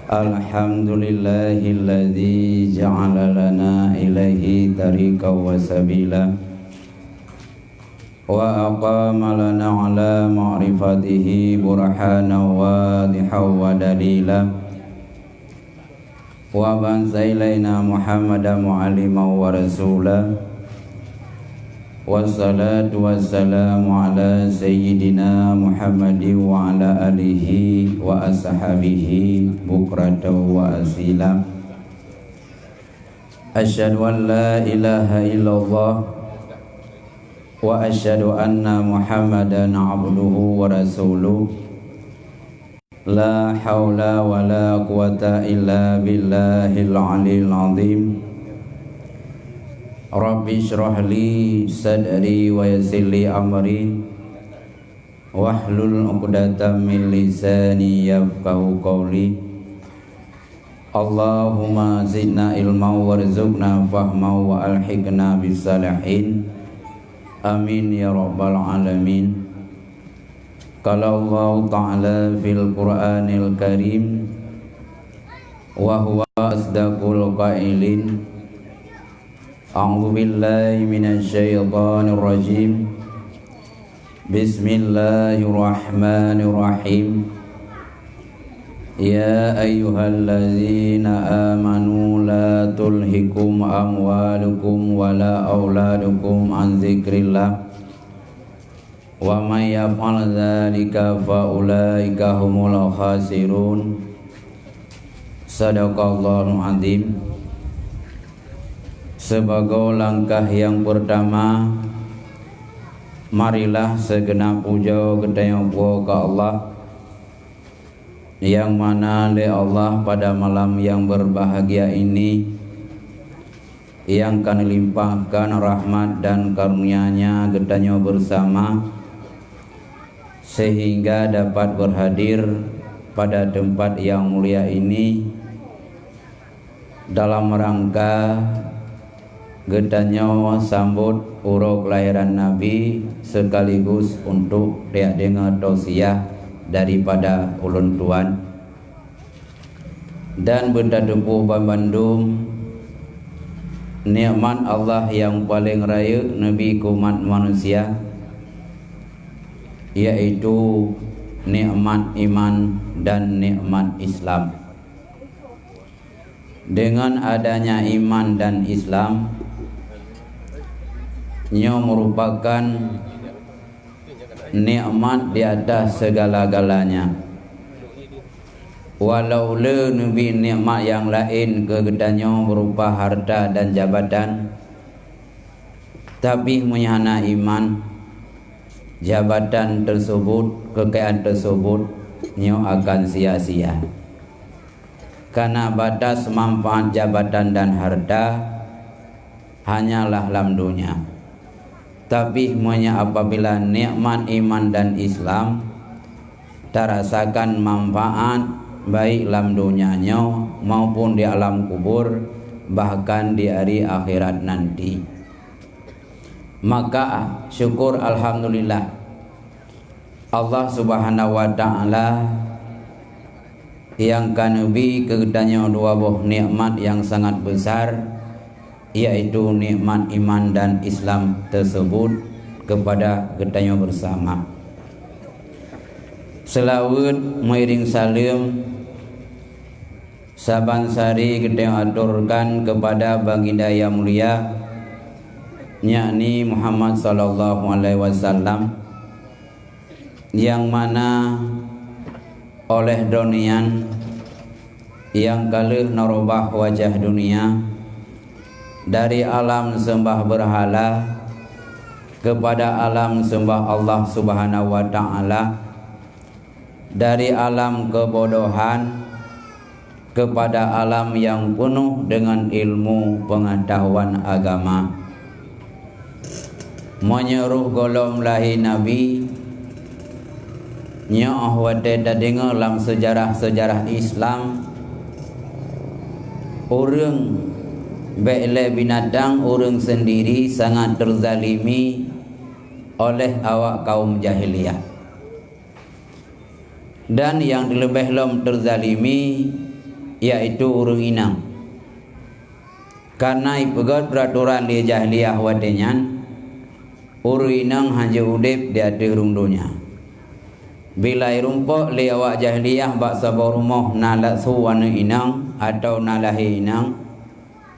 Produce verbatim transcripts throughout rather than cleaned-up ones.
Alhamdulillahilladzi ja'ala lana ilaihi tariqan wa sabila, wa aqama lana ala ma'rifatihi burhanan wadihan wa dalila, wa ba'atsa ilaina Muhammadan mu'alliman wa rasula. Wassalatu wassalamu ala sayyidina Muhammadin wa ala alihi wa ashabihi bukratan wa asila. Asyhadu an la ilaha illallah wa asyhadu anna Muhammadan abduhu wa rasuluh. La haula wa la quwwata illa billahil aliyil azim. Rabbi shrah li sadri wa yassir li amri, wahlul 'uqdatam min lisani yafqahu qawli. Allahumma zidna ilman warzuqna fahman wa alhiqna bis salihin. Amin ya rabbal alamin. Qala Allahu ta'ala fil Qur'anil Karim, wa huwa asdaqul qailin. A'udzu billahi minasy syaithanir rajim. Bismillahirrahmanirrahim. Ya ayyuhallazina amanu la tulhikum amwalukum wala auladukum an dzikrillah. Wa may yaf'al dzalika fa ulaika humul khasirun. Sadaqallahul azim. Sibagoe langkah nyang peurtama, marilah sigeunab pujoe geutanyoe po keu Allah, nyang mana lé Allah pada malam nyang beurbahagia ini nyang ka neulimpahkan rahmat dan karunia-Nya geutanyoe beusama, seuhingga dapat beurhadir pada teumpat nyang mulia ini dalam rangka geutanyoe sambot uroe keulahiran Nabi, sekaligus untuk tajak deungoe tausiah daripada ulôn tuan. Dan beutateupeue banmandum nikmat Allah nyang paleng rayeuk neubi keu umat manusia, yaitu nikmat iman dan nikmat Islam. Deungon adanya iman dan Islam, nyoe meurupakan nikmat di atas segala-galanya. Walau le neubi nikmat nyang laén keu geutanyoe berupa harta dan jabatan, tapi meunyoe hana iman, jabatan teusebut, keukayaan teusebut nyoe akan sia-sia. Karena batas manfaat jabatan dan harta hanyalah lam dunia. Tapi meunyoe apabila nikmat iman dan Islam tarasakan manfaat baik lam dunia nyoe maupun di alam kubur, bahkan di hari akhirat nanti, maka syukur alhamdulillah, Allah Subhanahu wa Ta'ala nyang ka neubi keu geutanyoe dua boh nikmat nyang sangat besar, yaitu nikmat iman dan Islam teusebut kepada geutanyoe beusama. Seulaweuet meuiring saleuem saban sari geutanyoe aturkan kepada Baginda nyang mulia, yakni Muhammad sallallahu alaihi wasallam, nyang mana oleh droeneuh nyan nyang ka lheueh neurubah wajah dunia dari alam seumbah beurhala kepada alam seumbah Allah Subhanahu wa Ta'ala, dari alam keubodohan kepada alam nyang peunoh deungon ilmu peungatahuan agama. Meunyoe roh gohlom lahé Nabi, nyoe watée tadeungoe lam seujarah-seujarah Islam, ureuëng bék lé binatang, ureuëng seundiri sangat teuzalimi oleh awak kaum jahiliyah. Dan nyang leubeh lom teuzalimi yaitu ureuëng inong. Kareuna ipeugét peuratoran lé jahiliyah watée nyan, ureuëng inong hana udeb di ateueh rhueng donya. Bila irumpok lé awak jahiliyah bak saboh rumoh na lasu aneuëk inong atawa na lahé inong,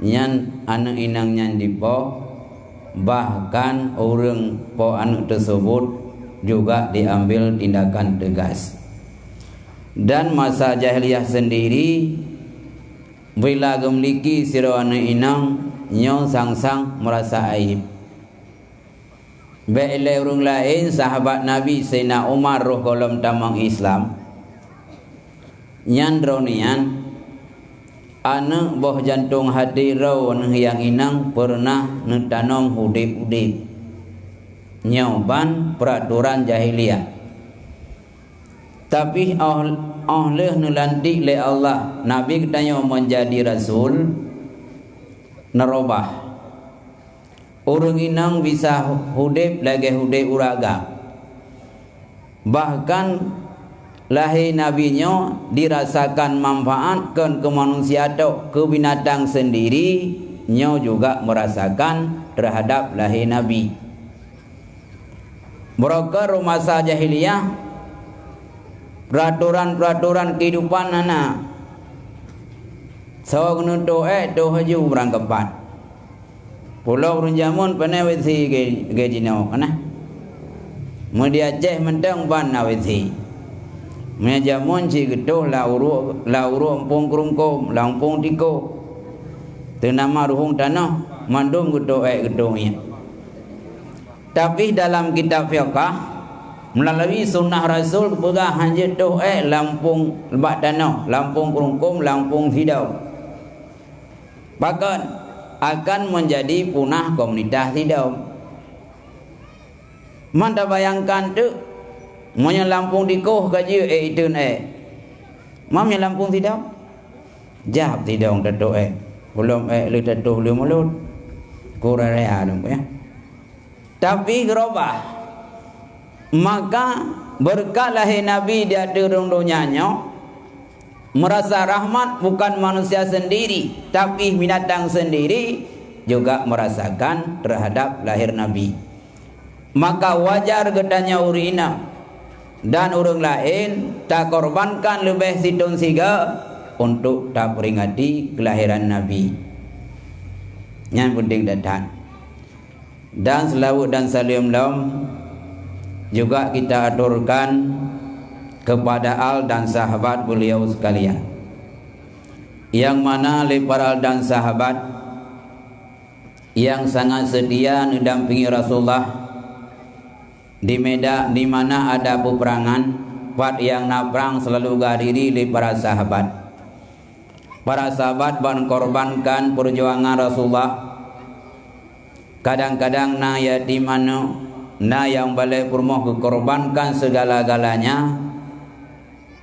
nyan aneuëk inong nyan jipoh, bahkan ureuëng poh aneuëk teuseubut juga diambil tindakan teugas. Dan masa jahiliyah sendiri, bila geumiliki sidroe aneuëk inong, nyoe sang-sang meurasa aib. Bék lé ureuëng laén, sahabat Nabi Saidina Umar roh gohlom tamong Islam, nyan droeneuh nyan aneuëk boh jantong hati droeneuh nyang inong peureunah neutanom udeb-udeb. Nyoe ban peuratoran jahiliyah. Tapi óh, óh lheueh neulantik lé Allah Nabi geutanyoe meunjadi rasul, neurubah. Ureuëng inong bisa udeb lagée udeb ureuëng agam. Bahkan lahé Nabi nyoe dirasakan manfaat kon keu manusia tok, keu binatang sendiri nyoe juga meurasakan terhadap lahé Nabi. Beurokon masa jahiliyah, peuratoran-peuratoran keuhidupan hana. Soe keuneuk toh ék, toh laju beurangkapat. Pulo ureuëng jameun pane WC ge-, ge jinoe kana. Meunyo di Aceh mantong ban na WC. Meunyo jameun cit geutoh lam uruek, lam uruek Eumpung Keurungkôm, lam Eumpung Tikoh. Teunama ruhueng tanoh, mandum geutoh ék geutoh nyan. Tapi dalam kitab fiqah, meulalu sunnah Rasul geupeugah hana jeuet toh ék lam Eumpung bak tanoh, lam Eumpung Keurungkôm, lam Eumpung Sidom. Pakon? Akan meunjadi punah komunitas Sidom. Man tabayangkan teuk, meunyoe lam Eumpung Tikoh ka jeuet ék iteun ék, ma meunyoe lam Eumpung Sidom? Jap Sidom tatoh ék, gohlom ék lé tatoh lé mulod. Kuraya dong ya. Tapi geurubah. Maka beureukat lahé Nabi di ateueh rhueng donya nyoe, meurasa rahmat bukan manusia sendiri, tapi binatang sendiri juga meurasakan terhadap lahé Nabi. Maka wajar geutanyoe ureuëng inong dan ureuëng laén takorbankan leubeh sithon sigoe untuk taperingati keulahiran Nabi. Nyan peunteng that-that. Dan seulaweuet dan saleuem lom juga kita aturkan kepada al dan sahabat beliau sekalian, yang mana lé para al dan sahabat yang sangat setia neudampingi Rasulullah di meda-, di mana ada peperangan, pat nyang na prang selalu geuhadiri lé para sahabat. Para sahabat ban korbankan peujuangan Rasulullah. Kadang-kadang na yatim aneuk, na nyang balée peurumoh geukorbankan segala-galanya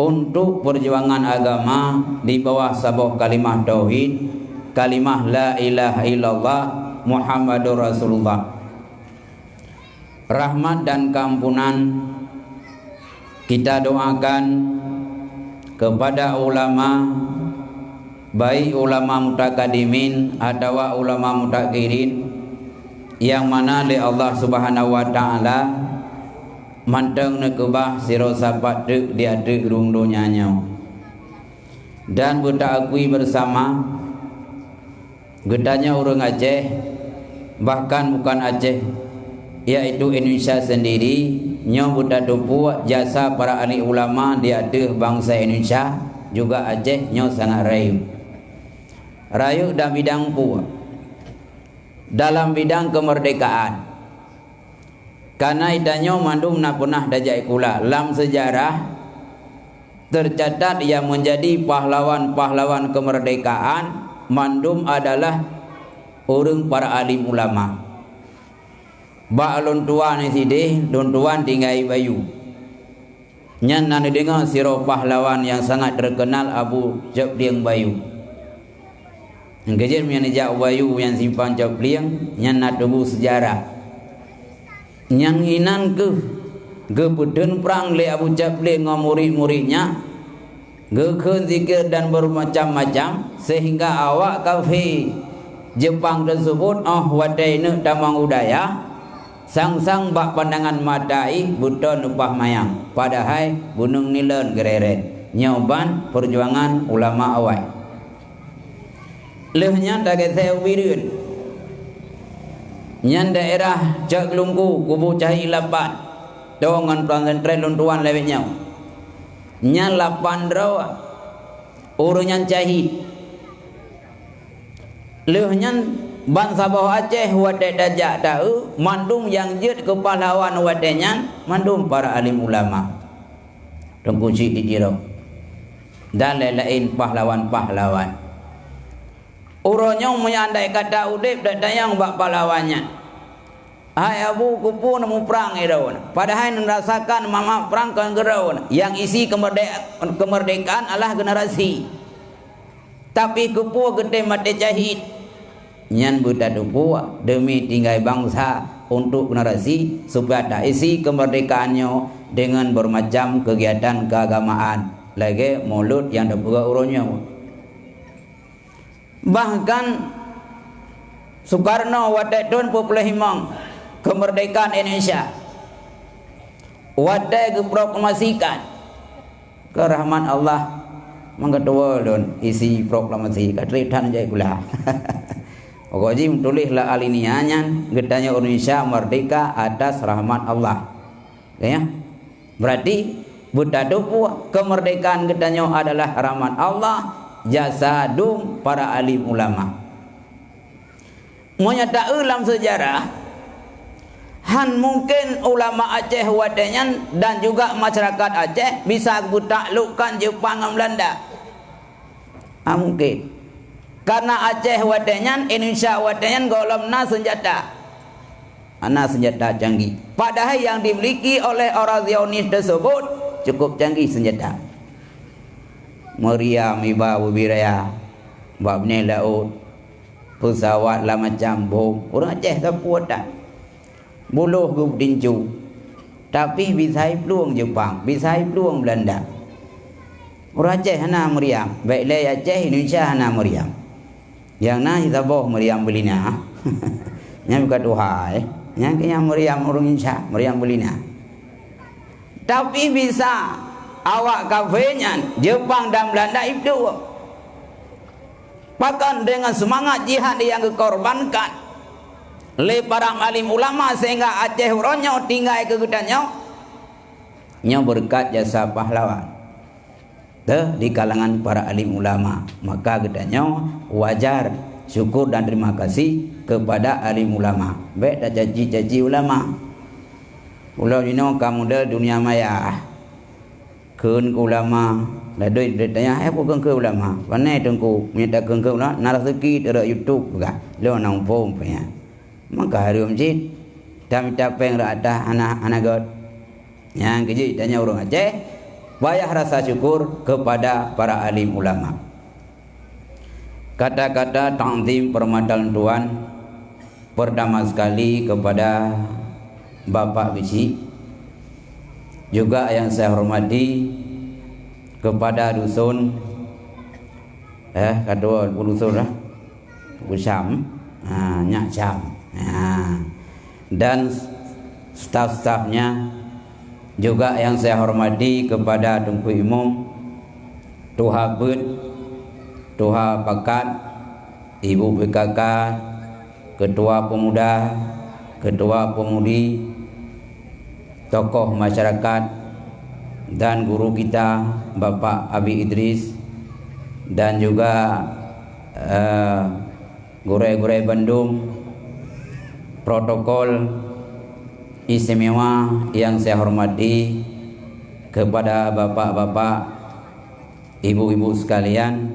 untuk peujuangan agama di bawah saboh kalimah tauhid, kalimah la ilaha illallah Muhammadur Rasulullah. Rahmat dan keampunan kita doakan kepada ulama, baik ulama mutakadimin atawa ulama mutakhirin, yang mana lé Allah Subhanahu wa Ta'ala mantong neukeubah sidroe sapat teuk di ateueh rhueng donya nyoe. Dan beutaakui bersama, geutanyoe ureuëng Aceh, bahkan bukan Aceh, yaitu Indonesia sendiri, nyoe beutateupeue jasa para alim ulama di ateueh bansa Indonesia, juga Aceh nyoe sangat rayeuk. Rayeuk dalam bidang peue? Dalam bidang kemerdekaan. Karena itanyoe mandum na peunah tajak sikula. Lam sejarah, tercatat yang menjadi pahlawan-pahlawan kemerdekaan mandum adalah ureuëng para alim ulama. Bak lôn tuan sideh, lôn tuan tinggai Bayu. Nyan na neudeungoe sidroe pahlawan nyang sangat terkenal Abu Cok Plieng Bayu. Nyang keujeuet meunyan neujak u Bayu nyang simpang Cok Plieng, nyan na tuboh seujarah. Nyang inan kheueh geupeuteun prang lé Abu Cok Plieng ngon murit-murit nyan, Geukheun zikir dan bermacam-macam, sehingga awak kafé Jepang tersebut óh watée neuk tamong u dayah, sang-sang bak pandangan mata jih beuton upah manyang, padahai gunong nilon geureret. Nyoe ban peujuangan ulama awai. Lheueh nyan tageuséh u Bireuen. Nyan daerah Cot Geulungku, kubu Cahit lapan. Toh ngon pesantren lôn tuan lawét nyoe. Nyan lapan droe ureuëng nyan cahit. Lheueh nyan bansaboh Aceh watée tajak taeu, mandum nyang jeuet keu pahlawan watée nyan, mandum para alim ulama. Teungku Chik di Tiro dan laén-laén pahlawan-pahlawan. Uroe nyoe meunyoe andai kata udeb, dak tanyong bak pahlawan nyan, "Hai Abu, keupeue neumuprang droeneuh, padahai neurasakan manfaat prang kon keu droeneuh, nyang isi keumerde-, keumeurdekaan adalah generasi. Tapi keupeue geutem maté cahit?" Nyan beutateupeue deumi tinggai bansa untuk generasi, supaya taisi kemerdekaan nyoe dengan bermacam kegiatan keagamaan, lagée mulod nyang tapeugah uroe nyoe. Bahkan Soekarno watée thon peuet ploh limong kemerdekaan Indonesia, watée geuproklamasikan, keu rahmat Allah, meukeue lôn isi proklamasi ka trép that jai gula. Pokok jih meutuléh lam alinia nyan, geutanyoe Indonesia merdeka atas rahmat Allah. Ya. Berarti beutateupeue kemerdekaan geutanyoe adalah rahmat Allah, jasa dum para alim ulama. Meunyoe taeu lam seujarah, han mungken ulama Aceh watée nyan dan juga masyarakat Aceh bisa beutaklukkan Jepang ngon Belanda. Ah, mungken. Karena Aceh watée nyan, Indonesia watée nyan gohlom na senjata. Hana senjata canggih. Padahai yang dimiliki oleh orang Zionis tersebut cukup canggih senjata. Meriam iba bubiraya, bak binéh laôt, pesawat lam macam bom. Ureuëng Aceh sapeue that. Buloh geutincu. Tapi bisa iplueng Jepang, bisa iplueng Belanda. Ureuëng Aceh hana meriam, baik lé Aceh, Indonesia hana meriam. Nyang na sisaboh meriam beulina. Nyan bukan tuha, eh. Nyan keu nyang meriam ureuëng Indonesia, meriam beulina. Tapi bisa awak kafé nyan, Jepang dan Belanda iplueng. Pakon deungon seumangat jihad nyang geukorbankan lé para alim ulama sehingga Aceh uroe nyoe tinggai keu geutanyoe? Nyoe beureukat jasa pahlawan teuh di kalangan para alim ulama. Maka geutanyoe wajar syukur dan terima kasih kepada alim ulama. Bék tacaci-caci ulama. Ulôn jinoe ka model dunia maya. Kheun keu ulama, ladoi tanya, "Eh, peue kheun keu ulama?" Pane teungku, meunyoe takheun keu ulama, na raseuki teurok YouTube peugah, lôn na muphom peue nyan. Maka hareuem cit, tamita péng rot atah hana, hana göt. Nyang keujeuet tanyoe ureuëng Aceh, payah rasa syukur kepada para alim ulama. Kata-kata takzim peurmata lôn tuan, pertama sekali kepada Bapak Geuchik, juga yang saya hormati kepada dusun, eh, ka dua puluh dusun lah, Teungku Syam, ha, Nyak Syam, ha, dan staf-stafnya, juga yang saya hormati kepada Teungku Imum, Tuha Peuet, Tuha Pakat, Ibu P K K, Ketua Pemuda, Ketua Pemudi, tokoh masyarakat, dan guru kita, Bapak Abi Idris, dan juga, eh, gurée-gurée bandum, protokol istimewa yang saya hormati kepada bapak-bapak, ibu-ibu sekalian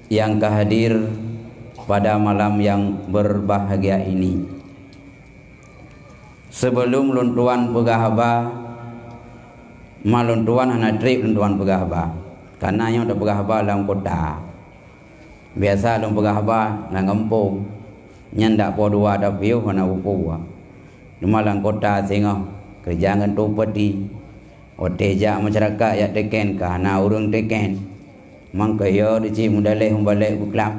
yang ka hadir pada malam yang berbahagia ini. Sebelum lôn tuan peugah haba, ma lôn tuan hana treb lôn tuan peugah haba. Karena nyoe tapeugah haba lam kota. Biasa lôn peugah haba lam gampông. Nyan dak po dua dak piôh hana peue-peue. Cuma lam kota singoh keureuja ngon tueng peuti. Watée jak masyarakat jak teken ka hana ureuëng teken. Mangkeuyô di cit mudaleh mubalek beuklab.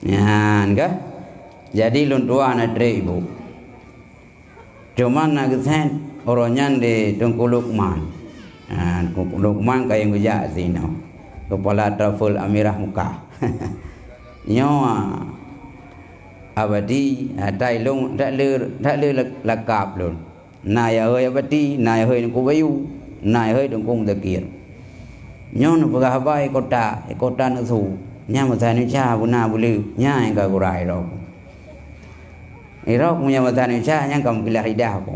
Nyan ka. Jadi lôn tuan na treb ibu. Cuma na geusen uroe nyan di Teungku Lukman. Ha, Teungku Lukman kayém geujak sinoe. Kepala Travel Amirah Mekah. Nyoe Abadi, ha, tai lôn, tak le, tak le lakab lôn. Na ya hôi Abadi, na ya hôi Teungku Bayu, na ya hôi Teungku Muzakir. Nyoe neupeugah haba di kota, di kota neusu. Nyan masa Indonesia beuna buleue, nyan nyang ka gura iroe. Iroe meunyoe masa Indonesia nyan ka meukilah lidah aku.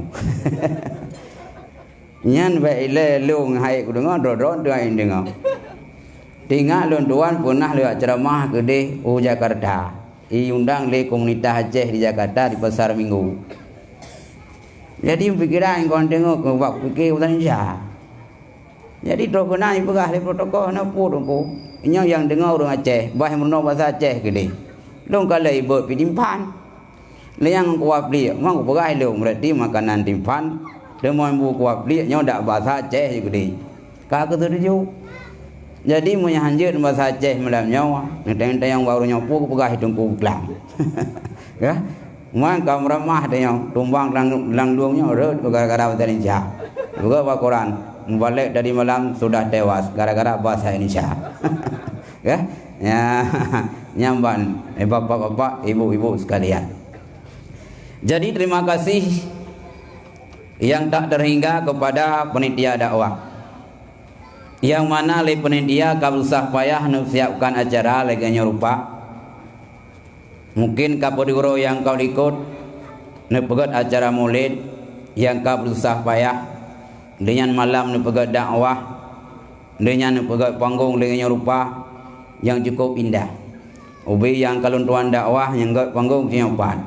Nyan bak ilée lôn hai kudeungoe, droe-droe teuh hai deungoe. Tingat lôn tuan peunah lewat ceramah keudeh u Jakarta. Iundang lé komunitas Aceh di Jakarta di Pasar Minggu. Jadi pikiran kon teungoh keu bak pikir bahasa Indonesia. Jadi troh keunan ipeugah lé protokol na peue teungku. Nyoe nyang deungoe ureuëng Aceh, bah meurunoe bahasa Aceh keudeh. Lôn ka lheueh ibot pih timphan. Lé nyang kuah pliek, mang kupeugah ilôn berarti makanan timphan. Teuma bu kuah pliek nyoe dak bahasa Aceh keudeh. Ka keusetuju. Jadi meunyoe hanjeuet bahasa Aceh malam nyoe, neutanyong-tanyong baru nyoe peue kupeugah teungku beuklaeng. Ya. Man ka meuramah tanyong tumbang lang, lang lueng nyoe rhot gara-gara bahasa Indonesia. Juga bak koran, mubalek tadi malam sudah tewas gara-gara bahasa Indonesia. Ya. Ya. Nyamban, eh, bapak-bapak, ibu-ibu sekalian. Jadi terima kasih yang tak terhingga kepada panitia dakwah. Nyang mana lé panitia ka beususah payah neusiapkan acara lagée nyoe rupa. Mungkin ka peue di uroe nyang ka likot neupeugét acara Maulid nyang ka beususah payah. Di nyan malam neupeugét dakwah, di nyan neupeugét panggong lagée nyoe rupa nyang cukup indah. Ubé nyang ka lôn tuan dakwah nyang gét panggong singoh pat.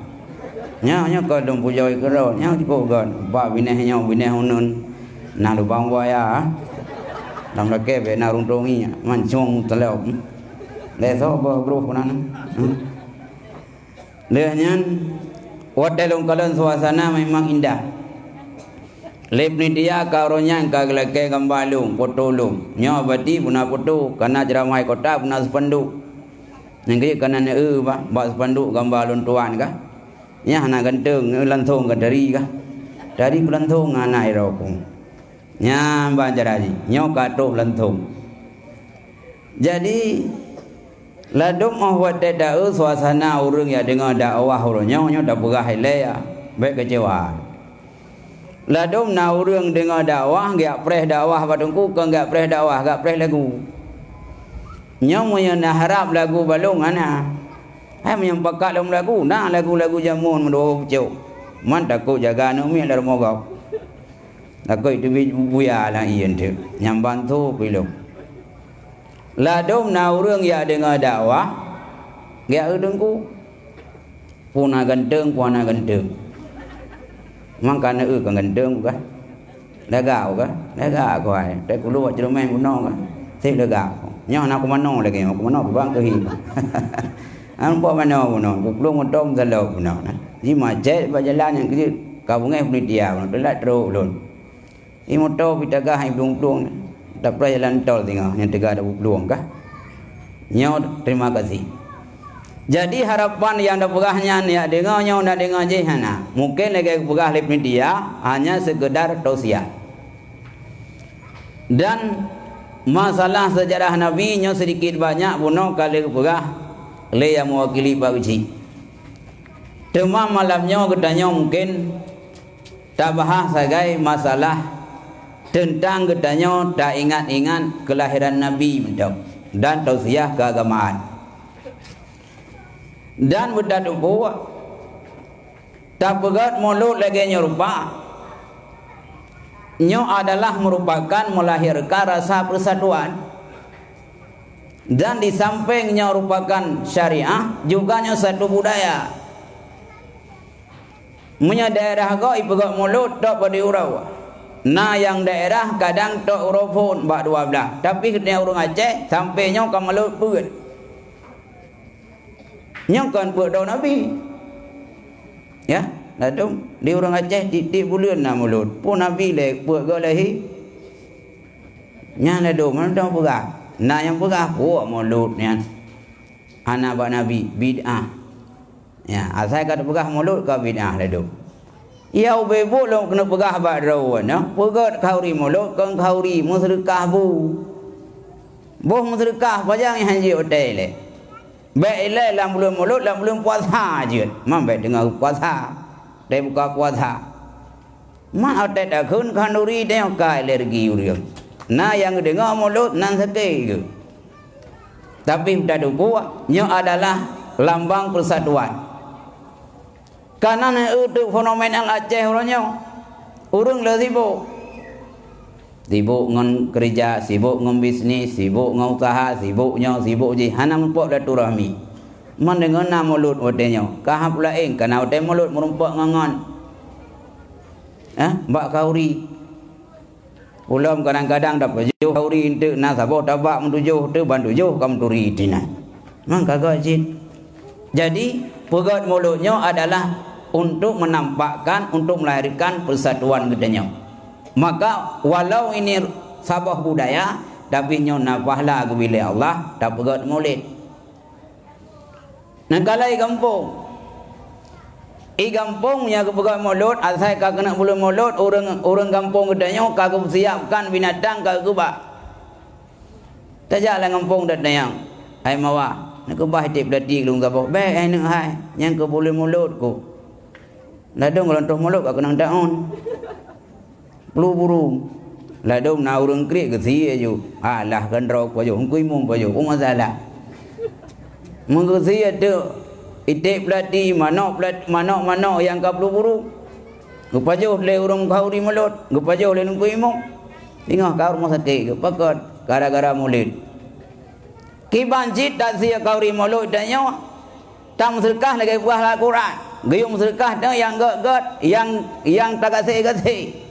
Nyoe, nyoe ka lôn pujoe keudroe, nyoe cukup gét. Bak binéh nyoe, binéh uneun. Na lubang buaya. Lam lakée bék na runtong ié, mancong teulok. Lé soe boh broh keunan. Hmm. Lheueh nyan, watée lôn kalon suasana memang indah. Lé panitia ka uroe nyan ka geulakée gamba lôn, foto lôn. Nyoe berarti beuna foto, kana ceramah kota beuna spanduk. Nyang keuh kana na eu bah, bak spanduk gamba lôn tuan kah. Nyan hana ganteng, langsong ka tari kah. Tari peulangsong hana iroe kong. Nyan ban cara jih, nyoe ka trok langsong. Jadi, ladôm óh watée taeu suasana ureuëng nyang deungoe dakwah uroe nyoe, nyoe tapeugah ilée ya, bék keucewa. Ladôm na ureuëng deungoe dakwah, geujak preh dakwah bak teungku, kon geujak preh dakwah, geujak preh lagu. Nyoe meunyoe na harab lagu balong hana. Hai meunyoe pakat lom lagu, na lagu-lagu jameun meudua pucok. Man takot jaga aneuk miet lam rumoh gob. Takot teubiet buya lam ié teuk. Nyang bantu pilôh. Ladôm na ureuëng jak deungoe dakwah, geujak eu teungku. Peue na ganteng, peue hana ganteng. Mangkana eu ka ganteng bukan? Lagak bukan? Lagak aku hai. Tapi kulu buat ceureumen bunoe kan. Seb lagak. Nyoe na kumano lagi, kumano kubang keuhi. Nampak mano bunoe, kuplueng moto meusalok bunoe nah. Ji macet bak jalan nyang keujeuet. Ka beungéh panitia bunoe, teulat trok ulôn. Di moto pih tagah hai plueng-plueng, taprah jalan tol singoh nyang teuga dapeuet plueng kah. Nyoe terima kasih. Jadi harapan nyang tapeugah nyan jak deungoe nyoe na deungoe jih hana. Mungken lagée geupeugah lé panitia hanya sekedar tausiah. Dan masalah sejarah Nabi nyoe sedikit banyak bunoe ka lheueh geupeugah lé nyang mewakili Pak Uji. Teuma malam nyoe geutanyoe mungken tabahas sagai masalah teuntang geutanyoe taingat-ingat keulahiran Nabi mantong dan tausiah keuagamaan. Dan beutateupeue, tapeugét mulod lagée nyoe rupa, nyoe adalah meurupakan meulahirkan rasa persatuan. Dan di sampéng nyoe rupakan syariah, juga nyoe satu budaya. Meunyoe daerah gob ipeugét mulod tok padum uroe. Na nyang daerah kadang tok uroe phon bak dua blaih, tapi geutanyoe ureuëng Aceh sampoe nyoe ka mulod peuet. Nyoe kon peuet droe Nabi. Ya. Ladôm, di ureuëng Aceh tieb-tieb buleuen na mulod. Peue Nabi lé peuet goe lahé. Nyan ladôm, mantong peugah. Na nyang peugah, "Puak mulod nyan hana bak Nabi, bid'ah." Ya, asai ka teupeugah mulod ka bid'ah ladôm. Ya, ubé buet lôn keuneuk peugah bak droe nyoe, peugét khauri mulod kon khauri, meuseudeukah bu. Boh meuseudeukah, pajan nyang han jeuet watée lé. Bék ilée lam buleuen mulod, lam buleuen puasa jeuet. Man bék teungoh puasa, teubuka puasa. Man watée takheun khanduri teuh ka ilée rugi ureuëng. Na nyang geudeungoe mulod nan sakét geuh. Tapi tateupeue, nyoe adalah lambang persatuan. Kana na eu teuk fenomenal Aceh uroe nyoe. Ureuëng le sibok. Sibok ngon keureuja, sibok ngon bisnis, sibok ngon useuha, sibok nyoe, sibok jih, hana meurumpok silaturahmi. Man deungon na mulod watée nyoe, ka hab laén, kana watée mulod meurumpok ngon, ngon, eh, bak khauri. Ulôn kadang-kadang tapajoh khauri eunteuk na saboh tabak meutujoh teuk ban tujoh ka meuturi tinan. Man ka göt cit. Jadi, peugét mulod nyoe adalah untuk menampakkan, untuk melahirkan persatuan geutanyoe. Maka, walau ini saboh budaya, tapi nyoe na pahala geubri lé Allah tapeugét mulod. Neukalon i gampông. I gampông nyang geupeugah mulod, asai ka keuneuk buleuen mulod, ureuëng, ureuëng gampông geutanyoe ka geusiapkan binatang ka geuba. Tajak lam gampông dat dayang, hai mawa, neukeubah tieb lati lôn saboh. Bék hai neuk hai, nyan keu buleuen mulod ku. Ladôm gohlom troh mulod ka keunong taun. Plu burung. Ladôm na ureuëng kriek geusie ju. Alah keudroe pajoh, Teungku Imum pajoh, peue masalah. Meugeusie teuk, i tieb peulati, manok peulat-, manok-manok nyang ka plu burung. Geupajoh lé ureuëng khauri mulod, geupajoh lé Teungku Imum. Singoh ka rumoh sakét geuh, pakon gara-gara mulod. Kiban cit tasie khauri mulod tanyoe, tameuseudeukah lagée peugah lam Al-Quran. Geuyue meuseudeukah tanyoe nyang gét-gét, nyang, nyang tagaséh-gaséh.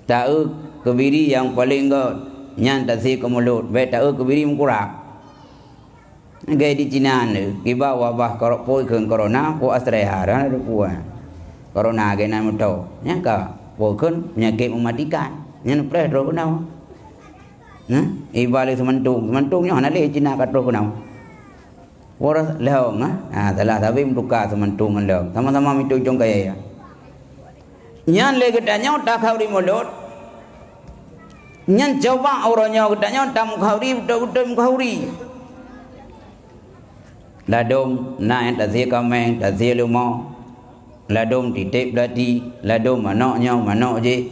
Ta-eu keubiri nyang paleng gét, nyan tasie keu mulod, bék ta-eu keubiri meukurab. Lagée di Cina nyoe, kiban wabah koro-, peue kheun corona, peue Australia, hana teupeue. Corona lagée nan meuto. Nyan ka, peue kheun peunyakét meumatikan. Nyan preh droe keunoe. Nah, iba lé seumantong. Seumantong nyoe hana lé Cina ka troh keunoe. Waras lhong, ha? Ha, salah sabe meutuka seumantong ngon lhong. Sama-sama meutucong kaya ya. Nyan lé geutanyoe takhauri mulod. Nyan coba uroe nyoe geutanyoe tamukhauri, beutôi-beutôi mukhauri. Ladôm na nyang tasie kaméng, tasie leumo. Ladôm tieb-tieb lati, ladôm manok nyoe, manok jih.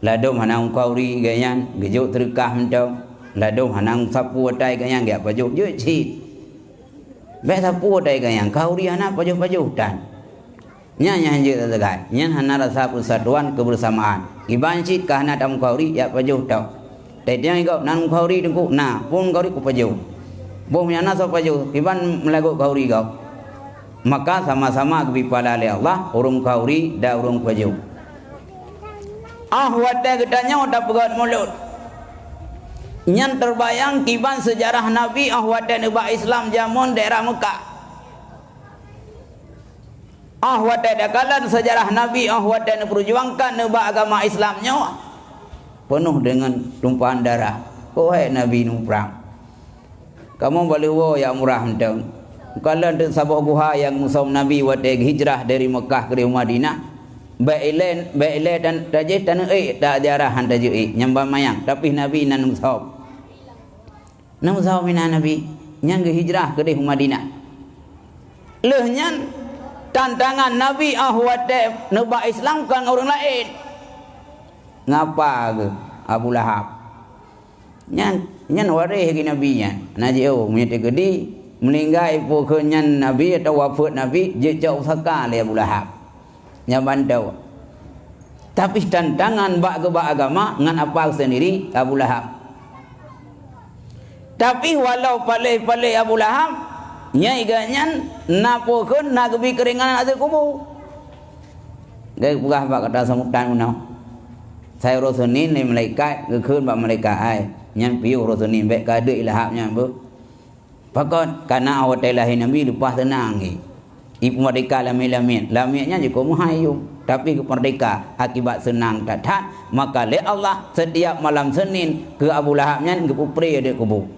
Ladôm hana mukhauri geuh nyan, geujok seudeukah mantong. Ladôm hana sapeue atai geuh nyan, geujak pajoh, jeuet cit. Bék sapeue atai geuh nyan, khauri hana pajoh-pajoh tan. Nyan nyang jeuet sagai, nyan hana rasa persatuan kebersamaan. Kiban cit ka hana tamukhauri, jak pajoh tok. Teudeungoe gob nan mukhauri teungku, na, peue mukhauri kupajoh. Boh meunyo na soe pajoh, kiban meulagot khauri gob. Maka sama-sama geubri pahala lé Allah, ureuëng khauri dan ureuëng pajoh. Ah watée geutanyoe tapeugét mulod. Nyan teubayang kiban seujarah Nabi ah watée neuba Islam jameun daerah Meukah. Ah watée takalon seujarah Nabi ah watée neupeujuangkan neuba agama Islam nyoe, peunoh deungon tumpahan darah. Keuhai Nabi neuprang. Kamoe baleuwoe nyang murah mantong. Kalon teuk saboh guha nyang musöm Nabi watée geuhijrah dari Meukah keudeh Madinah. Bék ilée, bék ilée dan tajih taneuk ék, tak ziarah han tajeuet ék, nyang ban manyang, tapi Nabi nan musöm. Nan musöm inan Nabi, nyang geuhijrah keudeh Madinah. Lheueh nyan, tantangan Nabi ah watée neuba Islam kon ureuëng laén. Ngon apa geuh? Abu Lahab. Nyan, nyan waréh geuh Nabi nyan. Na jiôh, meunyoe teukeudi, meuninggai peue kheun nyan Nabi atawa wafeuet Nabi, jeuet cok pusaka lé Abu Lahab. Nyan ban tôh. Tapi tantangan bak geuba agama ngon apa seundiri Abu Lahab. Tapi walau paléh-paléh Abu Lahab, nyan i gobnyan na peue kheun na geubri keuringanan ateueh kubu. Geupeugah bak gata sambutan meunoe. Sai uroe Senin lé malaikat geukheun bak malaikat, "Hai, nyan piôh uroe Senin, bék ka deuek i Lahab nyan beuh." Pakon? Kana watée lahé Nabi leupah teunang geuh. Ipeumerdeka lamiet-lamiet. Lamiet nyan jikheun meuhai yum, tapi geupeumerdeka akibat seunang that-that. Maka lé Allah, setiap malam Senin keu Abu Lahab nyan geupeupré di kubu.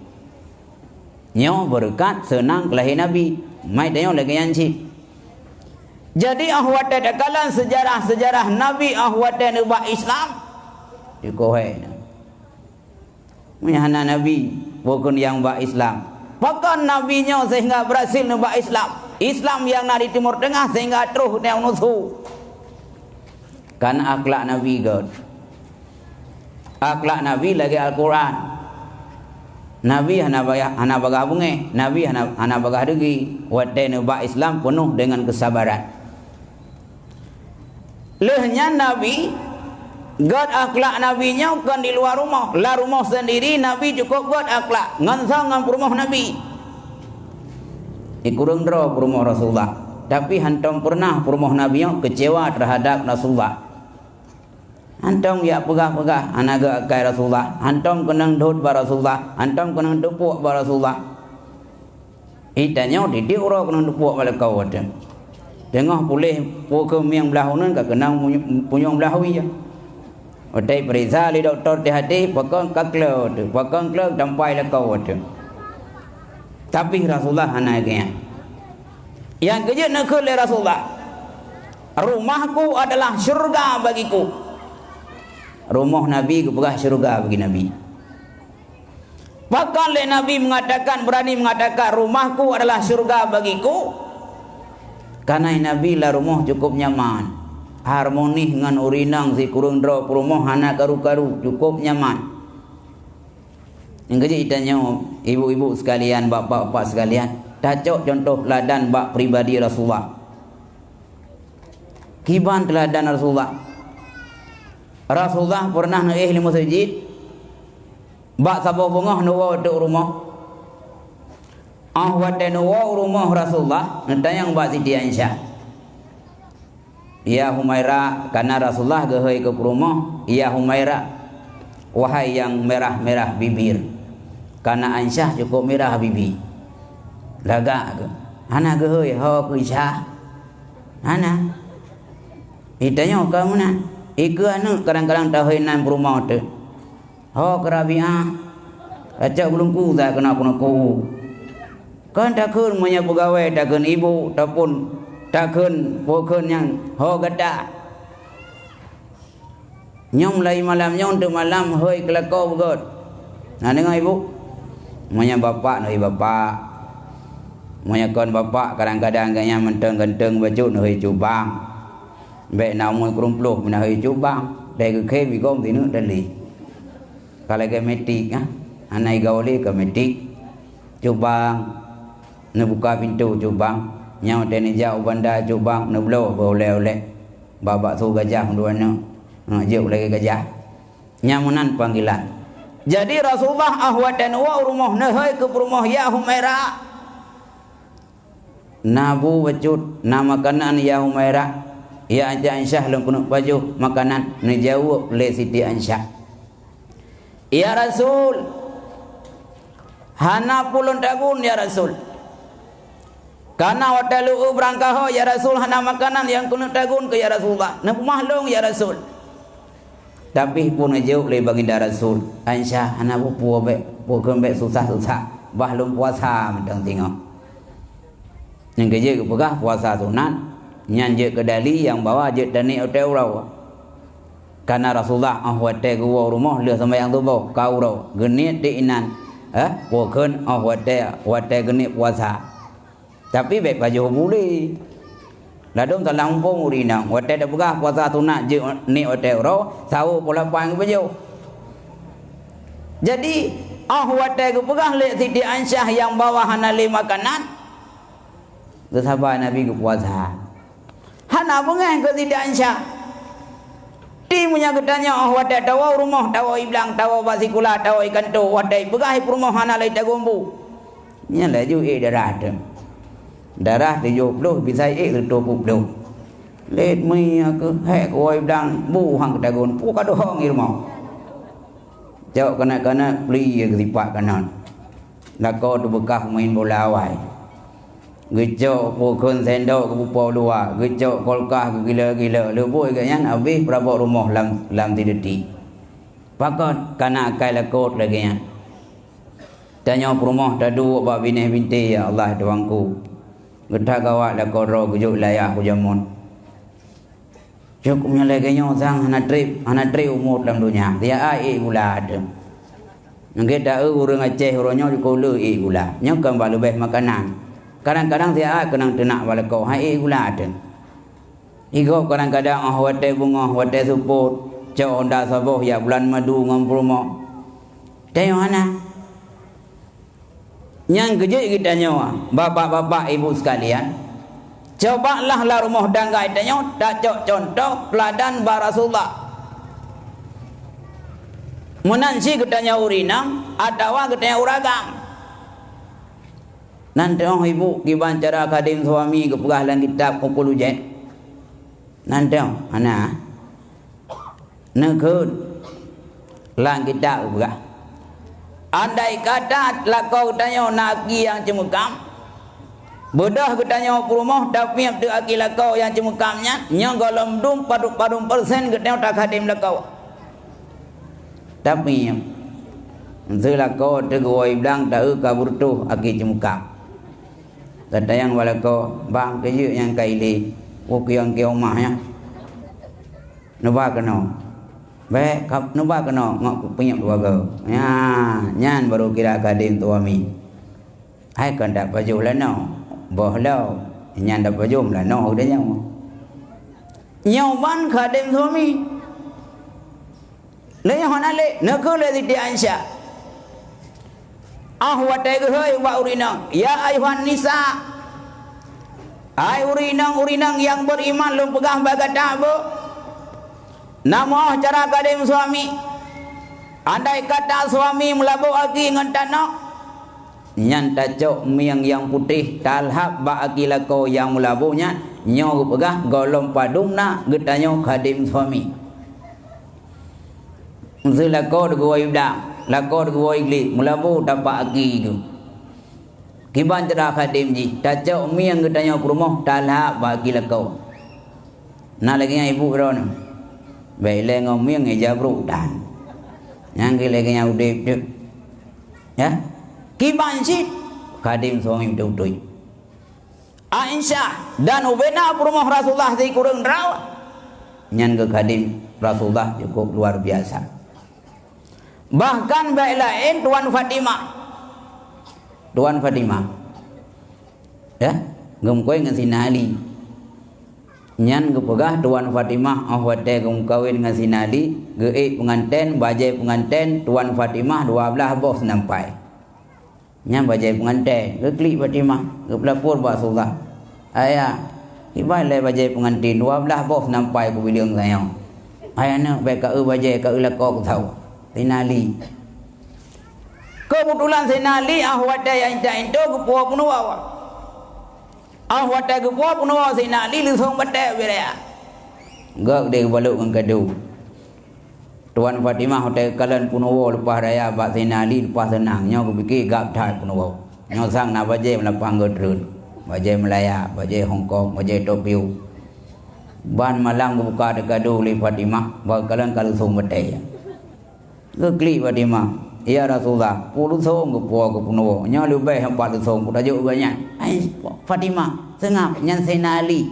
Nyoe beureukat seunang keulahé Nabi. Mai tanyoe lagée nyan cit. Jadi, óh watée takalon seujarah-seujarah Nabi óh watée neubak Islam, jikoh hai. Meunyoe hana Nabi, bukon nyang bak Islam. Pakon Nabi nyoe sehingga berhasil neubak Islam? Islam nyang na di Timur Tengah sehingga troh nyang nusu. Kan akhlak Nabi göt. Akhlak Nabi lagée Al-Quran. Nabi hana bagah, hana bagah beungéh. Nabi hana, hana bagah deugi. Watée neubak Islam peunoh deungon keusabaran. Lheueh nyan Nabi, göt akhlak Nabi nyoe kon di luwa rumoh. Lam rumoh seundiri Nabi cukup göt akhlak, ngon soe ngon peurumoh Nabi. Di kureueng droe peurumoh Rasulullah, tapi hantom peureunah peurumoh Nabi nyoe keucewa teuhadab Rasulullah. Hantom jak peugah-peugah hana geuakai Rasulullah, hantom keunong dot bak Rasulullah, hantom keunong teupuek bak Rasulullah. Ih, tanyoe tieb-tieb uroe keunong teupuek bak lakoe teuh. Teungoh puléh po keumieng blah uneuen ka keunong punyueng blah wie. Watée peuriksa lé dokto teuh até, pakon ka kleu teuh, pakon kleu tampai lakoe teuh. Tapi Rasulullah hana geuh. Nyang keujeuet neukheun lé Rasulullah, "Rumahku adalah syurga bagiku." Rumoh Nabi geupeugah syurga bagi Nabi. Pakon lé Nabi meungatakan, beurani meungatakan, "Rumahku adalah syurga bagiku"? Kareuna Nabi lam rumoh cukup nyaman. Harmonis ngon ureueng inong sikureueng droe peurumoh hana karu-karu, cukup nyaman. Nyang keujeuet tanyoe, ibu-ibu sekalian, bapak-bapak sekalian, tacok contoh teladan bak pribadi Rasulullah. Kiban teladan Rasulullah? Rasulullah peureunah neuéh lam meuseujid, bak saboh beungoh neuwoe teuk u rumoh. Óh watée neuwoe u rumoh Rasulullah, neutanyong bak Siti Aisyah, "Ya Humaira," kareuna Rasulullah geuhôi keu peurumoh, "Ya Humaira, wahai nyang mirah-mirah bibir." Kareuna Aisyah cukup mirah bibi. Lagak keuh. Hana geuhôi, "Ho keu Aisyah?" Hana. Ih, tanyoe ka meunan. Ih, keu aneuëk kadang-kadang tahôi nan peurumoh teuh. Ho keu Rabiah, tacok geulungku that keunoe keunoe. Kon takheun meunyoe peugawée takheun ibu, ataupun takheun peue kheun nyan, ho gata. Nyoe mulai malam nyoe teuk malam hôi keu lakoe beugöt. Na deungoe ibu? Meunyoe bapak neuhôi bapak. Meunyoe kon bapak kadang-kadang geuhnyan mantong ganteng bacut neuhôi cubang. Bék na umui kureueng ploh meunan hôi cubang, dai geukhém igom sineuk dan lé. Ka lagée metik, ha? Hana igawa lé ka metik. Cubang, neubuka pintoe cubang. Nyang watée neujak u banda cubang, neubloe beu ulée-ulée. Ba bakso gajah dua neuk, ha, jeuet lagée gajah. Nyang meunan panggilan. Jadi Rasulullah óh watée neuwoe u rumoh neuhôi keu peurumoh, "Ya Humaira." Na bu bacut, na makanan ya Humaira? Ya Aisyah, lôn keuneuk pajoh makanan, neujaweueb lé Siti Aisyah. Ya Rasul, hana peue lôn tagun ya Rasul. Kana watée lôn eu brangkaho ya Rasul, hana makanan nyang keuneuk tagun keu ya Rasulullah. Neupeumah lôn ya Rasul. Tapi pun neujaweueb lé Baginda Rasul, "Aisyah, hana peue-peue bék, peue kheun bék susah-susah, bah lôn puasa mantong singoh." Nyang keujeuet geupeugah puasa sunat, nyan jeuet keu dali nyang bahwa jeuet taniet watée uroe. Kana Rasulullah óh watée geuwoe u rumoh lheueh seumayang suboh ka uroe, geuniet di inan, eh, peue kheun óh watée, watée geuniet puasa. Tapi bék pajoh bulée. Ladôm salah muphom ureuëng inong, watée tapeugah puasa sunat jeuet niet watée uroe, sawoe poh lapan geupajoh. Jadi, óh watée geupeugah lé Siti Aisyah nyang bahwa hana lé makanan, geusaba Nabi geupuasa. Hana beungéh keu Siti Aisyah. Ti meunyoe geutanyoe óh watée tawoe u rumoh, tawoe i blang, tawoe bak sikula, tawoe i kantô, watée peugah i peurumoh hana lé tagun bu. Nyan laju ék darah teuh. Darah tujoh ploh bisa ék reutôh peuet ploh. Lét meuiya keuh hék kuwoe blang bu han keutagun, peue ka dohong i rumoh. Cok keuneuk-keuneuk pli keusipat keunan. Lakoe teubeukah main bola awai. Geucok pukon sendok geupupo luwa, geucok kulkas geugila-gila, leubeh geuh nyan habéh peurabot rumoh lam, lam sidetik. Pakon? Kana akai lakoe lagée nyan. Tanyoe peurumoh taduek bak binéh binti, ya Allah Tuhanku. Geutak gawat lakoe droe geujok layah u jamon. Cok meunyoe lagée nyoe sang hana treb, hana treb umu lam donya. Siat ék gula ateueh. Nyan keuh ta-eu ureuëng Aceh uroe nyoe jikole ék gula. Nyoe kon bak leubeh makanan. Kadang-kadang siat keunong teunak bak lakoe, han ék gula ateueh. Igob kadang-kadang óh watée beungoh, watée seupôt, cok honda saboh jak bulan madu ngon peurumoh. Tanyoe hana. Nyan keuh jeuet geutanyoe, bapak-bapak, ibu sekalian, cobalah lam rumoh tangga tanyoe tacok cuntoh teuladan bak Rasulullah. Meunan cit geutanyoe ureuëng inong atawa geutanyoe ureuëng agam. Nan teuh ibu kiban cara khadém suami geupeugah lam kitab Uqul Ujaid. Nan teuh hana. Neukheun lam kitab geupeugah, andai kata lakoe geutanyoe na aki nyang ceumeukam, beudôh geutanyoe peurumoh tapiep teuk aki lakoe nyang ceumeukam nyan, nyoe gohlom dum padum-padum persen geutanyoe takhadém lakoe. Tapi, seulakoe teuk geuwoe blang ta-eu ka beureutoh aki ceumeukam. Tatanyong bak lakoe, "Bang, keu jeuet nyang ka ilée, woe keu nyang keu umah nyan." Neuba keunoe. Bék ka neuba keunoe ngon kupiep dua goe. Nyan, nyan baru kira khadém suami. Hai kon tapajoh lanoe, boh lom. Nyan tapajoh lanoe geutanyoe. Nyoe ban khadém suami. Lé nyoe hana lé, neukheun lé Siti Aisyah. Óh watée geuhôi bak ureuëng inong, "Ya ayuhan nisa, hai ureuëng inong-ureuëng inong nyang beriman, lôn peugah bak gata beuh, na meu'oh cara khadém suami. Andai kata suami meulaboh aki ngon tanoh, nyan tacok mieng nyang putéh talhab bak aki lakoe nyang meulaboh nyan, nyoe geupeugah gohlom padum na geutanyoe khadém suami." Meuseu lakoe teuk geuwoe blang, lakoe teuk geuwoe gleh, meulaboh tapak aki geuh. Kiban cara khadém jih, tacok mieng geutanyoe peurumoh talhab bak aki lakoe. Na lagée nyan ibu droeneuh. Bék ilée ngon mieng ija brok tan. Nyang keuh lagée nyan udeb teuk. Ya. Kiban cit khadém suami beutôi-beutôi. Aisyah dan ubena peurumoh Rasulullah sikureueng droe. Nyan keuh khadém Rasulullah cukup luar biasa. Bahkan bék laén Tuan Fatimah. Tuan Fatimah. Ya, geumeukawen ngon Sina Ali. Nyan geupeugah Tuan Fatimah óh watée geumeukawen ngon Sina Ali, geuék peunganten, bajée peunganten Tuan Fatimah dua blaih boh seunampai. Nyan bajée peunganten, geuklik Fatimah, geupeulapor bak Rasulullah. "Ayah, kiban lé bajée peunganten dua blaih boh seunampai kubileung tanyoe. Hai aneuk, bék ka eu bajée, ka eu lakoe keu sawa." Sina Ali. Keubeutulan Sina Ali óh watée nyang intat-intat geupuwoe peunuwoe. Óh watée geupuwoe peunuwoe Sina Ali leusong batée ubé raya. Gak deh geubalok ngon kado. Tuan Fatimah watée geukalon peunuwoe leupah raya bak Sina Ali leupah seunang, nyoe geupike gab that peunuwoe. Nyoe sang na bajée meulapang geutreun, bajée Meulaya, bajée Hong Kong, bajée Tokyo. Ban malam geubuka teuh kado lé Fatimah, bak geukalon ka leusong batée. Geuklik Fatimah, "Ya Rasulullah, peue leusong geupuwoe keu peunuwoe, nyoe leubeh nyoe pat leusong kutajok gobnyan." Hai Fatimah, seungab, nyan Sina Ali.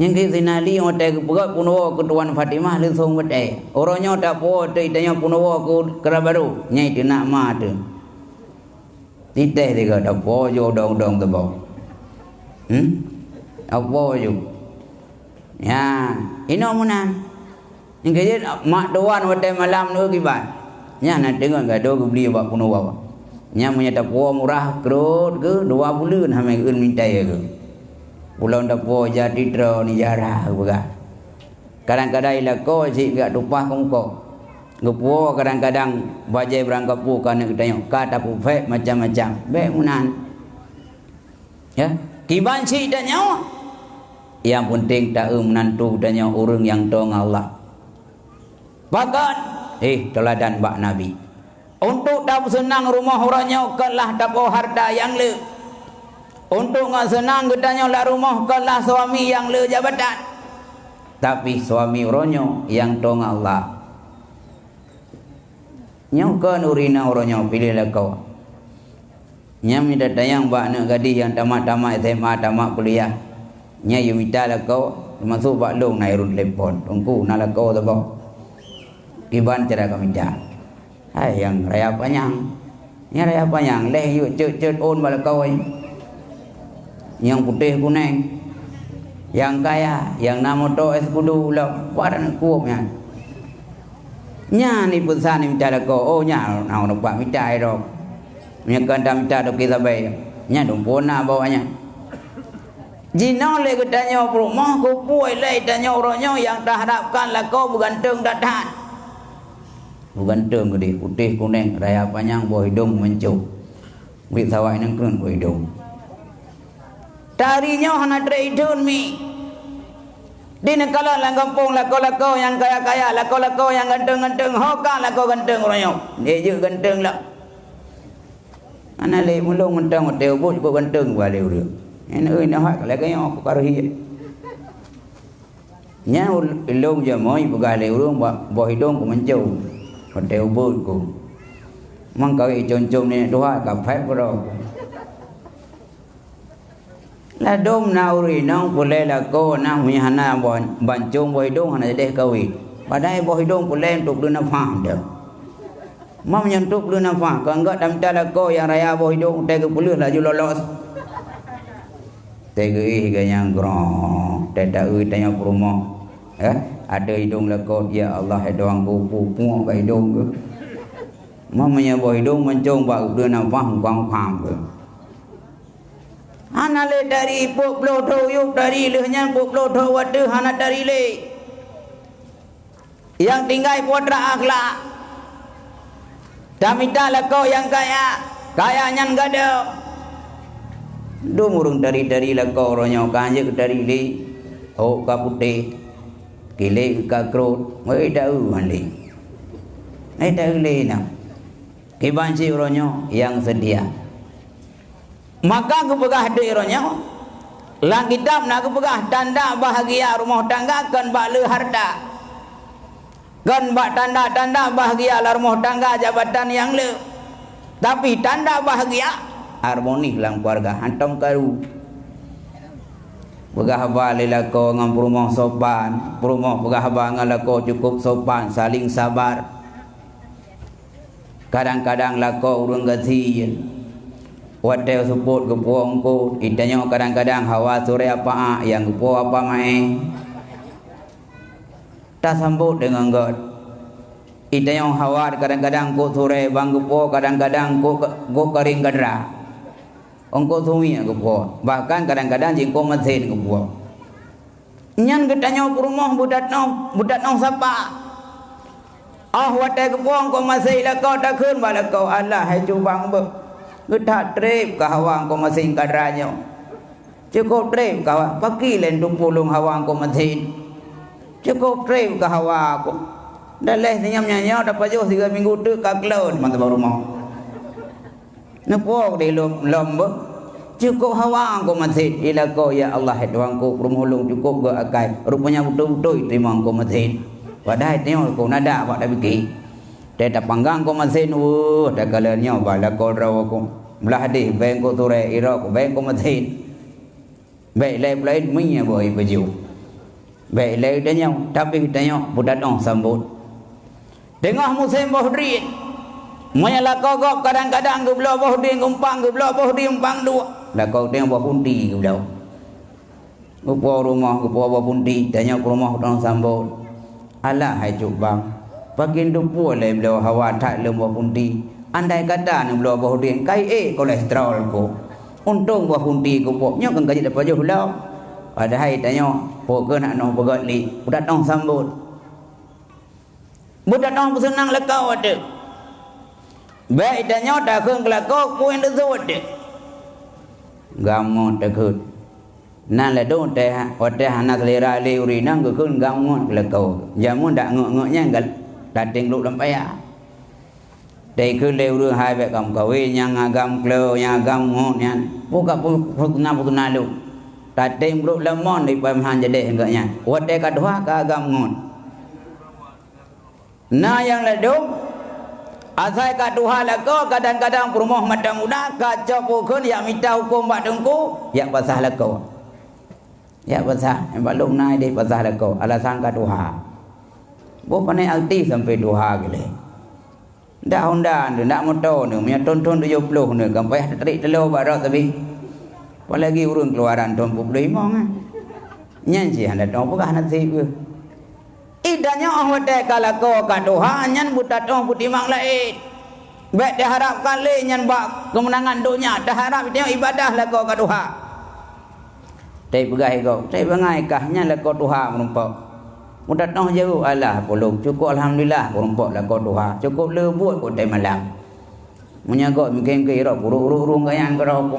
Nyang keuh Sina Ali watée geupeugét peunuwoe keu Tuan Fatimah leusong batée. Uroe nyoe tapuwoe teuk tanyoe peunuwoe keu keurah barô, nyang teunak ma teuh. Titeh tiga tapuwoe ju dong-dong teuboh. Hmm? Tapuwoe ju. Ya, inoe meunan. Nyang keujeuet mak tuan watée malam nyoe kiban. Nyan na teungoh gado geubri bak peunuwoe. Nyan meunyoe tapuwoe murah krot geuh dua buleuen hana geueun mintai geuh. Ulôn tapuwoe jati droe ni jara geupeugah. Kadang-kadang ilakoe cit geujak tupah keu mukoh. Geupuwoe kadang-kadang bajée beurangkapeue keu aneuk geutanyoe ka tapeuphek macam-macam. Bék meunan. Ya, kiban cit tanyoe. Nyang peunteng taeu meunantu tanyoe ureuëng nyang toe ngon Allah. Pakon? Eh, teuladan bak Nabi. Untuk tapeuseunang rumoh uroe nyoe kon lah tapuwoe hareuta nyang le. Untuk ngon seunang geutanyoe lam rumoh kon lah suami nyang le jabatan, tapi suami uroe nyoe nyang toe ngon Allah. Nyoe kon ureueng inong uroe nyoe piléh lakoe. Nyan mita tanyong bak aneuk gadih nyang tamat-tamat S M A, tamat kuliah. Nyan yue mita lakoe, teumasok bak lôn na ureueng telepon, "Teungku, na lakoe saboh. Kiban cara kamita?" Hai nyang raya panyang. Nyang raya panyang leh yue cot-cot ôn bak lakoe. Nyang putéh kuneng. Nyang kaya, nyang na moto es kudu lom, pat aneuk kueb nyan. Nyan ipeusan mita lakoe, oh nyan na ureueng pat mita droe. Meunyoe kon tamita toke sabai, nyan dumpeue na bak awaknyan. Jinoe lé geutanyoe peurumoh, keupeue lé tanyoe uroe nyoe nyang taharapkan lakoe beuganteung that-that. Beuganteung geudeh, putéh kuneng, raya panyang, boh idong mancung. Murit sawa inong keuneuk boh idong. Tari nyoe hana trép itheun mi. Di neukalon lam gampông lakoe-lakoe nyang kaya-kaya, lakoe-lakoe nyang ganteung-ganteung, ho ka lakoe ganteung uroe nyoe. Deh jeuet ganteung lah. Hana lé mulông mantong watèe ubit keu ganteung bak lé ureueng. Nyan ui nyoe hak lagèe nyoe aku ka reuhiek. Nyan ul-, ulôn jameun peugah lé ureueng ba-, boh idong ku mancung. Watèe ubit ku. Mang kawé icom-com nyan tuha ka phép keudroe. Ladôm na ureueng inong peureulèe lakoe na meunyo hana ban-, bancong boh idong hana jadeh kawé. Padahai boh idong peureulèe untuk deuh nafah deuh. Mam nyan untuk deuh nafah, keu anggot tamita lakoe nyang raya boh idong teuh geupeuleueh laju lolos. Teuh geuéh ganyang grong, teuh taeu tanyoe peurumoh. Eh, ada idong lakoe, ya Allah, hai Tuhanku, pupuek bak idong geuh. Mam meunyo boh idong mancong bak deuh nafah, mupham-pham geuh. Hana lé tari peuet ploh thô yub tari lheueh nyan peuet ploh thô watèe hana tari lé. Nyang tinggai putra akhlak. Tamita lakoe nyang kaya, kaya nyan gadôh. Dum ureueng tari-tari lakoe uroe nyoe ka jeuet tari lé. Ôk ka putéh, kilé ka krot, wéh taeu han lé. Wéh taeu lé na. Kiban cit uroe nyoe nyang seutia. Maka geupeugah deuh uroe nyoe, lam kitab na geupeugah tanda bahgia rumoh tangga kon bak le hareuta, kon bak tanda-tanda bahgia lam rumoh tangga jabatan nyang le, tapi tanda bahgia harmoni lam keuluwarga hantom karu. Peugah haba lé lakoe ngon peurumoh sopan, peurumoh peugah haba ngon lakoe cukup sopan, saling sabar. Kadang-kadang lakoe ureueng gasien, watèe seupôt geupuwoe eungkôt, itanyoe kadang-kadang hawa surèe apa ak nyang geupuwoe apa maé. Tasambot deungon göt. Itanyoe hawa kadang-kadang eungkôt surèe bang geupuwoe, kadang-kadang eungkôt, eungkôt karing gadra. Eungkôt sumiek geupuwoe, bahkan kadang-kadang jih eungkôt masén geupuwoe. Nyan geutanyoe peurumoh beutatnoh, beutatnoh sapa. Óh watèe geupuwoe eungkôt masén lakoe takheun bak lakoe, "Alah hai cubang beuh, geuthat trép keu hawa eungkôt masén kadra nyoe. Cukôp trép keu hawa, pakri lé teupeue lôn hawa eungkôt masén. Cukôp trép keu hawa ku. Daleh seunyoe nyan nyoe tapajoh sigoe minggu teuk ka klon mantong bak rumoh." Neupuwoe deh lom, lom beuh. Cukôp hawa eungkôt masén, ilakoe, "Ya Allah, hai Tuhanku, peurumoh lôn cukôp göt akai." Rupanya beutôi-beutôi teurimong eungkôt masén. Padahai tanyoe keu nada bak tapike. Teuh tapanggang eungkôt masén, weueh, takalon nyoe bak lakoe droe ku. Blah deh bèe eungkôt surèe, irok bèe eungkôt masén. Bèk ilèe peulaén mie boh ié peujeuet. Bèk ilèe geutanyoe, tapi geutanyoe beutatong sambot. Teungoh musém boh drien, meunyoe lakoe gob kadang-kadang geubloe boh drien geumpang, geubloe boh drien umpang duek, lakoe geutanyoe boh punti geubloe. Geupuwoe rumoh, geupuwoe boh punti, tanyoe peurumoh beutatong sambot. Alah hai cut bang, pakri teupeue lé bloe hawa that lom boh punti. Andai kata neubloe boh drien, ka ék kolesterol ku. Untông boh punti ku pok nyoe kon ka jeuet tapajoh lom. Padahai tanyoe, pok keuh nak noh peugöt li, beutatong sambot. Beutatong peuseunang lakoe teuh. Bèk tanyoe takheun keu lakoe peue nyang teusuet teuh. Gameungon takheun. Na ladôm watèe, watèe hana seulera lé ureueng inong geukheun gameungon keu lakoe. Jameun dak ngok-ngok nyan gal-, lateng glok lam paya. Teukeulée ureuëng hai bék ka meukawen, nyang agam klo, nyang agam ngon nyan. Buka pu-, putuna-putuna lôn. Tatém brok lamon di peumahan jadeh enggak nyan. Watée ka tuha ka agam ngon. Na nyang ladom, asai ka tuha lakoe, kadang-kadang peurumoh mata muda, ka cok pukon yak mita huköm bak teungku, yak pasah lakoe. Yak pasah, nyang bak lôn na ideh pasah lakoe, alasan ka tuha. Boh pané artis sampai tuha geuh lé. Ndak honda neu, ndak moto neu, meunyoe thon-thon tujoh ploh neu, kan payah tatarék teulô bak rot sabe. Apalagi ureuëng keuluaran thon peuet ploh limong, eh. Nyan cit hana teupeugah naseb geuh. Ih, tanyoe watée ka lakoe ka tuha, nyan beutatoh peutimang laén. Bék taharapkan lé nyan bak keumeunangan donya, taharap tanyoe ibadah lakoe ka tuha. Teupeugah igob, teubangai kah nyan lakoe tuha meurumpok. Meutatong jaweueb, alah, pulom, cukôp alhamdulillah meurumpok lakoe tuha, cukôp le buet kok teumalam. Meunyoe gob mungken-mungken irok puruk-uruk rung gayang keudroe.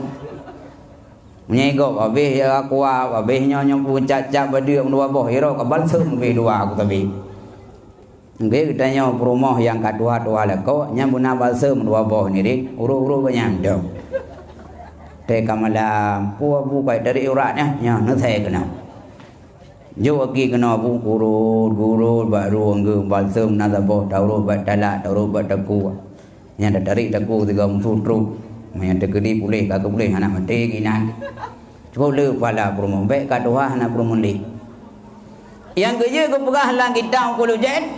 Meunyoe gob habéh ya aqua, habéh nyoe nyang peucap-cap badeuk meudua boh, irok ka balsem habéh dua aku sabe. Nggeh geutanyoe peurumoh nyang ka tuha-tuha lakoe, nyan beuna balsem dua boh nirek, uruk-uruk geuh nyan dong. Teuka malam, peue bu kai tarék urat nyan, nyan neusai keunoe. Jok aki keunoe bu kurut-kurut bak rueng geuh balsem na saboh taurot bak talak, taurot bak takue. Nyang tatarék takue sigoe musoh trok. Nyang teukeudi puléh ka keupuléh hana maté ginan. Cukôp le pala peurumoh, bék ka tuha hana peurumoh lé. Nyang keujeuet geupeugah lam kitab Ulul Jain,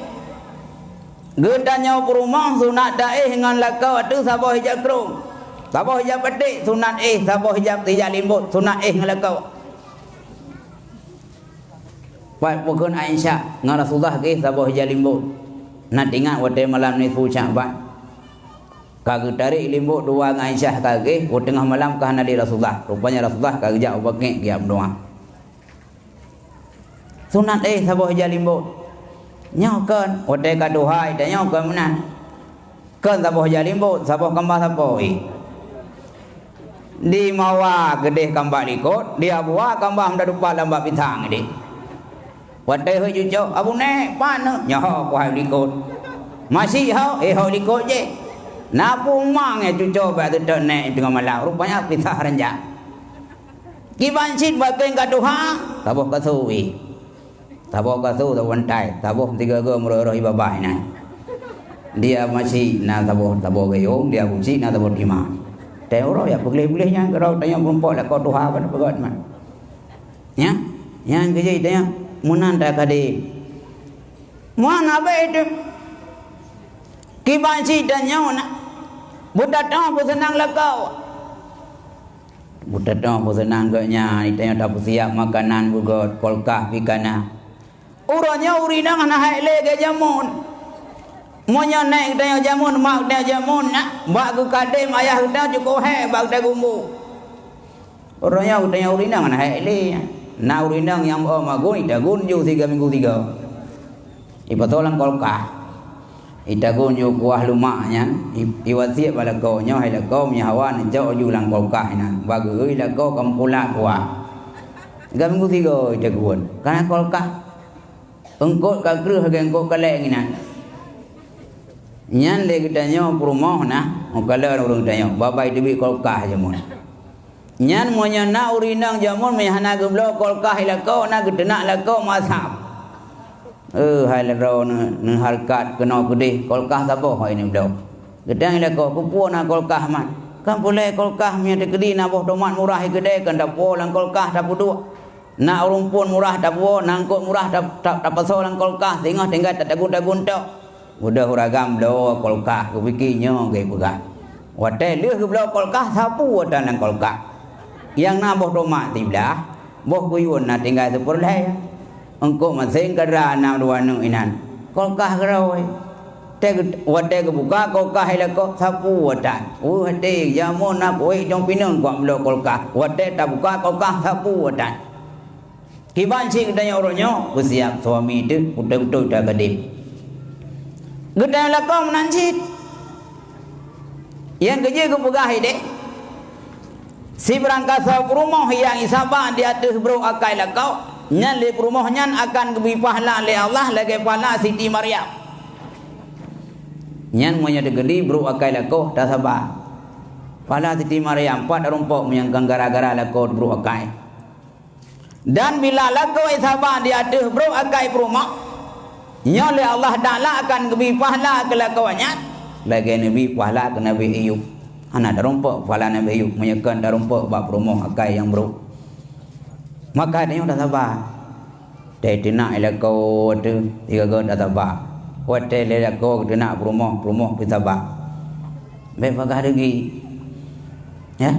geutanyoe peurumoh sunat taéh ngon lakoe ateueh saboh ija krông, saboh ija paték sunat éh, saboh ija, ija limbot sunat éh ngon lakoe. Pat pukon Aisyah ngon Rasulullah geuh saboh ija limbot. Na teuingat watée malam nisfu Sya'ban. Ka geutarék limbot dua ngon Aisyah ka geuh, u teungoh malam ka hana lé Rasulullah. Rupanya Rasulullah ka geujak u Baqi' geujak meudoá. Sunat éh saboh ija limbot. Nyoe kon, watée ka tuha ita nyoe kon meunan. Kon saboh ija limbot, saboh kamba sapo éh. Di mawa keudeh kamba likot, di abua kamba meudadupat lam bak pisang deh. Watée hôi cucok, "Abu Nék, pat neuh?" "Nyoe ho, ku hai likot." "Masih ho?" "Eh, ho likot jih." Na peue mang nyang cucok bak teutot nék teungoh malam, rupanya pisah ranjak. Kiban cit bak keueng ka tuha, saboh kasô éh. Saboh kasô, saboh bantai, saboh tiga-tiga meurôh-rôh ibabah inan. Dia masih na saboh, saboh gayông, dia buci na saboh timah. Teuh uroe ya peugleh-gleh nyan keudroe tanyoe meurumpok lakoe tuha ban peugöt man. Nyan, nyan keujeuet tanyoe meunan takadé. Meunan abéh teuh. Kiban cit tanyoe na. Beutatong peuseunang lakoe. Beutatong peuseunang geuh nyan, tanyoe tapeusiap makanan beugöt, kulkas pih ka na. Uroe nyoe ureueng inong hana hék lé lagèe jameun. Meunyoe nèk geutanyoe jameun, mak geutanyoe jameun na, bak geukadém ayah geutanyoe cukôp hék bak geutanyoe gumbu. Uroe nyoe geutanyoe ureueng inong hana hék lé. Na ureueng inong nyang meu'oh magun, itagun ju siga minggu siga. Ipasoe lam kulkas. Itagun ju kuah lumak nyan, i-, iwasiet bak lakoe nyoe, "Hai lakoe, meunyoe hawa neucok ju lam kulkas nyan, bak geuh lakoe ka meukulat kuah." Siga minggu siga itagun. Kana kulkas. Eungkôt ka kreueh lagèe eungkôt kaleng inan. Nyan lé geutanyoe peurumoh na, meukalon ureueng tanyoe, babai teubiet kulkas jameun. Nyan meunyoe na ureueng inong jameun, meunyoe hana geubloe kulkas i lakoe, na geuteunak lakoe meuasam. Eh, hai lôn droeneuh, neuhareukat keunoe keudeh, kulkas saboh hai neubloe. Geutanyong i lakoe, "Keupeue na kulkas mat?" "Kan peureulèe kulkas, meunyoe teukeudi na boh tomat murah i keudè, kan tapuwoe lam kulkas tapeuduek." Na ureueng phôn murah tapuwoe, na eungkôt murah ta-, ta-, tapasoe lam kulkas, singoh tinggai tatagun-tagun tok. Beudôh ureueng agam bloe kulkas, geupike nyoe geupeugah. Watèe lheueh geubloe kulkas, sapeue tan lam kulkas. Nyang na boh tomat siblah, boh kuyueng na tinggai sipeureulee. Eungkôt maséng kadra na dua neuk inan. Kulkas keudroe. Tée geu-, watée geubuka kulkas i lakoe, sapeue tan. Weueh até, jameun na kuék cong pineung kuat meulok kulkas. Watée tabuka kulkas, sapeue tan. Kiban cit geutanyoe uroe nyoe, beusiab suami teuh, beutôi-beutôi tagadeb. Geutanyoe lakoe meunan cit. Nyang keujeuet geupeugah ideh, sibarang kasoe peurumoh nyang isaba di ateueh brok akai lakoe, nyan lé peurumoh nyan akan geubri pahala lé Allah lagée pahala Siti Maryam. Nyan meunyoe teukeudi brok akai lakoe, tasaba. Pahala Siti Maryam pat tarumpok meunyoe kon gara-gara lakoe brok akai. Dan bila lakoe saba di ateueh brok akai peurumoh, nyoe lé Allah Taala akan geubri pahala keu lakoe nyan lagèe neubri pahala keu Nabi Ayub. Hana tarumpok pahala Nabi Ayub meunyoe kon tarumpok bak peurumoh akai nyang brok. Maka tanyoe tasaba. Watèe teunak lakoe teuh, sigoe tasaba. Watèe lé lakoe teunak peurumoh, peurumoh pih saba. Bèk bagaih rugi. Ya?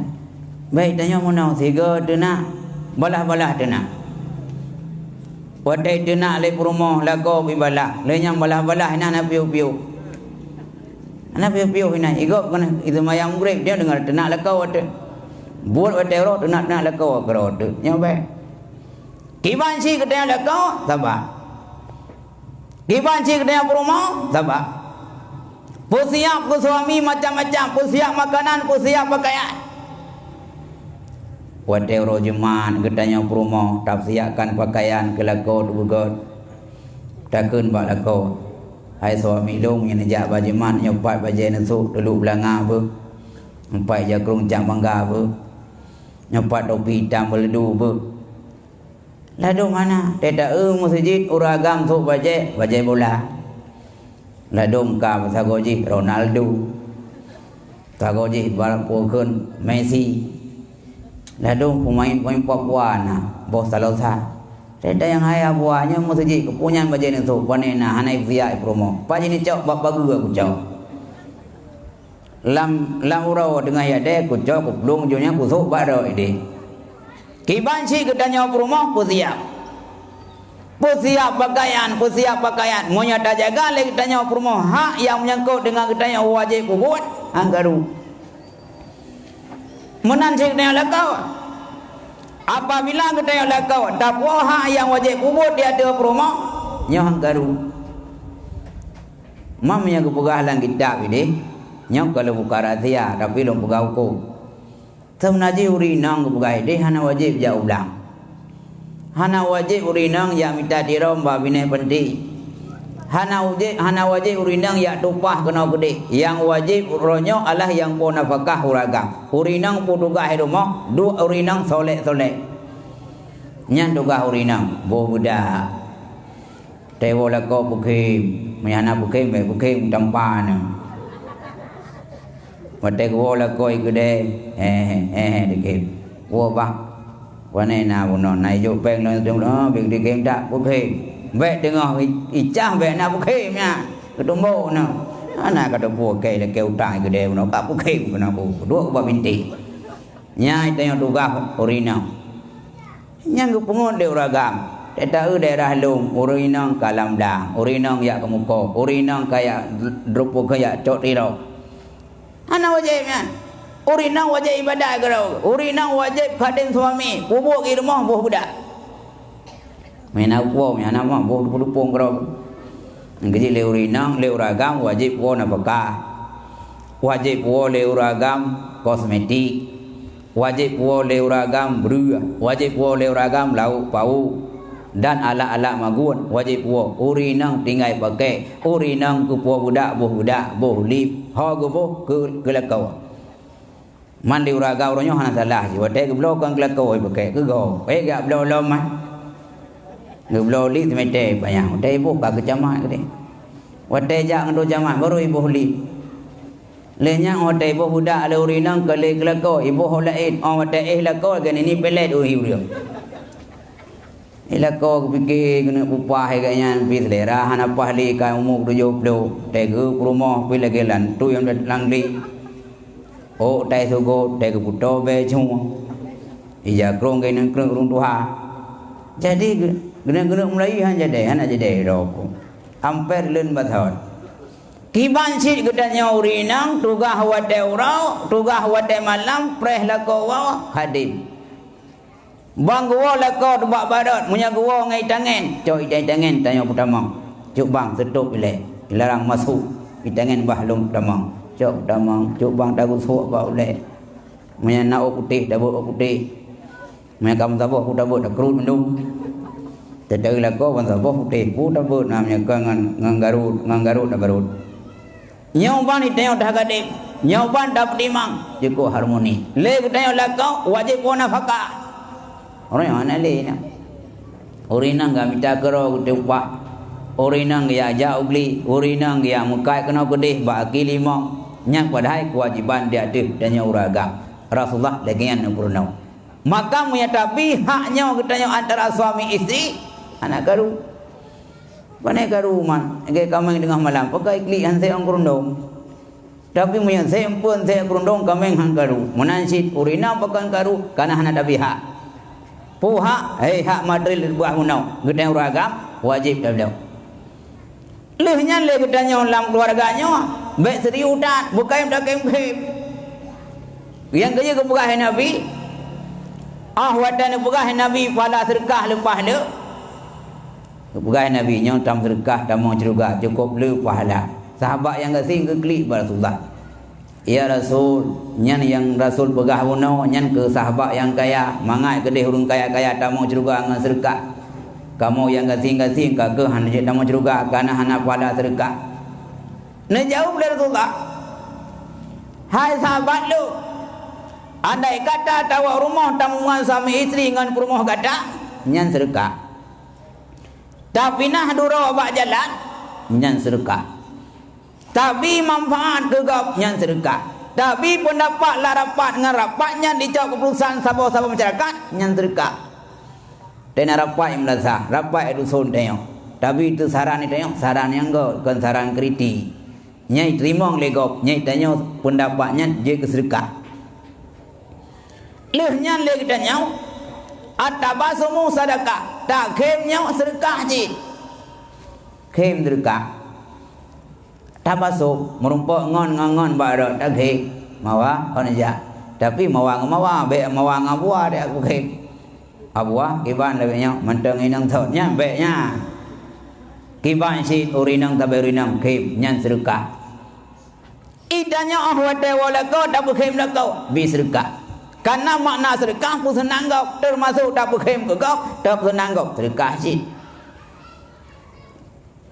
Bèk tanyoe meunoe, sigoe teunak, balah-balah teunak. Watèe teunak lé peurumoh, lakoe pih balah. Lé nyang balah-balah inan hana piôh-piôh. Hana piôh-piôh inan. Igop keuneuk seumayang Maghrib, dia deungon teunak lakoe teuh. Buet watèe uroe teunak-teunak lakoe keudroe teuh. Nyoe bèk. Kiban cit geutanyoe lakoe, saba. Kiban cit geutanyoe peurumoh, saba. Peusiap keu suami macam-macam, peusiap makanan, peusiap pakaian. Watèe uroe Jumat geutanyoe peurumoh, tapeusiapkan pakaian keu lakoe teupeugöt. Takheun bak lakoe, "Hai suami lôn, nyang neujak bak Jumat, nyoe pat bajèe neusok teulok beulanga beuh, nyoe pat jakrong cak mangga beuh, nyoe pat topi itam beuleudu beuh." Ladôm hana, teuta eu meuseujid ureueng agam sôk bajèe, bajèe bola. Ladôm ka sagoe jih Ronaldo. Sagoe jih bak peue kheun Messi. Ladôm peumain-peumain Papua na, boh Salosa. Teuta nyang hai Abu nyan meuseujid keupeue nyan bajèe neusôk, pane na hana ipeusiap peurumoh. Pat jih neucok bak pageue kucok. Lam, lam uroe teungoh yadée kucok kuplueng, jih nyan kusôk bak droe idéh. Kiban cit geutanyoe peurumoh peusiap. Peusiap pakaian, peusiap pakaian. Meunyoe tajaga lé geutanyoe peurumoh hak nyang meunyangkot deungon geutanyoe wajéb peubuet, han karu. Meunan cit geutanyoe lakoe. Apabila geutanyoe lakoe tapuwoe hak nyang wajéb peubuet di ateueh peurumoh, nyoe han karu. Mam nyang geupeugah lam kitab idéh, nyoe ka lôn buka rahsia, tapi lôn peugah hukôm. Seubeuna jih ureueng inong geupeugah idéh hana wajéb jak u blang. Hana wajéb ureueng inong jak mita tirông bak binéh panti. Hana wajéb, hana wajéb ureueng inong jak tumpah keunoe keudéh. Nyang wajéb uroe nyoe adalah nyang po nafakah ureueng agam. Ureueng inong po tugaih di rumoh, duek ureueng inong solek-solek. Nyan tugaih ureueng inong, boh beudak. Watée woe lakoe peukhém, meunyo hana peukhém, bék peukhém tampa na. Watée geuwoe lakoe keudée, he, he, he, he, dikhém. Woe bah, pane na bunoe, na ijok péng lom, lom, lom, bék dikhém that, peukhém. Bék teungoh i-, icah, bék na peukhém nyan, keutumbok na. Hana ka teupeue kée lakée utang keudée bunoe, ka peukhém keunoe, duek ubak bintéh. Nyan tanyoe tugaih ureueng inong. Nyang geupeungon lé ureueng agam, teuta eu daerah lôn, ureueng inong ka lam blang, ureueng inong jak keumukoh, ureueng inong ka jak drup-, ka jak cok tirông. Hana wajéb nyan. Ureueng inong wajéb ibadat keudroe, ureueng inong wajéb khadém suami, peubuet di rumoh boh beudak. Meunan puwoe, meunan mah boh lupông-lupông keudroe. Nyang keujeuet lé ureueng inong, lé ureueng agam wajéb puwoe nafakah. Wajéb puwoe lé ureueng agam kosmetik. Wajéb puwoe lé ureueng agam breueh, wajéb puwoe lé ureueng agam lauk pauk, dan alat-alat magun wajéb puwoe. Ureueng inong tinggai pakèk, ureueng inong keupuwoe beudak, boh beudak, boh lip, ho geuboh keu, keu lakoe. Man di ureueng agam uroe nyoe hana salah jih, watèe geubloe kon keu lakoe pakèk, keu gob, eh, jak bloe lom mah. Geubloe lip simetée panyang, watèe iboh ka keu camat keudéh. Watèe jak ngon droe camat, barô iboh lip. Lheueh nyan watèe iboh beudak lé ureueng inong ka lé keu lakoe, iboh ho laén, oh watèe éh lakoe lagèe nini pelet ureueng. Di lakoe geupike keuneuk peupah lagèe nyan pih seulera hana paih lé ka umu tujoh ploh, teuka peurumoh pih lagèe lantui nyang lam glé. Ôk tai sugot, teuka peutoe bèe cue. Ija krông keuneuk kreueng ureueng tuha. Jadi geu-, keuneuk-keuneuk meulayeue han jadèe, hana jadèe droe. Amper leuen bathon. Kiban cit geutanyoe ureueng inong, tugaih watèe uroe, tugaih watèe malam, preh lakoe woe, hadém. Ban geuwoe lakoe teuh bak barot, meunyoe geuwoe ngon itangen, cok itangen tanyoe peutamong. Cok bang seutôb ilèe, ilarang masôk, itangen bah lôn peutamong. Cok peutamong, cok bang tagusuek bak ulèe. Meunyoe na ôk putéh, tabeuet ôk putéh. Meunyoe ka meusaboh, pu tabeuet, takrut mandum. Teuta eu lakoe ban saboh putéh, pu tabeuet, na meunyoe ka ngon, ngon garut, ngon garut tagarut. Nyoe ban geutanyoe that gadéh, nyoe ban tapeutimang, cukôp harmoni. Lé geutanyoe lakoe wajéb po nafakah. Ureueng nyoe hana lé nyan. Ureueng inong geumita keudroe geutumpah, ureueng inong geujak u gli, ureueng inong geujak meukat keunoe keudéh bak aki limong. Nyan padahai keuwajéban di ateueh tanyoe ureueng agam. Rasulullah lagée nyan neupeurunoe. Maka meunyoe tapi hak nyoe geutanyoe antara suami istri, hana karu. Pane karu man, lagée kaméng teungoh malam, pakai klik han sép ngon keurundong. Tapi meunyoe sép eumpeuen sép keurundong kaméng han karu. Meunan cit ureueng inong pakon karu, kana hana tabi hak. Peue hak? Hei, hak materi leubeh bunoe, geutanyoe ureueng agam, wajéb tabloe. Lheueh nyan lé geutanyoe lam keuluwarga nyoe, bék serius that, beukai meutakém-kém. Nyang keujeuet geupeugah lé Nabi, ah, watée neupeugah lé Nabi pahala seudeukah leupah le. Geupeugah lé Nabi, "Nyoe tam seudeukah tamong syeuruga, cukôp le pahala." Sahabat nyang gasien geuklik bak Rasulullah, "Ya Rasul, nyan nyang Rasul peugah bunoe nyan keu sahabat nyang kaya, mangat keudeh ureueng kaya-kaya tamong syeuruga ngon seudeukah. Kamoe nyang gasien-gasien ka keuh hana jeuet tamong syeuruga, kana hana pahala seudeukah." Neujaweueb lé Rasulullah, "Hai sahabat lôn, andai kata tawoe rumoh tameungon suami istri ngon peurumoh gata, nyan seudeukah. Tapinah duroe bak jalan, nyan seudeukah. Tabi manfaat keu gob, nyan seudeukah. Tabi peundapat lam rapat ngon rapat nyan jicok keuputusan saboh-saboh masyarakat, nyan seudeukah." Teuh na rapat nyang meunasah, rapat dusun tanyoe. Tapi teuh saran tanyoe, saran nyang göt, kon saran kritik. Nyang teurimong lé gob, nyang tanyoe peundapat nyan jeuet keu seudeukah. Lheueh nyan lé geutanyoe, at-tabassumu sadaqah, takhém nyoe seudeukah cit. Khém seudeukah. Tabasoe, meurumpok ngon ngon ngon bak rot takhém, mawa kon jak. Tapi mawa ngon mawa, bék mawa ngon buah deh aku khém. Abuah kiban lagée nyoe, mantong inong thot nyan bék nyan. Kiban cit ureueng inong tabée ureueng inong khém, nyan seudeukah. Ih tanyoe óh watée woe lakoe tapeukhém lakoe, bi seudeukah. Kana makna seudeukah peuseunang gob, teumasok tapeukhém keu gob, tapeuseunang gob, seudeukah cit.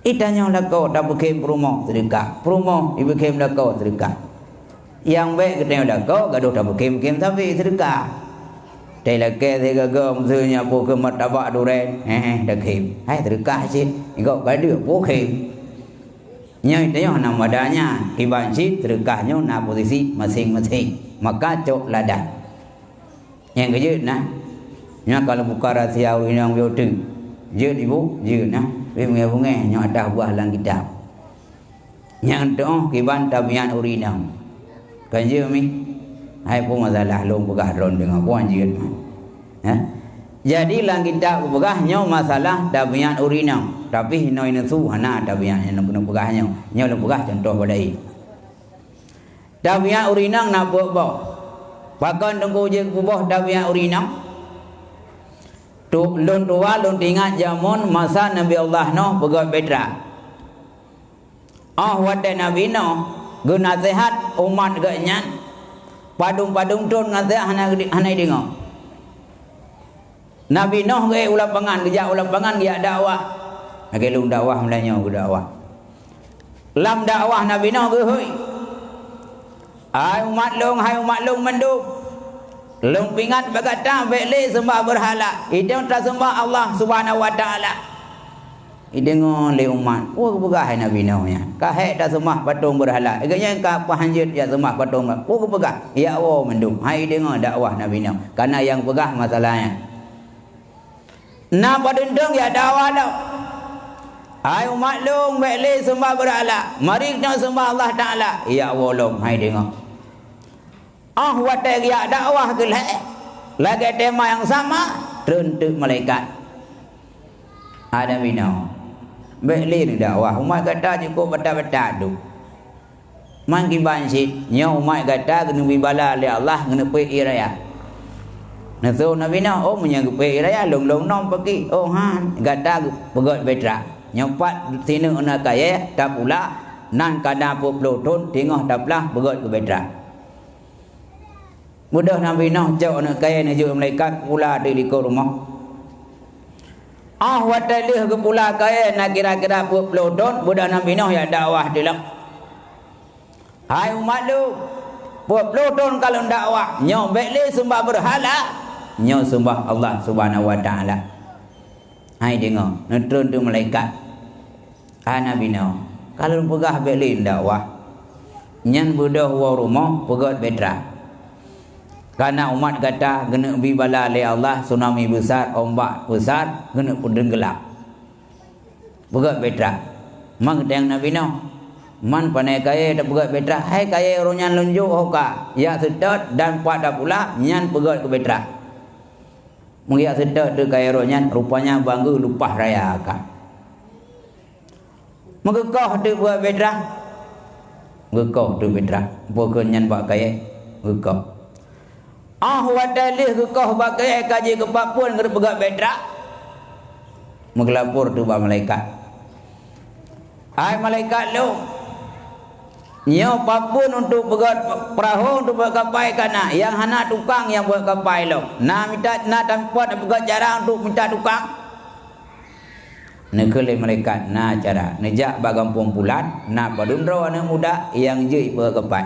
Ih tanyoe lakoe tapeukhém peurumoh, seudeukah. Peurumoh ipeukhém lakoe, seudeukah. Nyang bék geutanyoe lakoe gadôh tapeukhém-khém sabe, seudeukah. Tei lakée sigoe-goe meuseu nyan peue keu martabak duren, hé-hé takhém. Hai seudeukah cit, gob ka deuek peue khém. Nyoe tanyoe hana mada nyan, kiban cit seudeukah nyoe na posisi maséng-maséng. Maka cok ladan. Nyang keujeuet na, nyoe ka lôn buka rahsia ureueng inong biyeu teuk. Jeuet ibu, jeuet na, tapi beungéh-beungéh nyoe ataih buah lam kitab. Nyang teuoh kiban tabiat ureueng inong. Kan jeuet mi? Hai peue masalah lôn peugah droen deungoe, peue jeuet man. Ha? Jadi lam kitab geupeugah nyoe masalah tabiat ureueng inong, tapi hinoe neusue hana tabiat nyang lôn keuneuk peugah nyoe. Nyoe lôn peugah cuntoh bak laén. Tabiat ureueng inong na peuet boh. Pakon teungku jeuet peuboh tabiat ureueng inong? Tu, lôn tuwa lôn teuingat jameun masa Nabi Allah Nuh peugöt bahtera. Óh watée Nabi Nuh geunaseuhat umat geuh nyan, padum-padum thon naseuhat hana, hana jideungoe. Nabi Nuh geuék u lapangan, geujak u lapangan geujak dakwah. Lagée lôn dakwah meunyoe geudakwah. Lam dakwah Nabi Nuh geuhôi, "Hai umat lôn, hai umat lôn mandum, lôn peuingat bak gata bék lé seumbah beurhala, idong taseumah Allah Subhanahu wa Taala." Ideungoe lé umat, peue geupeugah hai Nabi Nuh nyan? Ka hék taseumah patong beurhala. Geuhnyan ka peuhanjeuet jak seumah patong beurhala. Peue geupeugah? Jak woe mandum. Hai ideungoe dakwah Nabi Nuh. Kana nyang peugah masalah nyan. Na padum thon jak dakwah lom. Hai umat lôn, bék lé seumah beurhala. Mari geutanyoe seumah Allah Taala. Jak woe lom, hai deungoe. Óh watée geujak dakwah keu lhée, lagée tema nyang sama, treun teuk malaikat. Hai Nabi Nuh, bék lé neudakwah, umat gata cukôp batat-batat dum. Man kiban cit, nyoe umat gata geuneubri bala lé Allah geuneupeuék ié raya. Neuseuôt Nabi Nuh, "Oh, meunyoe geupeuék ié raya, lôn lom nom paki." "Oh, han, gata geupeugöt bahtera. Nyoe pat sineuk aneuk kayée tapula, nan ka na peuet ploh thon teungoh taplah peugöt keu bahtera." Beudôh Nabi Nuh cok aneuk kayée neujok malaikat pula di likot rumoh. Óh watée lheueh geupula kayée na kira-kira peuet ploh thon, beudôh Nabi Nuh jak dakwah teulak. "Hai umat lôn, peuet ploh thon ka lôn dakwah, nyoe bék lé seumbah beurhala, nyoe seumbah Allah Subhanahu wa Taala." Hai deungoe, neutreun teuk malaikat. Hana binoe, ka lôn peugah bék lé dakwah. Nyan beudôh woe rumoh peugét bahtera. Kana umat gata geuneuk bi bala lé Allah, tsunami besar, ombak besar, geuneuk peudeueng geulam. Peugét bahtera. Man geutanyong na binoe. Man panai kayée tapeugét bahtera, hai kayée uroe nyan lôn jok ho ka, jak seutôt dan pat tapula, nyan peugét keu bahtera. Meungiak seutôt teuk kayée roh nyan, rupanya bangeu lumpah raya ka. Meugeukoh teuk buet bahtera. Geukoh teuk bahtera. Bukon nyan bak kayée, geukoh. Óh watée lheueh geukoh bak kayée ka jikeupak phon geupeugét bahtera. Meugeulapor teuk bak malaikat. Hai malaikat lôn, nyoe papeuen untuk peugét peurahô, untuk peugét kapai ka na, nyang hana tukang nyang peugét kapai lom. Na mita, na tampat peugét cara untuk mita tukang? Neukheun lé malaikat, na cara. Neujak bak gampông pulan, na padum droe aneuëk muda nyang jeuet peugét kapai.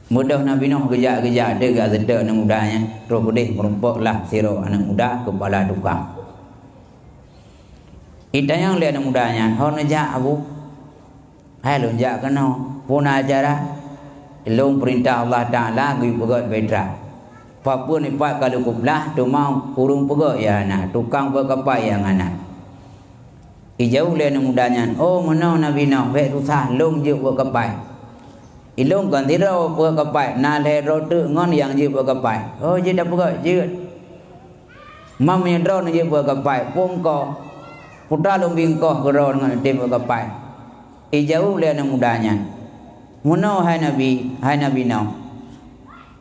Beudôh na binoe geujak-geujak teuk geuseutôt aneuëk muda nyan, troh keudeh meurumpok lah sidroe aneuëk muda keupala tukang. Itanyong lé aneuëk muda nyan, "Ho neujak, Abu?" "Hai lôn jak keunoe, peue na acara?" "Lôn peurintah Allah Taala geuyue peugét bahtera. Papeuen ipat ka lôn peublah, teuma ureuëng peugét nyang hana, tukang peugét kapai nyang hana." Ijaweueb lé aneuëk muda nyan, "Oh, meunoe na binoe, bék susah, lôn jeuet peugét kapai. Ilôn kon sidroe peugét kapai, na lhée droe teuk ngon nyang jeuet peugét kapai." "Oh, jeuet tapeugét, jeuet." "Man meunyoe droeneuh jeuet peugét kapai, peue ngkoh? Peue teuma lôn bi ngkoh keu droeneuh ngon tem peugét kapai?" Ijaweueb lé aneuëk muda nyan, "Meunoe hai Nabi, hai na binoe.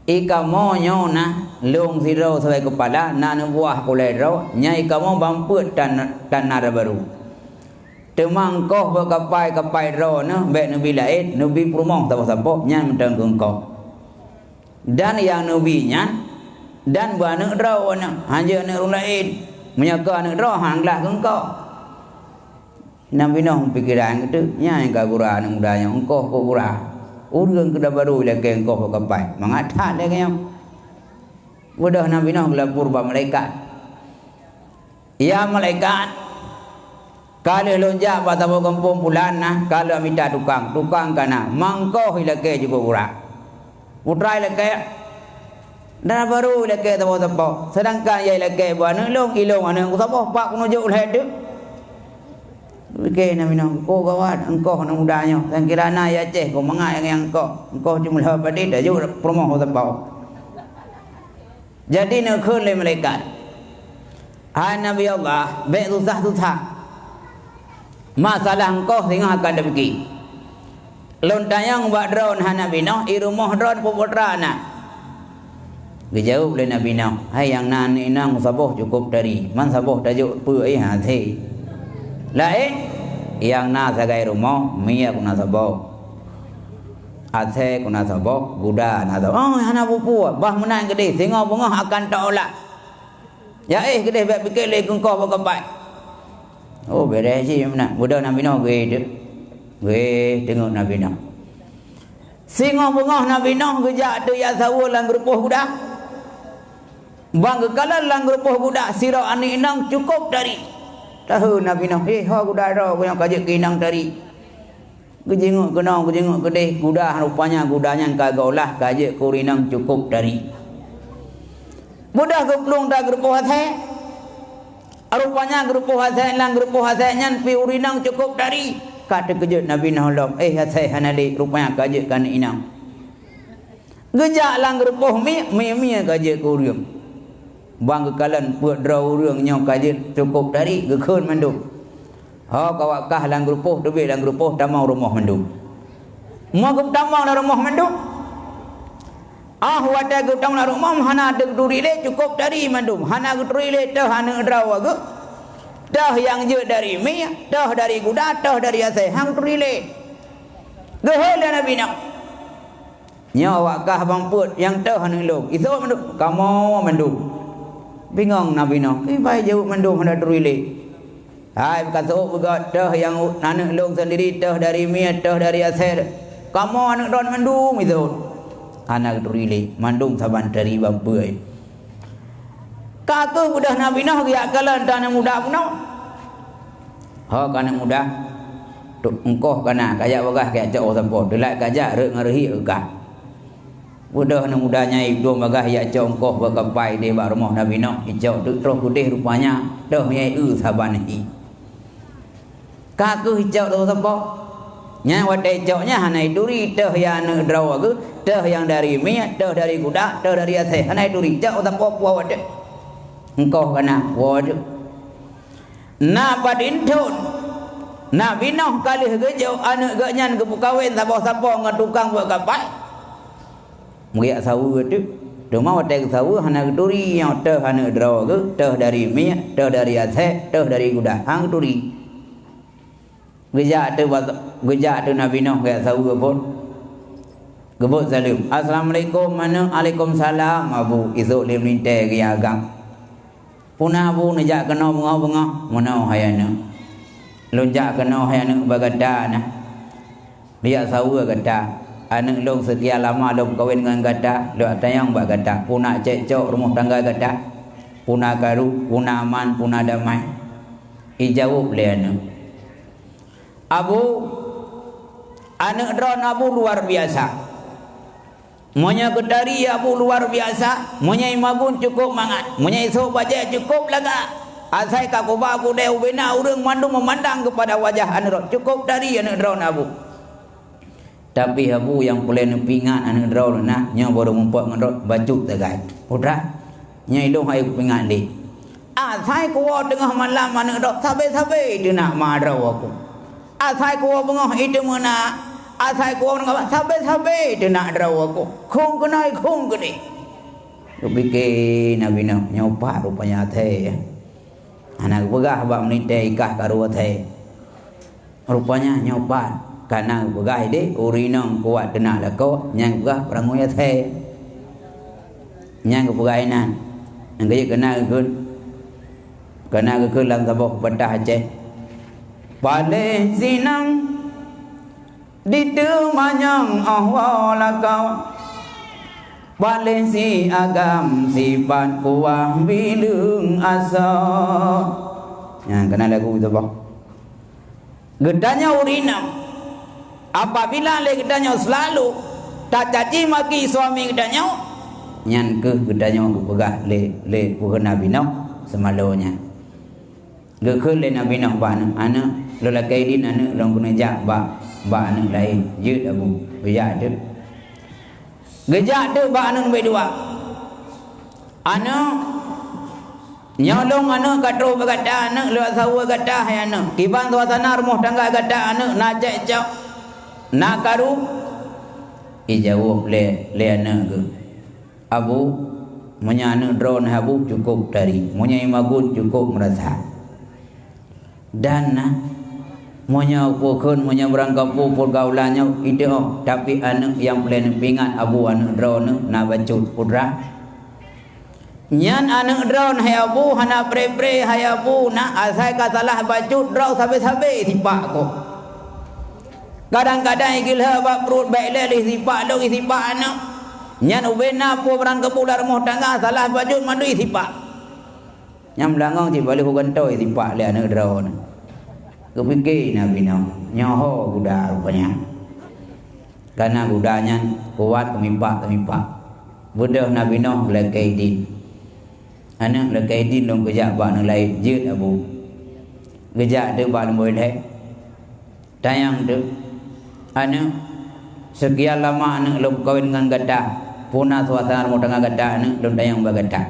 Ikamoe nyoe na lôn sidroe sagai keupala, na neubuah ulée droe, nyan ikamoe ban peuet tan, tan na barô. Teuma ngkoh peugét kapai, kapai droeneuh bék neubi laén, neubi peurumoh saboh-saboh, nyan mantong keu ngkoh." Dan nyang neubi nyan, dan beu aneuëk droe nyan, hana jeuet aneuëk ureuëng laén. Meunyoe keu aneuëk droe, hana glah keu ngkoh. Na binoe pikiran geuteuk, nyan ka gura aneuëk muda nyoe, ngkoh keu gura. Ureuëng keuda barô ilakée ngkoh bak kapai, mangat that lagée nyoe. Beudôh na binoe geulapor bak malaikat. "Ya malaikat, ka lheueh lôn jak bak saboh gampông pulan na, ka lheueh mita tukang, tukang ka na, mangkoh ilakée jikuk urat. Putra ilakée, dan barô ilakée saboh-saboh, seudangkan ya ilakée beu aneuëk lôn, ilôn aneuëk saboh, pat kuneujok lhée teuk." Oke, na binoe, "Ko gawat, ngkoh aneuëk muda nyoe, sangkira na ya Aceh, ko mangat nyang ngkoh, ngkoh cuma lhée padé, tajok peurumoh saboh." Jadi neukheun lé malaikat, "Hai Nabi Allah, bék susah-susah. Masalah ngkoh singoh akan tapike. Lôn tanyong bak droeneuh hana binoe, i rumoh droeneuh peue putra na?" Geujaweueb lé na binoe, "Hai nyang na aneuëk inong saboh cukôp tari, man saboh tajok peue, eh, hase. Laén, nyang na sagai rumoh, mie ku na saboh. Asée ku na saboh, guda na saboh." "Oh, hana peue-peue, bah meunan keudeh, singoh beungoh akan taolah. Ya éh keudeh bék pike lé keu ngkoh bak kapai." Oh, beureh jih meunan. Beudôh na binoe geuh teuk. Geuh teungeut na binoe. Singoh beungoh na binoe geujak teuk jak saweue lam geurupoh guda. Ban geukalon lam geurupoh guda sidroe aneuëk inong cukôp tari. Tahu na binoe, "Eh, ho guda droe, nyoe ka jeuet keu inong tari." Geujingeuk keunoe, geujingeuk keudeh, guda rupanya guda nyan ka geuolah ka jeuet keu ureuëng inong cukôp tari. Beudôh geuplueng lam geurupoh asée. Rupanya geurupoh asée, lam geurupoh asée nyan pih ureuëng inong cukôp tari. Ka teukeujot na binoe lom, "Eh, asée hana lé, rupanya ka jeuet keu aneuëk inong." Geujak lam geurupoh mie, mie-mie ka jeuet keu ureuëng. Ban geukalon peuet droe ureuëng nyoe ka jeuet cukôp tari, geukheun mandum. Ho ka wak kah lam geurupoh, teubiet lam geurupoh, tamong rumoh mandum. Meugeutamong lam rumoh mandum. Ah, watée geutamong lam rumoh, hana teuturi lé, cukôp tari mandum. Hana geuturi lé, toh aneuëk droe geuh, toh nyang jeuet dari mie, toh dari guda, toh dari asée, hana geuturi lé. Geuhôi lé na binoe. Nyoe awak kah ban peuet nyang toh aneuëk lôn. Isôk mandum, kamoe mandum. Bingong na binoe, kiban jaweueb mandum hana turi lé. Hai, ka sôk beugét, toh nyang aneuëk lôn sendiri, toh dari mie, toh dari asée. Kamoe aneuk droen mandum izot. Hana geuturi lé, mandum saban teurimong beue. Ka kheueh beudôh na binoe geujak kalon tan aneuk muda bunoe. Ho ka aneuk muda, tu engkoh ka na, kajak bagah kajak cok sapo, deulat kajak rhot ngon reuhi ka. Beudôh aneuk muda nyan idong bagah ijak cok engkoh bak kapai idéh bak rumoh na binoe, icok teuk troh keudéh rupanya, toh nyang eu saban hi. Ka kheueh icok lôn sapo. Nyan watée icok nyan hana ituri, toh nyang aneuk droe geuh, toh nyang dari miet, toh dari guda, toh dari asée, hana ituri. Icok sapo puwoe watée. Engkoh ka na, puwoe watée. Na padum thon, na binoe ka lheueh geujok aneuk geuh nyan geupeukawen saboh sapo ngon tukang buet kapai. Meugeuyak saweue teuk. Teuma watée geusaweue hana geuturi nyoe toh aneuk droe geuh, toh dari miet, toh dari asée, toh dari guda. Hana geuturi. Geujak teuk ba-, geujak teuk na binoe geujak saweue phon. Geubeuet saleuem. "Assalamualaikum, aneuk." "Alaikumsalam, Abu." Isok lé meulintée geujak agam. "Peue na Abu neujak keunoe beungoh-beungoh?" "Meunoe hai aneuk. Lôn jak keunoe hai aneuk bak gata na. Neujak saweue gata. Aneuk lôn seukian lama lôn peukawen ngon gata, lôn tanyong bak gata. Peue na cekcok rumoh tangga gata? Peue na karu, peue na aman, peue na damai?" Ijaweueb lé aneuk, "Abu, aneuk droen Abu luar biasa. Meunyoe geutari Abu luar biasa, meunyoe imagun cukôp mangat, meunyoe isôk bajée cukôp lagak. Asai ka kuba gudée ubena ureuëng mandum meumandang keupada wajah aneuk droen. Cukôp tari aneuk droen Abu. Tapi Abu nyang peureulée neupeuingat aneuk droen na, nyoe barô muphom ngon droen bacut sagai." Putra, nyoe ilôn hai kupeuingat lé. Asai kuwoe teungoh malam aneuk droen sabe-sabe teunak ma droe ku. Asai kuwoe beungoh iteumeuna, asai kuwoe beungoh sabe-sabe teunak droe ku. Khong keunoe khong keudeh. Geupike na binoe nyoe pat rupanya athée. Hana geupeugah bak meulintée ikah karu athée. Rupanya nyoe pat kana geupeugah ideh ureuëng inong kuat teunak lakoe nyang geupeugah peurangui athée. Nyang geupeugah inan. Nyang geujeuet keunan geukheun. Keunan geukheun lam saboh peupatah Aceh. Paléh sinang diteumanyong oh woe lakoe. Paléh si agam sipat kuah bileueng asoe. Nyang keunan lagu saboh. Geutanyoe ureuëng inong, apabila lé geutanyoe seulalu tacaci maki suami geutanyoe, nyan kheueh geutanyoe geupeugah lé, lé peue na binoe seumalo nyan. Geukheun lé na binoe bak aneuk, "Aneuk, lôn lakée idin aneuk lôn keuneuk jak bak, bak aneuk laén. Jeuet Abu, beujak teuk." Geujak teuk bak aneuk numbée dua. "Aneuk, nyoe lôn aneuk ka troh bak gata aneuk, lôn saweue gata hai aneuk. Kiban suasana rumoh tangga gata aneuk, na cekcok, na karu?" Ijaweueb lé, lé aneuk geuh, "Abu, meunyoe aneuk droeneuh Abu cukôp tari, meunyoe imagun cukôp meurasa." Dan na, meunyoe peue kheun, meunyoe barangkapeue peugaulan nyoe iteuoh, tapi aneuk nyang peureulée neupeuingat Abu aneuk droeneuh na bacut putra. Nyan aneuk droen hai Abu hana pre-pre hai Abu na asai ka salah bacut droe sabe-sabe sipak koh. Kadang-kadang igeulheueh bak pruet bék lé lé sipak lôn sipak aneuk. Nyan ubena peue barangkapeue lam rumoh tangga salah bacut mandum sipak. Nyang meulangong cit bak lheueh gantoe sipak lé aneuk droeneuh. Geupike na binoe, nyoe ho guda rupanya. Kana guda nyan kuat teumipak-teumipak. Beudôh na binoe lakée idin. Aneuk lakée idin lôn geujak bak aneuk laén, "Jeuet Abu." Geujak teuk bak lumbôi lhée. Tanyong teuk, "Aneuk, seukian lama aneuk lôn peukawen ngon gata, peue na suasana rumoh tangga gata aneuk lôn tanyong bak gata?"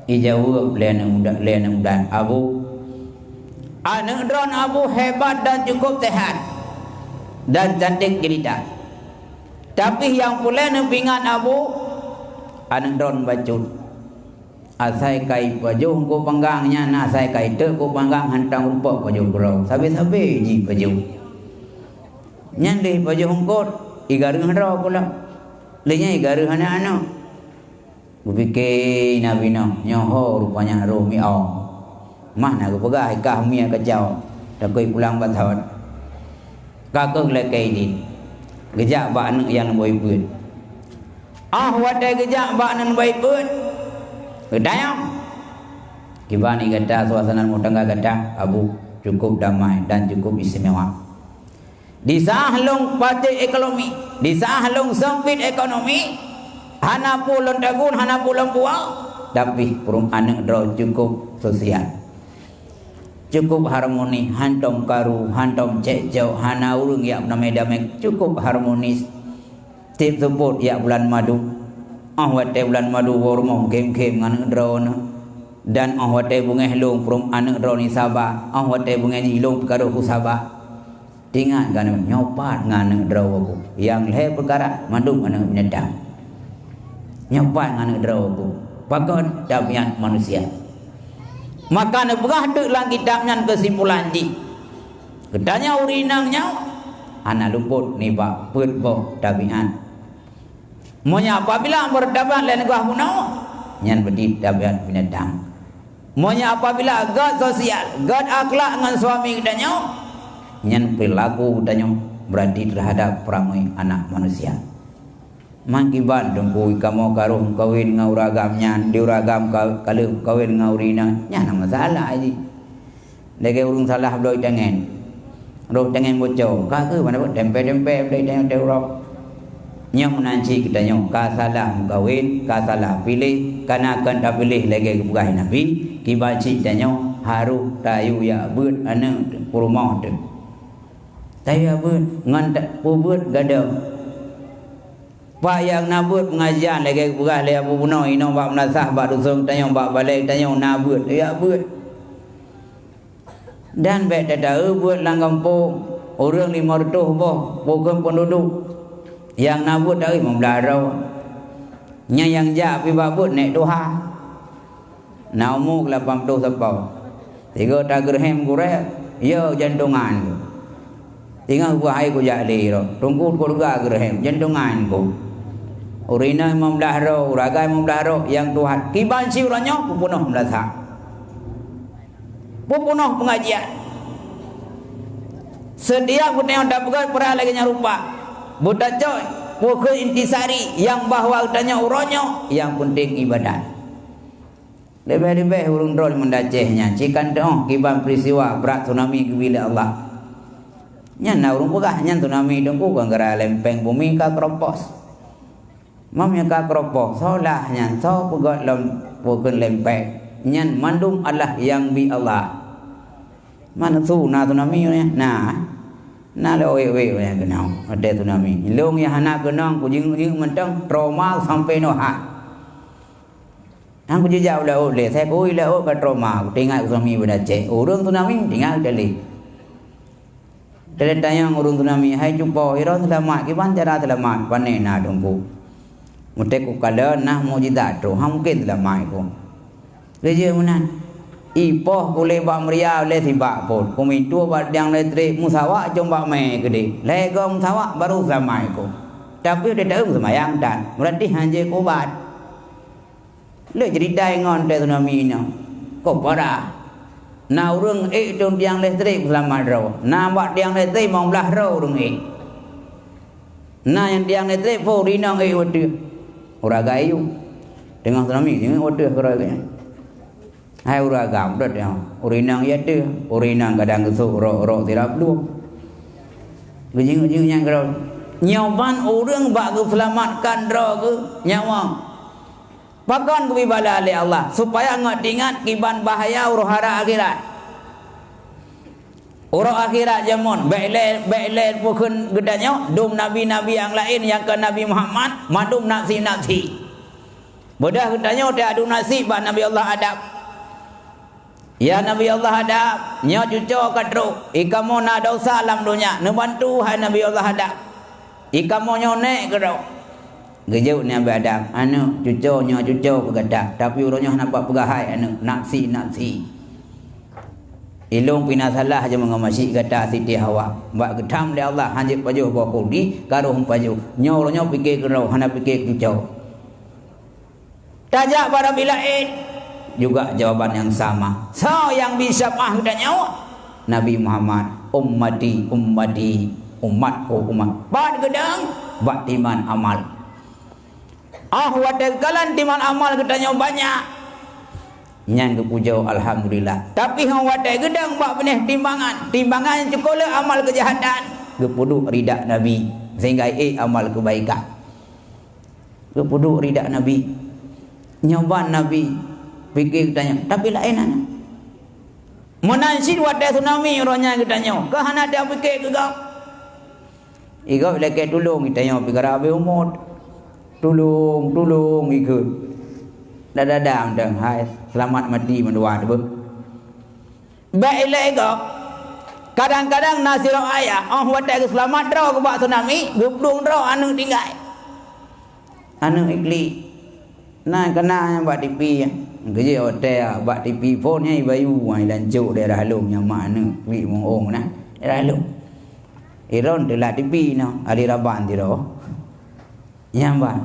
Ijaweueb lé aneuk muda, lé aneuk muda, "Abu, aneuk droen Abu hebat dan cukôp seuhat dan cantik jelita. Tapi nyang peureulée neupeuingat Abu, aneuk droen bacut." Asai ka ipajoh eungkôt panggang nyan, asai ka iteuk eungkôt panggang, hantom rumpok pajoh keudroe, sabe-sabe jipajoh. Nyan lé ipajoh eungkôt, igareuh droe pula. Lé nyan igareuh aneuk-aneuk. Geupike na binoe, nyoe ho rupanya roh miom. Mah na geupeugah ikah mie kacau, takot pulang bathon. Ka kheueh lakée idin. Geujak bak aneuk nyang neubôi peuet. Óh watée geujak bak aneuk neubôi peuet, geutanyong, "Kiban ie gata, suasana rumah tangga gata?" "Abu, cukup damai dan cukup istimewa. Di saát lôn pacet ekonomi, di saát lôn seumpit ekonomi, hana peue lôn tagun, hana peue lôn puwoe, tapi peurumoh aneuk droe cukup sosial. Cukup harmoni, hantom karu, hantom cekcok, hana ureuëng jak damé-damé, cukup harmonis. Tieb seupôt jak bulan madu. Óh watée bulan madu woe rumoh gém-gém ngon aneuk droeneuh. Dan óh watée beungéh lôn peurumoh aneuk droeneuh saba, óh watée beungéh jih lôn peukaru saba." Teuingat keunoe, nyoe pat ngon aneuk droe Abu. Nyang lhée peukara mandum aneuk binatang. Nyoe pat ngon aneuk droe Abu. Pakon? Tabiat manusia. Maka neupeugah teuk lam kitab nyan keusimpulan jih, geutanyoe ureuëng inong nyoe hana luput nibak peuet boh tabiat. Meunyoe apabila beurtabiat lé nibak bunoe, nyan berarti tabiat binatang. Meunyoe apabila gét sosial, gét akhlak ngon suami geutanyoe, nyan perilaku geutanyoe berarti terhadap peramai anak manusia. Man kiban teungku kamoe ka rôh meukawen ngon ureuëng agam nyan, di ureuëng agam ka, ka lheueh meukawen ngon ureuëng inong, nyan na masalah jih. Lagée ureuëng salah bloe tangen. Rôh tangen bocor, ka kheueh mana buet tempe-tempe bloe tangen teuroe. Nyoe meunan cit geutanyoe ka salah meukawen, ka salah piléh, ka na kon tapiléh lagée geupeugah Nabi, kiban cit tanyoe harôh tayue jak beuet aneuk peurumoh teuh. Tayue jak beuet ngon ta-, peubeuet gadôh. Pat nyang na beuet pengajian lagée geupeugah lé Abu Bunoe inoe bak meunasah bak dusun geutanyoe, bak balée geutanyoe na beuet, jak beuet. Dan bék tataeu beuet lam gampông, ureuëng limong reutôh boh bukon peunduduek. Nyang na beuet taeu limong blaih droe. Nyan nyang jak pih bak beuet nék tuha. Na umu lapan ploh sapoe. Sigoe tageureuhem gurée, yo jantungan. Singoh buah hai kujak lé ro, teungku keuluwarga geureuhem, jantungan ku. Ureuëng inong limong blaih droe, ureuëng agam limong blaih droe, nyang tuha kiban cit uroe nyoe peupunoh meunasah. Peupunoh pengajian. Setiap geutanyoe tapeugét peurah lagée nyan rupa. Beutacok peue kheueh intisari nyang bahwa geutanyoe uroe nyoe nyang peunteng iébadat. Leubeh-leubeh ureuëng droe Aceh nyan, cit ka teuôh kiban peristiwa brat tsunami geubri lé Allah. Nyan na ureuëng peugah nyan tsunami teungku gara-gara lempeng bumi ka keropos. Mam nyang ka keropos, soe lah nyan, soe peugét lom bukon lempeng. Nyan mandum adalah nyang bi Allah. Mana su na tsunami nyan? Na. Na lé wék-wék nyang keunong, watée tsunami. Lôn nyang hana keunong, kujingeuk-jingeuk mantong, trauma sampoe nyoe ha. Nyang kujijak u laôt lé, sai kui laôt ka trauma, kuteuingat tsunami banda Aceh. Ureuëng tsunami teuingat teuh lé. Teulatanyong ureuëng tsunami, "Hai cupo, sidroe seulamat, kiban cara seulamat?" "Pane na teungku." Meuteuku kalon na mukjizat troh, hana mungken seulamat ku. Lé jeuet meunan. Ipoh kulé bak meuria lé sibak phon, kumintu bak tiang listrik, meusawak cong bak mé keudeh. Lhée goe meusawak baru seulamat ku. Tapi watée taeu meuseumayang tan, beurati hana jeuet keu ubat. Lé ceurita ingat tsunami nyoe. Kok parah. Na ureuëng ék teuh tiang listrik seulamat droe. Na bak tiang listrik limong blaih droe ureuëng ék. Na nyang tiang listrik phon rinong ék watée. Ureuëng agam yue. Teungoh tsunami, teungoh watée keureueh nyan. Hai ureuëng agam, dot nyoe. Ureuëng inong ya teuh. Ureuëng inong kadang geusok rok-rok sirab dua. Geujing-jing nyang keudroe. Nyoe ban ureuëng bak geuseulamatkan droe geuh nyawa. Pakon geubri bala lé Allah, supaya ngon teuingat kiban bahaya uroe hara akhirat. Uroe akhirat jameun, bék lé, bék lé bukon geutanyoe, dum nabi-nabi nyang laén nyang keu Nabi Muhammad, mandum nafsi-nafsi. Beudôh geutanyoe teuadu nasib bak Nabi Allah Adam. Ya Nabi Allah Adam, nyoe cucoe ka trok, i kamoe na desya lam donya, neubantu hai Nabi Allah Adam. I kamoe nyoe nék keudroe. Geujaweueb Nabi Adam, "Aneuk, cucoe nyoe cucoe keu gata, tapi uroe nyoe hana pat peugah hai aneuk, nafsi-nafsi. Ilôn pih na salah jameun ngon masyik gata Siti Hawa. Bak geutham lé Allah hana jeuet pajoh boh khuldi, ka rôh meupajoh. Nyoe uroe nyoe pike keudroe, hana pike cucoe." Tajak bak Nabi laén, juga jawaban nyang sama. Soe nyang bi syafaat geutanyoe? Nabi Muhammad, "Ummati, ummati." umat keu umat. Pat geudong? Bak timan amal. Ah, watée geukalon timan amal geutanyoe banyak, nyan geupujoe alhamdulillah. Tapi hong watée geudong bak binéh timbangan, timbangan cukôp le amal keujahatan, geupeuduek rida Nabi, sehingga ék amal keubaikan. Geupeuduek rida Nabi. Nyoe ban Nabi pike geutanyoe, tapi laén na. Meunan cit watée tsunami uroe nyan geutanyoe, ka hana tapike keu gob. Igob ilakée tulông geutanyoe pih gara abéh umot. Tulông, tulông ikheun. Dada-dada mantong, hai, seulamat mati mandua teuh beuh. Bék ilée gob. Kadang-kadang na sidroe ayah, óh watée geuseulamat droe keu bak tsunami, geuplueng droe aneuëk tinggai. Aneuëk iklik. Na keuna nyang bak tipi, geujeuet watée bak tipi phon nyang ibayu, nyang ilancok daerah lôn nyang ma aneuëk klik muong na daerah lôn. Iron teulat tipi na, ali raban sidroe. Nyang ban.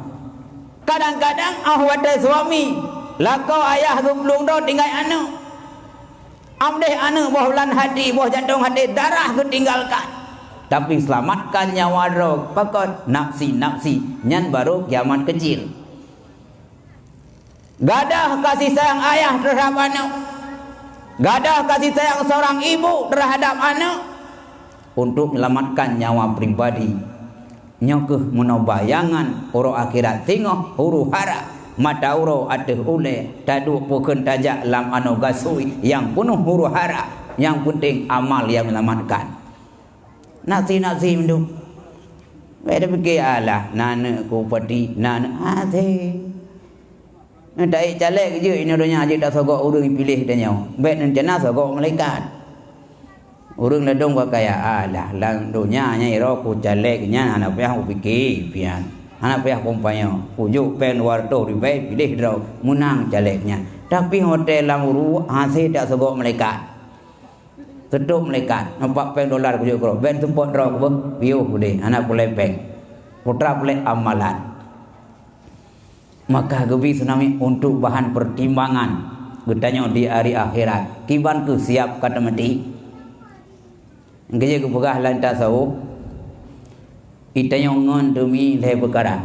Kadang-kadang óh watée suami, lakoe ayah geuplueng droe tinggai aneuëk. Amdeh aneuëk boh beulan hati, boh jantong hati, darah geutinggalkan. Tapi selamatkan nyawa droe, pakon? Nafsi-nafsi, nyan baru kiamat kecil. Gadoh kasih sayang ayah terhadap aneuëk. Gadoh kasih sayang seorang ibu terhadap aneuëk. Untuk menyelamatkan nyawa pribadi. Nyoe kheueh meunoe bayangan uroe akhirat singoh huru-hara, mata uroe ateueh ulée, taduek peukheun tajak lam anoe gasui nyang peunoh huru-hara, nyang peunteng amal nyang meulamatkan. Nafsi-nafsi meuduek. Bék tapike alah, na aneuëk ku pati, na aneuëk hasé. Nyan taék caleg jeuet inoe donya jeuet tasogok ureuëng piléh tanyoe. Bék neuncana sogok malaikat. Ureuëng ladôm ka kaya, alah, lam donya nyan irok ku caleg nyan hana payah kupike pian. Hana payah kumpanye. Kujok péng dua ratus ribèe piléh droe meunang caleg nyan. Tapi watée lam uruek hasé tasogok malaikat. Teutôp malaikat, nampak péng dolar kujok keudroe. Bék seupôt droe kubeuh, piôh udeh, hana peureulée péng. Putra peureulée amalan. Maka geubi tsunami untuk bahan pertimbangan geutanyoe di hari akhirat. Kiban kheueh siap ka teumaté? Geujeuet geupeugah lam tasawuf, geutanyoe ngon teumi lhée peukara.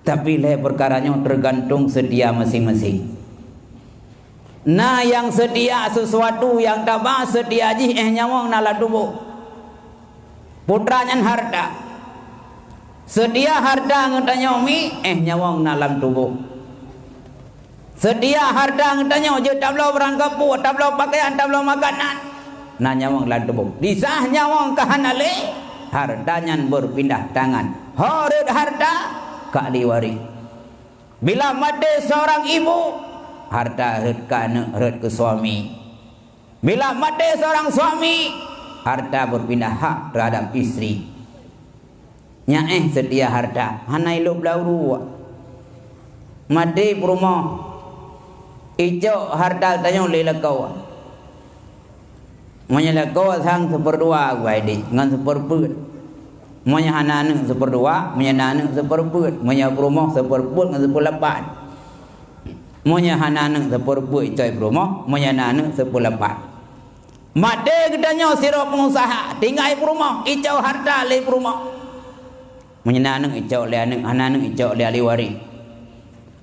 Tapi lhée peukara nyoe teugantung seutia maséng-maséng. Na nyang seutia sesuatu nyang taba seutia jih éh nyawöng na lam tuboh. Putra nyan hareuta. Seutia hareuta geutanyoe mi, éh nyawöng na lam tuboh. Seutia hareuta geutanyoe jeuet tabloe barang keupeue, tabloe pakaian, tabloe makanan. Na nyawöng lam tuboh. Disaat nyawöng ka hana lé, hareuta nyan beupindah tangan. Ho rhot hareuta, ka ahli waréh. Bila maté seorang ibu, hareuta rhot keu aneuëk, rhot keu suami. Bila maté seorang suami, hareuta beupindah hak teuhadap istri. Nyan éh seutia hareuta, hana ilôb lam uruek. Maté peurumoh, icok hareuta tanyoe lé lakoe. Meunyoe lakoe sang seupeurdua geubai dék ngon seupeurpeuet. Meunyoe hana aneuëk seupeurdua, meunyoe na aneuëk seupeurpeuet, meunyoe peurumoh seupeurpeuet ngon seupeulapan. Meunyoe hana aneuëk seupeurpeuet icok peurumoh, meunyoe na aneuëk seupeulapan. Maté geutanyoe sidroe peungusaha, tinggai peurumoh, icok hareuta lé peurumoh. Meunyoe na aneuëk icok lé aneuëk, hana aneuëk icok lé ahli waréh.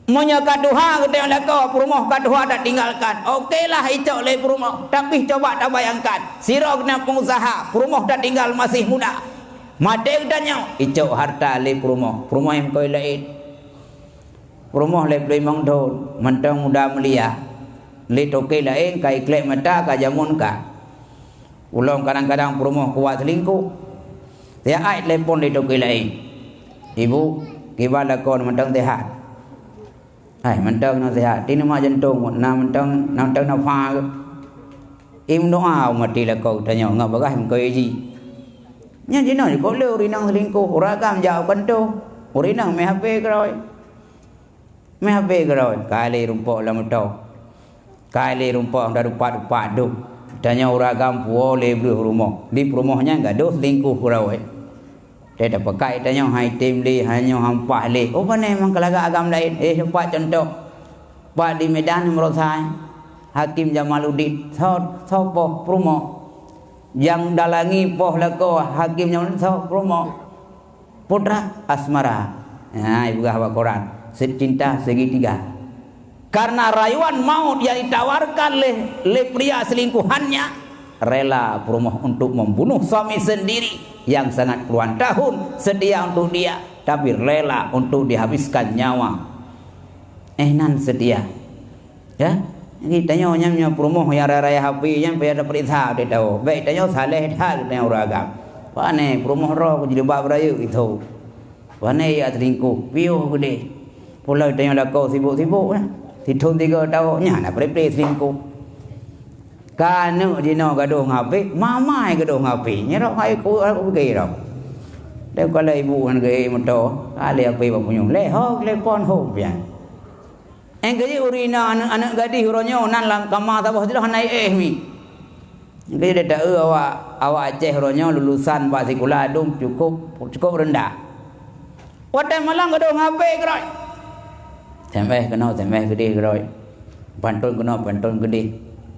Meunyoe ka tuha geutanyoe lakoe, peurumoh ka tuha tatinggalkan, okelah icok lé peurumoh. Tapi coba tabayangkan, sidroe geutanyoe peungusaha, peurumoh tatinggal masih muda. Maté geutanyoe, icok hareuta lé peurumoh, peurumoh nyang keu laén. Peurumoh lhèe plôh limong thôn, mantong muda mulia. Lé toke laén ka iklek mata ka jameun ka. Ulôn kadang-kadang peurumoh kuat seulingkoh. Siat telepon lé toke laén. "Ibu, kiban lakoe mantong sehat?" "Hai, mantong na sehat. Ti na mak jantong, na mantong, na mantong na fa." Imeudoa u maté lakoe geutanyoe ngon bagaih meukawe jih. Nyan jinoe jikok lé ureueng inong seulingkoh, ureueng agam jak u kantô, ureueng inong mé H P keudroe. Mé H P keudroe, ka lé rumpok lam moto. Ka lé rumpok meudarupat-upat dum. Tanyoe ureueng agam puwoe lé breueh rumoh. Di peurumoh nyan gadôh seulingkoh keudroe. Teuh tapakat tanyoe hai tem lé, hai nyoe hampah lé. Oh, pane mang keulaga agam laén. Eh, pat contoh. Pat di Medan Meurosai, Hakim Jamaluddin, so-, soe poh peurumoh. Nyang dalangi poh lakoe hakém nyan soe? Peurumoh. Putra asmara. Nah, ipeugah bak koran, se-, cinta segitiga. Karena rayuan maut yang ditawarkan lé, lé pria selingkuhannya, rela peurumoh untuk membunuh suami sendiri yang sangat puluhan tahun setia untuk dia, tapi rela untuk dihabiskan nyawa. Eh, nan setia. Ya? Jadi tanyoe nyan, nyoe peurumoh nyang raya-raya H P nyan payah taperiksa di tahu. Baik tanyoe saleh that tanyoe ureueng agam. Pane peurumoh droe ku jilbab rayeuk itu. Pane ya selingkuh, piôh geudeh. Pula tanyoe lakoe sibuk-sibuk lah. Sithon tiga tahu, nyan na pre-pre selingkuh. Ka aneuk jinoe gadoh ngon H P, mama gadoh ngon H P. Nyerok hai ku, ku pikir dah. Dia kalau ibu ngan gaya moto, kali H P bak punyueng. Leh ho, telepon ho pian. Nyang keujeuet ureueng inong aneuk-aneuk gadih uroe nyoe nan lam kama saboh sidroe hana éh mi. Nyang keujeuet taeu awak, awak Aceh uroe nyoe lulusan bak sikula dum cukup, cukup rendah. Watèe malam gadoh ngon H P keudroe. S M S keunoe, S M S keudeh keudroe. Pantôn keunoe, pantôn keudeh.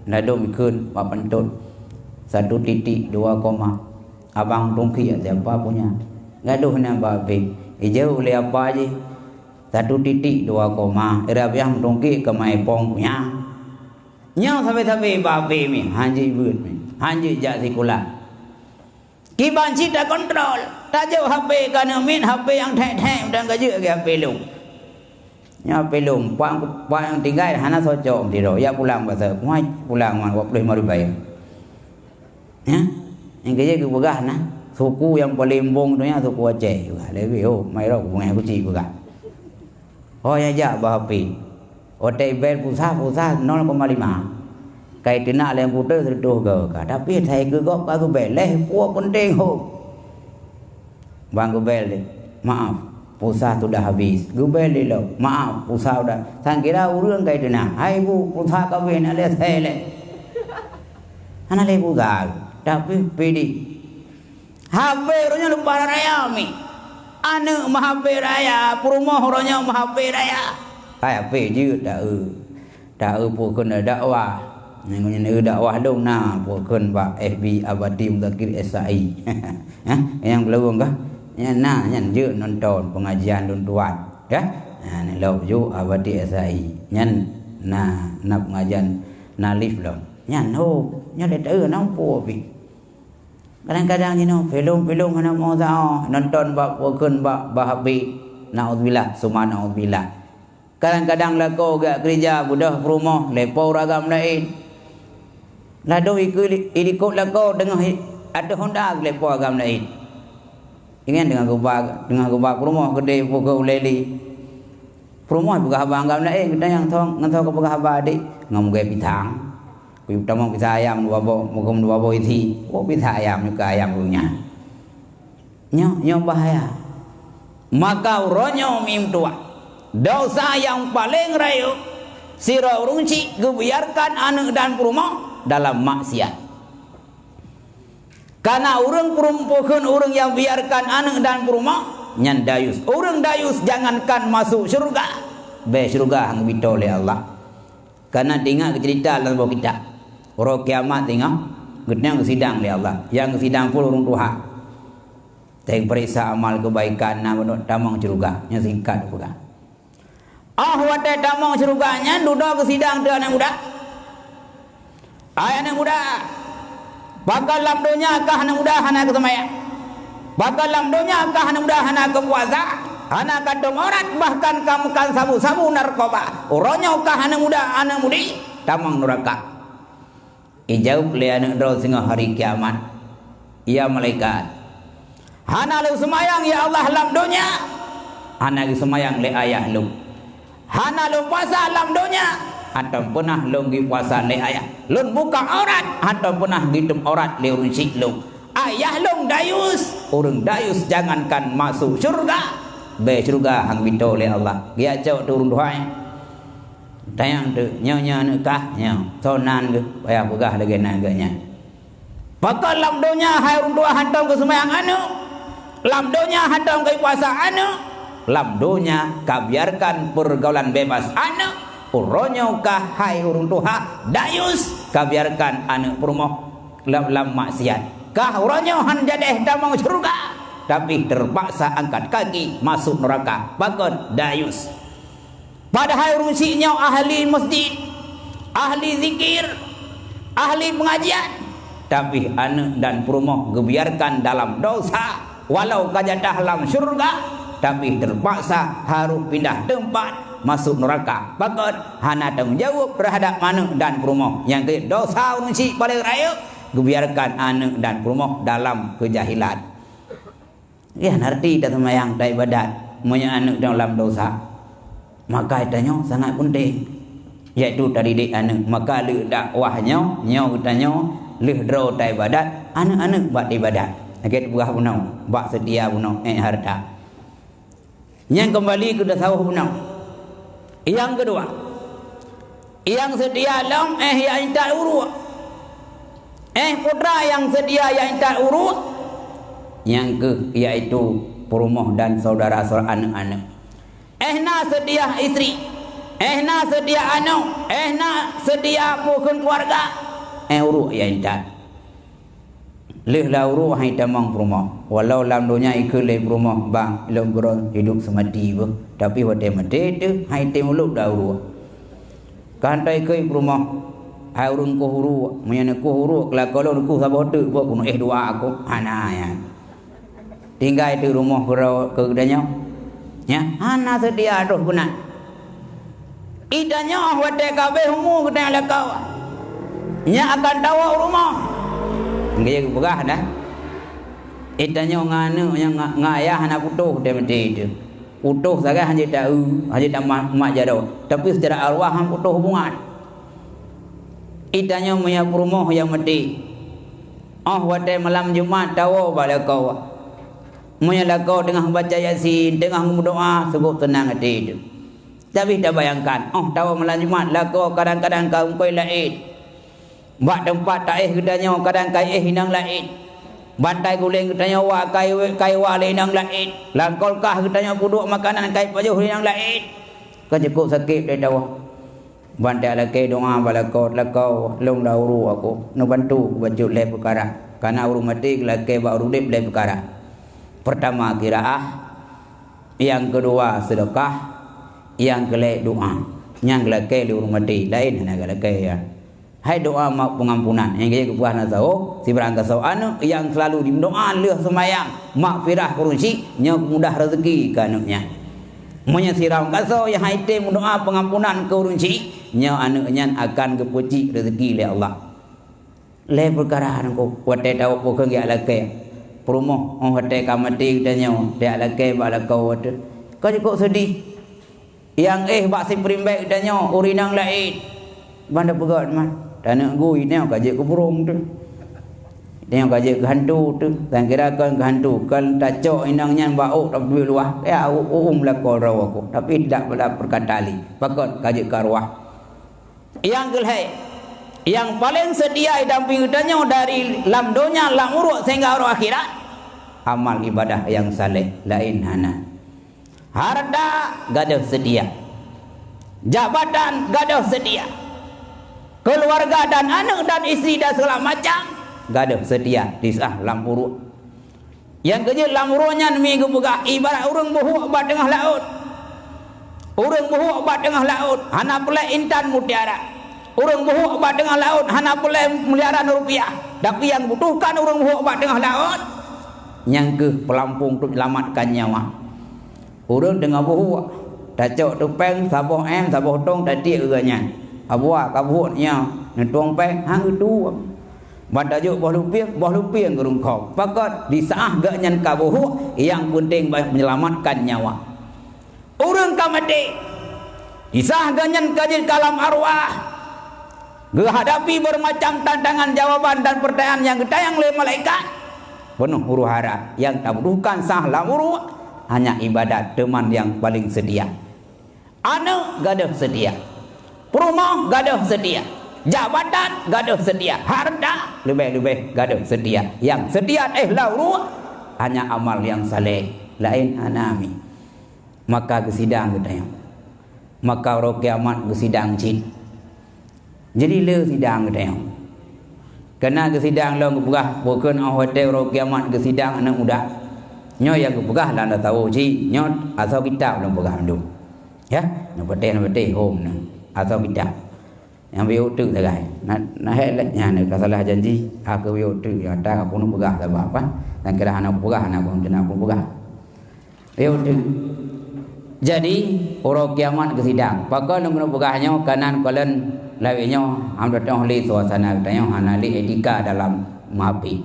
Ladôm ikheun bak pantôn. Satu titik, dua koma. Abang tungki siapa punya? Gadoh nyan bak H P. Ijeuet lé apa jih? Satu titik dua koma, ira biang meutungki keu mai pong punya. Nyoe sabe-sabe bak H P mi, hanjeuet beuet mi, hanjeuet jak sikula. Kiban cit takontrol, tajok H P keu aneuk miet, H P nyang thèk-thèk dan ka jeuet keu H P lôn. Nyoe H P lôn, puak, puak nyang tinggai hana socok sidroe, ya pulang basa, muai pulang ngon dua puluh lima ribu. Ya? Nyang keujeuet geupeugah na, suku nyang paleng bong donya suku Aceh juga. Leubeh, oh, mai rot beungèh kucing peugah. Oh, nyang jak bak H P. Watèe bèl pulsa, pulsa nol koma lima. Kai teunak lé putéh sireutoh goe ka. Tapi sai keu gob ka geubèl, lhèe pue peunteng ho. Bang geubèl lé, "Maaf, pulsa sudah habis." Geubèl lé lom, "Maaf, pulsa sudah." Sangkira ureueng kai teunak, "Hai bu, pulsa ka habis, na lé lhèe lé." Hana lé pulsa, tapi pidi. H P uroe nyoe lumbah raya mi. Aneuk meuh H P raya, peurumoh uroe nyoe meuh H P raya. Hai H P jeuet dak eu. Taeu peue kheun dakwah. Nyang nyoe dakwah lôn na peue kheun bak F B Abadi Muzakir S A I. Hah? Nyang beuleueng kah? Nyan na, nyan jeuet nonton pengajian lôn tuan, kah? Ha, neulok ju Abadi S A I. Nyan na, na pengajian na live lom. Nyan ho, nyoe lé taeu na peue pih. Kadang-kadang jinoe filem-filem hana meusaho, nonton bak peue kheun bak, bak H P. Naudzubillah, summa naudzubillah. Kadang-kadang lakoe geujak keurija beudôh peurumoh lé po ureueng agam laén. Ladôm ikeue li-, ilikot lakoe teungoh i-, ateueh honda lé po agam laén. Ingat teungoh geuba, teungoh geuba peurumoh keudeh pukon ulèe li. Peurumoh peugah haba agam laén, geutanyoe ngon soe, ngon soe geupeugah haba, "Dek, ngon meugèe pisang." Kutamong pisang ayam dua boh, meukeum dua boh isi. Oh, pisang ayam nyoe keu ayam geuh nyan. Nyoe, nyoe bahaya. Maka uroe nyoe meutuah, dosa nyang paleng rayeuk, sidroe ureueng chik geubiarkan aneuk dan peurumoh dalam maksiat. Karena ureueng peurum-, peue kheun ureueng nyang biarkan aneuk dan peurumoh, nyan dayus. Ureueng dayus jangankan masuk syurga, bèe syurga han geubito lé Allah. Karena teuingat geuceurita lam saboh kitab, uroe kiamat teungoh geutanyoe geusidang lé Allah. Nyang geusidang pun ureueng tuha. Teupeuriksa amal keubaikan na meunurot tamong syeuruga, nyang singkat peugah. Óh watèe tamong syeuruga nyan dudoe geusidang teuk aneuk muda. Hai aneuk muda, pakon lam donya kah aneuk muda hana geuseumayang? Pakon lam donya kah aneuk muda hana geupuasa, hana ka tom aurat, bahkan ka meukan sabu-sabu narkoba? Uroe nyoe kah aneuk muda, aneuk mudi, tamong nuraka. Ijaweub lé aneuk droe singoh hari kiamat, "Ya malaikat, hana lôn seumayang, ya Allah, lam donya, hana geuseumayang lé ayah lôn. Hana lôn puasa lam donya, hantom peunah lôn geupuasa lé ayah. Lôn buka aurat, hantom peunah geutem aurat lé ureueng chik lôn. Ayah lôn dayus, ureueng dayus jangankan masuk syeuruga, bèe syeuruga han geubito lé Allah." Geujak cok teuk ureueng tuha nyan. Tanyong teuk, nyoe, nyoe aneuk kah? Nyoe. Soe nan geuh? Payah peugah lagèe nan geuh nyan. Pakon lam donya hai ureueng tuha hantom geuseumayang aneuk? Lam donya hantom geupuasa aneuk? Lam donya ka biarkan pergaulan bebas aneuk? Uroe nyoe kah hai ureueng tuha dayus ka biarkan aneuk peurumoh? lam, lam maksiat. Kah uroe nyoe han jadeh tamong syeuruga, tapi teupaksa angkat kaki masôk neuraka. Pakon? Dayus. Padahai ureuëng syik nyoe ahli masjid, ahli zikir, ahli pengajian, tapi aneuëk dan peurumoh geubiarkan dalam dosa. Walau ka jatah lam syeuruga, tapi teupaksa harôh pindah teumpat masôk neuraka. Pakon? Hana tanggong jaweueb teuhadab aneuëk dan peurumoh. Nyang keu dosa ureuëng syik paleng rayeuk, geubiarkan aneuëk dan peurumoh dalam keujahilan. Nyan arti taseumayang, taibadat, meunyoe aneuëk dalam dosa, maka tanyoe sangat peunteng, yaitu tadidik aneuëk. Maka lheueh dakwah nyoe, nyoe geutanyoe lheueh droe taibadat, aneuëk-aneuëk bak ibadat. Lagée teupeugah bunoe, bak seutia bunoe, éh hareuta. Nyang keumbali keu tasawuf bunoe. Nyang keudua, nyang seutia lom, éh, ya intat uruek. Éh, putra nyang seutia ya intat uruek, nyang keuh, yaitu peurumoh dan saudara-saudara aneuëk-aneuëk. Éh, na seutia istri, éh, na seutia aneuëk, éh, na seutia peue kheun keuluwarga, éh, uruek ya intat. Lheueh lam uruek han itamong peurumoh. Walau lam donya ikheun lé peurumoh, "Bang, lôn keudroe hidup seumati beuh." Tapi watée maté teuh han item ulôb lam uruek. Ka han ikheun peurumoh, "Hai ureuëng kueh uruek, meunyoe neukueh uruek keu lakoe lôn, neukueh saboh teuk, buet keuneuk éh dua aku." Hana nyan. Tinggai teuk rumoh keudroe keu geutanyoe. Nyan, hana seutia troh geunan. Itanyoe watée ka abéh umu geutanyoe lakoe, nyan akan tawoe u rumoh. Geuyue geupeugah dah. Itanyoe ngon aneuëk nyang nga-, ngon ayah hana putôh watée maté teuh. Putôh sagai hana jeuet ta-eu, hana jeuet tamat mat jaroe. Tapi seucara arwah han putôh hubungan. Itanyoe meunyoe peurumoh nyang maté, óh watée malam Jumat tawoe bak lakoe. Meunyoe lakoe teungoh baca Yasin, teungoh meudoá, seugot seunang até teuh. Tapi tabayangkan, óh tawoe malam Jumat, lakoe kadang-kadang ka ungkôi laén. Bak teumpat taéh geutanyoe kadang ka iéh inong laén. Bantai guleng geutanyoe wa ka i-, ka iwa lé inong laén. Lam kulkas geutanyoe peuduek makanan ka ipajoh lé inong laén. Ka cukôp sakét lé tawoe. Ban teuk lakée doá bak lakoe, "Lakoe, lôn lam uruek aku, neubantu bacut lhée peukara." Kareuna ureuëng maté geulakée bak ureuëng udeb lhée peukara. Peurtama qiraah, nyang keudua seudeukah, nyang keulhée doá. Nyang geulakée lé ureuëng maté, laén hana geulakée nyan. Hai doá ma-, peungampunan, nyang geuyue geupeugah na saboh, sibarang gasoe aneuëk nyang seulalu jimeudoá lheueh seumayang, maghfirah keu ureuëng syik, nyoe peumudah rezeki keu aneuëk nyan. Meunyoe sidroe gasoe nyang han item meudoá peungampunan keu ureuëng syik, nyoe aneuëk nyan akan geupeucit rezeki lé Allah. Lhée peukara nangko, watée tawoe peue kheun geujak lakée. Peurumoh, óh watée ka maté geutanyoe, tajak lakée bak lakoe teuh. Ka cukôp seudeh. Nyang éh bak sipeurim bék geutanyoe, ureuëng inong laén. Ban tapeugét man, taneuk gui nyoe ka jeuet keu burông teuh. Nyoe ka jeuet keu hantu teuh, tan kira kon keu hantu, kon tacok inong nyan bak ôk, tapi luwah, ya, u-, u-, um lakoe droe aku. Tapi tidak pada perkata lé, pakon ka jeuet keu arwah. Nyang keulhée, nyang paleng seutia jidampéng geutanyoe dari lam donya lam uruek sehingga uroe akhirat, amal ibadah nyang saleh, laén hana. Hareuta gadôh seutia. Jabatan gadôh seutia. Keuluwarga dan aneuëk dan istri dan segala macam gadôh seutia disaat lam uruek. Nyang keujeuet lam uroe nyan mi geupeugah ibarat ureuëng beuhuek bak teungoh laôt. Ureuëng beuhuek bak teungoh laôt hana peureulée intan mutiara. Ureuëng beuhuek bak teungoh laôt hana peureulée miliaran rupiah. Tapi nyang butuhkan ureuëng beuhuek bak teungoh laôt, nyan kheueh peulampông untuk menyelamatkan nyawa. Ureuëng teungoh beuhuek, tacok tupeng saboh em, saboh tông tatiek u gobnyan. Abua ka beuhuek nyoe, neutueng péng, han geutueng. Ban tajok boh lupieng, boh lupieng geurungkong. Pakon? Disaat gobnyan ka beuhuek, nyang peunteng banyak menyelamatkan nyawa. Ureuëng ka maté, disaat gobnyan ka jeuet ka lam arwah, geuhadapi beureumacam tantangan, jawaban dan peurtanyaan nyang geutanyong lé malaikat. Peunoh huru-hara, nyang tabutuhkan saat lam uruek hanya ibadat, teuma nyang paleng seutia. Aneuëk gadôh seutia. Peurumoh gadôh seutia. Jabatan gadôh seutia. Hareuta leubeh-leubeh gadôh seutia. Nyang seutia éh lam uruek hanya amal nyang saleh, laén hana mi. Maka geusidang geutanyoe. Maka uroe kiamat geusidang cit. Jadi le sidang geutanyoe. Keunan geusidang lom geupeugah, bukon 'oh watèe uroe kiamat geusidang aneuk muda. Nyoe nyang geupeugah lam tasawuf jih, nyoe asoe kitab lôn peugah mandum. Ya, neupatéh-neupatéh hom nyoe asoe kitab. Nyang biyeu teuk sagai. Na, na hék lé nyan ka salah janji, ha keu biyeu teuk nyang ata ka peuneuk peugah sabab apa? Dan kira hana peugah, hana pun kena pun peugah. Biyeu teuk. Jadi, uroe kiamat geusidang. Pakon lôn keuneuk peugah nyoe, kanan kalon lawét nyoe, hana teuh lé suasana geutanyoe, hana lé etika dalam mapi.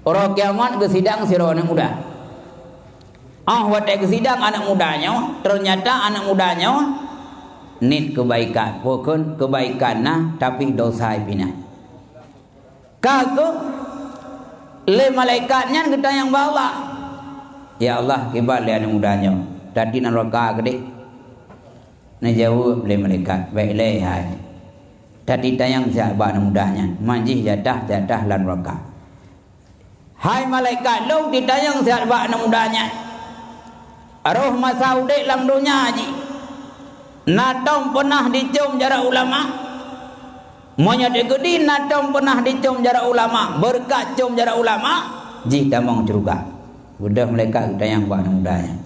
Uroe kiamat geusidang sidroe aneuk muda. Ah, watèe geusidang aneuk muda nyoe, ternyata aneuk muda nyoe niet keubaikan. Bukon keubaikan na, tapi dosa pih na. Ka keuh lé malaikat nyan geutanyong bak Allah, "Ya Allah, kiban lé aneuk muda nyoe, tadi na raka keudéh?" Neujaweueb lé malaikat, "Bèk lé hai. Tadi tanyong siat bak aneuk muda nyan, man jih jatah-jatah lam raka." Hai malaikat lôn, titanyong siat bak aneuk muda nyan. Roh masa udép lam donya jih, na tom peunah dicom jaroe ulama? Meunyoe teukeudi na tom peunah dicom jaroe ulama, beureukat com jaroe ulama, jih tamong syeuruga. Beudôh malaikat geutanyong bak aneuk muda nyan.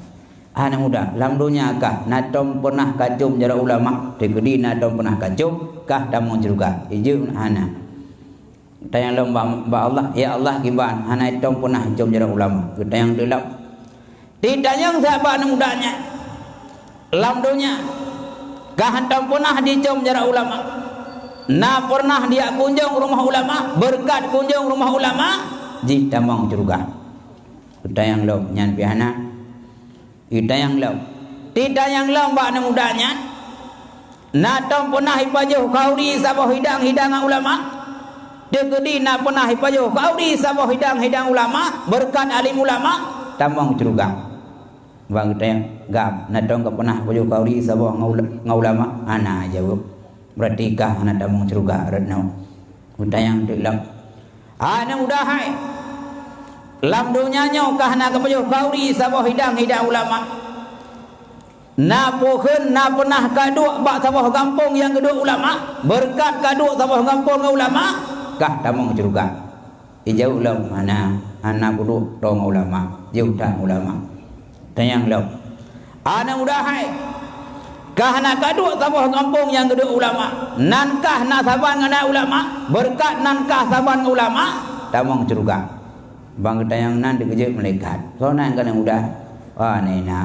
"Aneuk muda, lam donya kah na tom peunah kacom jaroe ulama? Teukeudi na tom peunah kacom, kah tamong syeuruga?" Ijeueb, "Hana." Tanyong lom bak, bak Allah, "Ya Allah, kiban hana tom peunah com jaroe ulama?" Geutanyong teuk lom. Titanyong siat bak aneuk muda nyan, "Lam donya kah tom peunah dicom jaroe ulama? Na peunah dijak kunjong rumoh ulama, beureukat kunjong rumoh ulama, jih tamong syeuruga?" Geutanyong lom, "Nyan pih hana." Geutanyong lom. Titanyong lom bak aneuk muda nyan, "Na tom peunah jipajoh khauri saboh hidang-hidangan ulama? Teukeudi na peunah jipajoh khauri saboh hidang-hidang ulama, beureukat alim ulama, tamong syeuruga." Ban geutanyong, "Gam, na tom ka peunah pajoh khauri saboh ngon ula-, ngon ulama?" "Hana," jaweueb. "Beurati kah hana tamong syeuruga rot nyoe." Geutanyong teuk lom. "Aneuk muda hai, lam donya nyoe kah na kapajoh khauri saboh hidang-hidang ulama? Na peue kheun na peunah kaduek bak saboh gampông nyang geuduek ulama, beureukat kaduek saboh gampông ngon ulama, kah tamong syeuruga?" Ijaweueb lom, "Hana, hana kuduek tô ngon ulama, jiôh that ngon ulama." Tanyong lom, "Aneuk muda hai, kah na kaduek saboh gampông nyang geuduek ulama? Nan kah na saban ngon ulama, beureukat nan kah saban ngon ulama, tamong syeuruga?" Ban geutanyong nan teukeujot malaikat, "Soe nan keuh aneuk muda?" "Wah, nyan na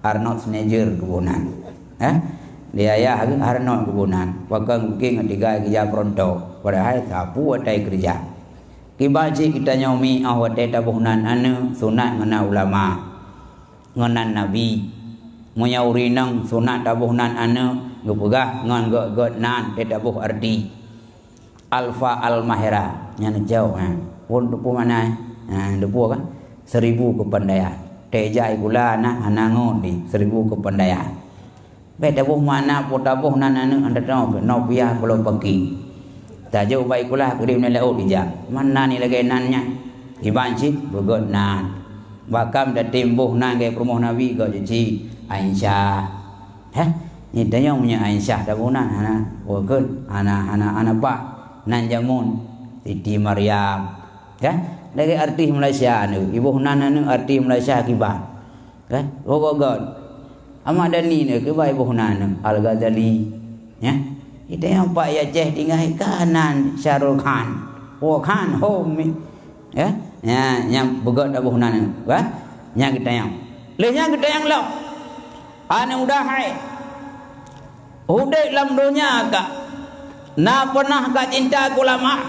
Arnold Schwarzenegger geuboh nan." Eh? Di ayah geuh Arnold geuboh nan. Pakon geukieng ngon tiga geujak peuruntô. Padahai sapeue watèe keureuja. Kiban cit geutanyoe mi 'oh watèe taboh nan aneuk sunat ngon nan ulama, ngon nan nabi. Meunyoe ureueng inong sunat taboh nan aneuk, geupeugah ngon gét-gét nan teuh taboh arti. Alfa Al-Mahera, nyan jauh, ha. Pun teupeu makna, ha, teupeu kan? Seribu kepandaian. Teuh jak sikula na hana ngon di seribu kepandaian. Bèk taboh makna peue taboh nan aneuk hana tanoh, keunoe piah pulo paki. Tajok bak sikula keudeh nilai ôk dijak. Mana ni lagèe nan nyan? Iban cit beugöt nan. Bahkan tatem boh nan lagèe peurumoh Nabi geuh cit. Aisyah. Heh, nyan tanyong meunyoe Aisyah taboh nan hana, beugöt hana, hana, hana paih nan jameun Siti Maryam. Heh, lagèe artis Malaysia nyoe, iboh nan aneuk artis Malaysia kiban. Kan? Woe gét. Ahmad Dhani nyoe kiban iboh nan nyoe, Al-Ghazali. Ya. Kita nyang Pak Aceh tinggai ka nan Shahrukh Khan. Woe Khan ho mi. Ya. Ya, nyang beugét taboh nan nyoe. Kan? Nyang geutanyong. Lheueh nyan geutanyong lom. Aneuk muda hai. Udép lam donya kah na peunah ka cinta keu ulama?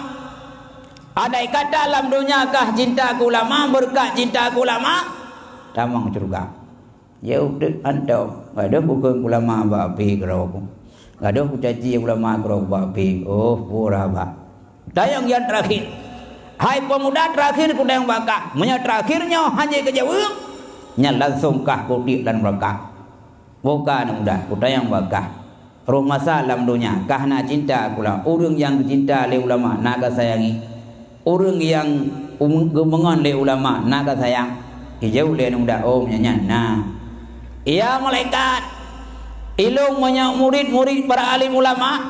Andai kata lam donya kah cinta keu ulama, beureukat cinta keu ulama, tamong syeuruga. Ya udép antom, gadôh bukon ulama bak api keudroe. Gadôh kucaci ulama keudroe bak api. Oh, pura bak. Tanyong nyang teurakhir. Hai pemuda, teurakhir kutanyong bak kah. Meunyoe teurakhir nyoe hana kajaweueb, nyan langsong kah kutiek lam neuraka. Bukan muda, kutanyong bak kah. Roh masa lam donya, kah na cinta keu ulama. Ureueng nyang geucinta lé ulama, na kasayangi. Ureueng nyang um-, geumeungon lé ulama, na kasayang. Ijaweueb lé aneuk muda, "Oh, meunyan nyan na." "Ya malaikat, ilôn meunyoe murit-murit para alim ulama,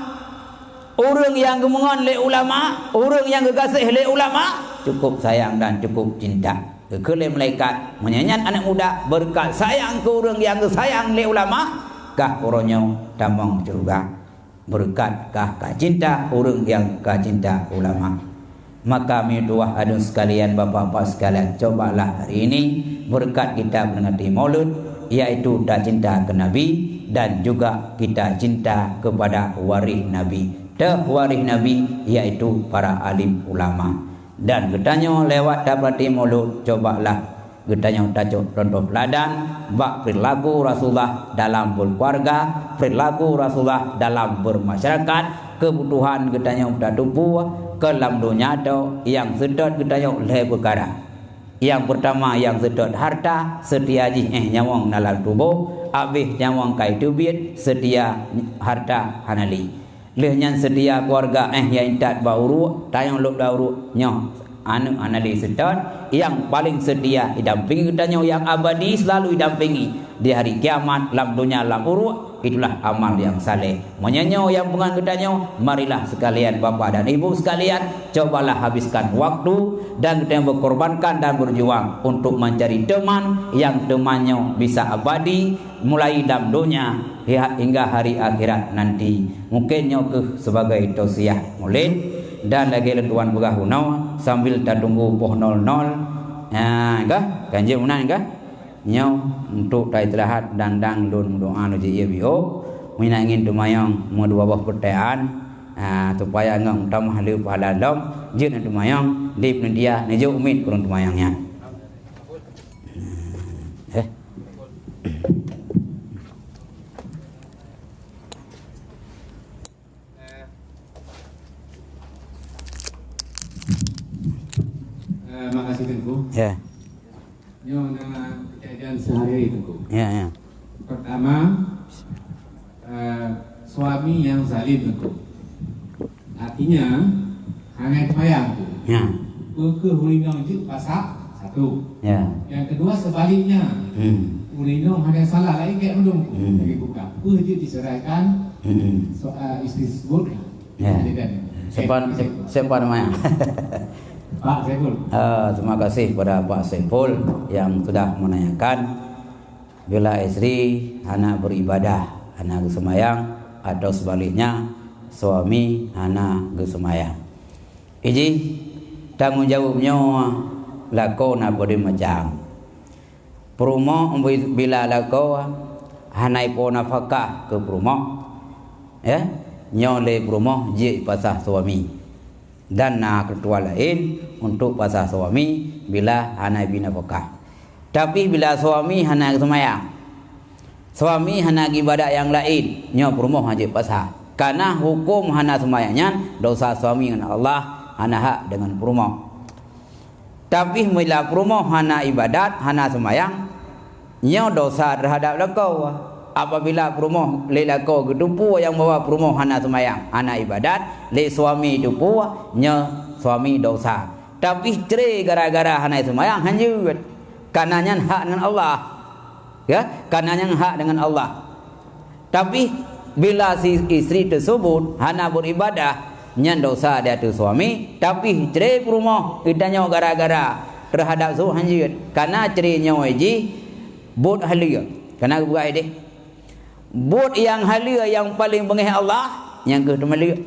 Ureuëng nyang geumeungon lé ulama, ureuëng nyang geugaséh lé ulama, cukup sayang dan cukup cinta. Geukheun lé malaikat, meunyoe nyan aneuëk muda, beureukat sayang keu ureuëng nyang geusayang lé ulama, kah uroe nyoe tamong syeuruga. Beureukat kah ka cinta ureuëng nyang ka cinta ulama. Maka meutuwah aduen sekalian, bapak-bapak sekalian, cobalah hari ini beureukat kita peringati Maulud, yaitu tacinta keu Nabi dan juga kita cinta kepada waréh Nabi. Teuh waréh Nabi yaitu para alim ulama. Dan geutanyoe lewat tapeurati Maulud, cobalah geutanyoe tacok contoh teladan bak perilaku Rasulullah dalam berkeluarga, perilaku Rasulullah dalam bermasyarakat, kebutuhan geutanyoe tatupue keu lam donya nyoe nyang seutôt geutanyoe lhée peukara. Nyang peurtama nyang seutôt harta, seutia jih éh nyawöng na lam tuboh, abéh nyawöng ka iteubiet, seutia harta hana lé. Lheueh nyan seutia keuluwarga éh nyang intat bak uruek, tanyong lôb lam uruek nyoe aneuëk hana lé seutôt, nyang paleng seutia idampingi geutanyoe nyang abadi seulalu idampingi di hari kiamat lam donya lam uruek, itulah amal nyang saleh. Meunyoe nyoe nyang peungon geutanyoe, marilah sekalian bapak dan ibu sekalian, cobalah habiskan waktu dan geutanyoe beukorbankan dan beujuang untuk mencari teman nyang teumannyoe bisa abadi mulai lam donya hingga hari akhirat nanti. Mungkin nyoe kheueh sebagai tausiah Maulid dan lagée lôn tuan peugah unoe sambil tatunggu poh nol nol. Ha, kah? Ganjil meunan kah? Nyoe untuk taistirahat dan dang lôn meudoa lôn jih ié biôh. Meunyoe ingin teumayong meudua boh peutayaan, ha, supaya ngon meutamah lé pahala lom, jeuet na teumayong di panitia neujok umiet keu ureuëng teumayong nyan. Eh. Eh, makasih Teungku. Ya. Nyoe na kejadian sehari-hari Teungku. Ya, ya. Pertama, eh, suami yang zalim Teungku. Artinya, hana teumayang tu. Ya. Peu kheueh ureuëng inong jeuet pasak? Satu. Ya. Yang kedua sebaliknya. Hmm. Ureuëng inong hana salah laén keu mandum. Hmm. Jadi bukan. Peu jeuet diserahkan Hmm. so, eh, isteri tersebut. Ya. Jadi kan. Siapa, siapa namanya? Pak Saiful. Ah, terima kasih kepada Pak Saiful yang sudah menanyakan. Bila istri hana beribadah, hana geuseumayang, atau sebaliknya, suami hana geuseumayang. Iji, tanggong jaweueb nyoe lakoe na padum macam. Peurumoh bi-, bila lakoe hana ipo nafakah keu peurumoh, ya, nyoe lé peurumoh jeuet pasah suami. Dan na ketentuan laén untuk pasah suami bila hana ibi nafakah. Tapi bila suami hana geuseumayang, suami hana geuibadat nyang laén, nyoe peurumoh hana jeuet pasah. Kana huköm hana seumayang nyan dosa suami ngon Allah, hana hak deungon peurumoh. Tapi bila peurumoh hana ibadat, hana seumayang, nyoe dosa terhadap lakoe. Apabila peurumoh lé lakoe geuteupeue nyang bahwa peurumoh hana seumayang, hana ibadat, lé suami teupeue, nyoe suami dosa. Tapi cre gara-gara hana seumayang, hanjeuet. Kana nyan hak deungon Allah. Ya, kana nyan hak deungon Allah. Tapi bila si istri tersebut hana beribadah, nyan dosa di ateueh suami, tapi cre peurumoh geutanyoe gara-gara terhadap su hanjeuet. Kana cre nyoe jih buet haleue. Kana geupeugah ideh. Buet nyang haleue nyang paleng beungéh Allah, nyang kheueh teumaleuek.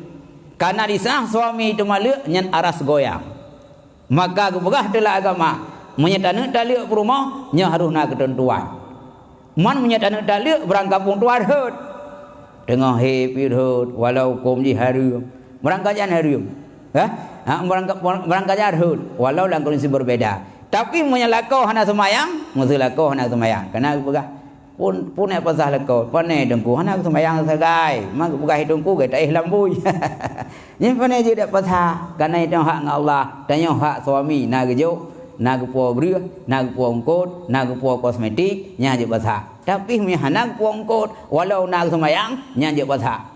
Kana disah suami teumaleuek, nyan aras goyang. Maka geupeugah teulah agama, meunyoe taneuk taleuek peurumoh, nyoe harôh na keuteuntuan. Man meunyoe taneuk taleuek, barangkapeue tuan rhot. Teungoh hé pih rhot, walau huköm jih hareuem. Barangkajan hareuem. Hah? Ha, barangka-, barangkajan rhot, walau lam kondisi berbeda. Tapi meunyoe lakoe hana seumayang, meuseu lakoe hana seumayang. Kana geupeugah, Pun, pun ék pasah lakoe, pane Teungku, hana seumayang sagai. Ma geupeugah Teungku, gata éh lam bui. Nyan pane jeuet dak pasah, kana nyan hak ngon Allah, tanyoe hak suami, na geujok, na geupo breueh, na geupo eungkot, na geupo kosmetik, nyan jeuet pasah. Tapi meunyoe hana geupo eungkot, walau na seumayang, nyan jeuet pasah.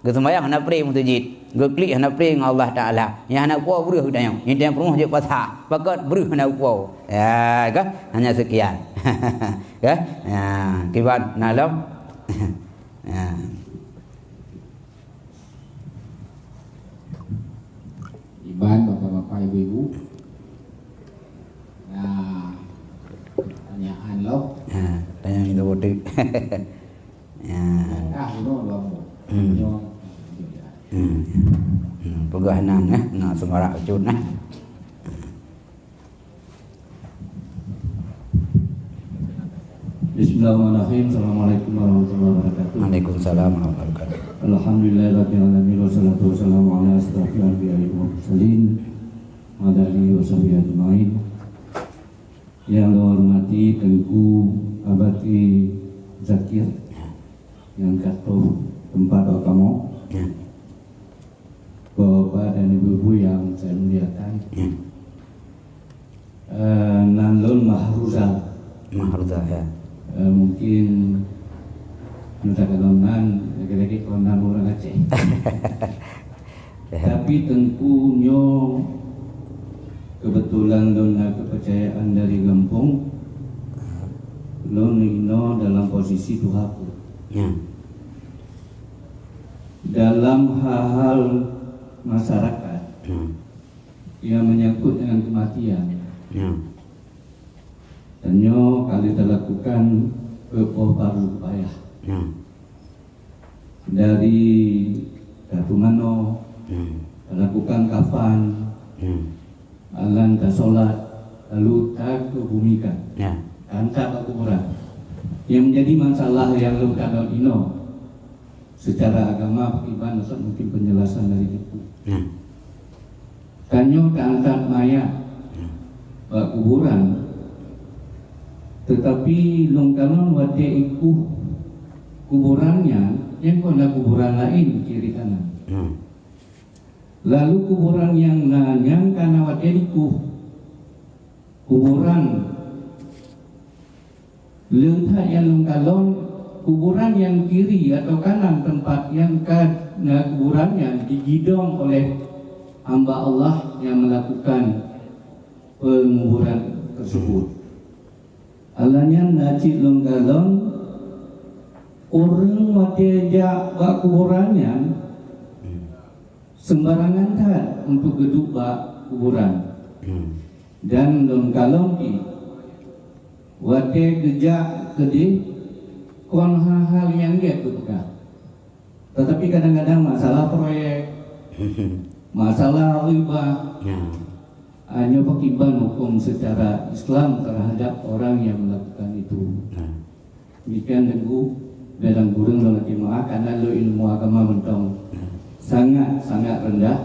Geuseumayang hana pré meuseujid, geuklik hana pré ngon Allah Taala. Nyang hana po breueh geutanyoe, nyang peurumoh jeuet pasah, pakot breueh hana po. Ya, kan? Hanya sekian. Kan? Ya, kiban na lom. Ya. Ibu-ibu. Nah, pertanyaan lo. Ha, tanyong itu betul. Ya. Nah, udah lama. Hmm. Tanyong. Hmm. Hmm. Peugah nan, eh. Nah, seumarak cut, nah. Bismillahirrahmanirrahim. Assalamualaikum warahmatullahi wabarakatuh. Waalaikumsalam warahmatullahi wabarakatuh. Alhamdulillahirabbil alamin, wassalatu wassalamu ala asyrafil anbiya'i wal mursalin, wa ala alihi wa sahbihi ajmain. Yang saya hormati Teungku Abati Zakir, yang ka troh teumpat awak kamoe. Ya. Bapak-bapak dan ibu-ibu yang saya muliakan. Ya. Eh, nan lôn Mahruzal. Mahruzal, ya. Eh, mungkin minta kalau nan lagi-lagi kalau nan orang Aceh. Ya. Tapi Teungku nyoe kebetulan lôn na kepercayaan dari gampông, lôn inoe dalam posisi tuha pun. Ya. Dalam hal-hal masyarakat, hmm, yang menyangkut dengan kematian. Ya. Dan nyoe kali talakukan keu poh parlu payah. Ya. Dari katu manoe, hmm, talakukan kafan, hmm, alan tasolat, lalu takebumikan. Ya. Taantat bak kuburan. Yang menjadi masalah yang lôn kalon inoe, secara agama, bagaimana Ustaz, mungkin penjelasan dari Teungku. Ya. Tanyoe taantat mayat, ya, bak kuburan, tetapi lôn kalon watée ikueh kuburan nyan, nyan kon na kuburan laén kiri kanan. Ya. Lalu kuburan nyang na nyan ka na watée dikueh. Kuburan Leuh that nyang lôn kalon, kuburan nyang kiri atawa kanan teumpat nyang ka na kuburan nyan digidong oleh hamba Allah nyang melakukan penguburan tersebut. Alah nyan na cit lôn kalon, ureuëng watée jak bak kuburan nyan, sembarangan that untuk geuduek bak kuburan. Hmm. Dan lôn kalon pih, watée geujak keudeh, kon hal-hal nyang gét geupeugah. Tetapi kadang-kadang masalah proyek, masalah ghibah, ya, ah, nyoe pakriban huköm secara Islam terhadap orang yang melakukan itu. Ya. Demikian Teungku, dalam kureueng lôn lakée meu'ah, karena lôn ilmu agama mantong sangat-sangat rendah,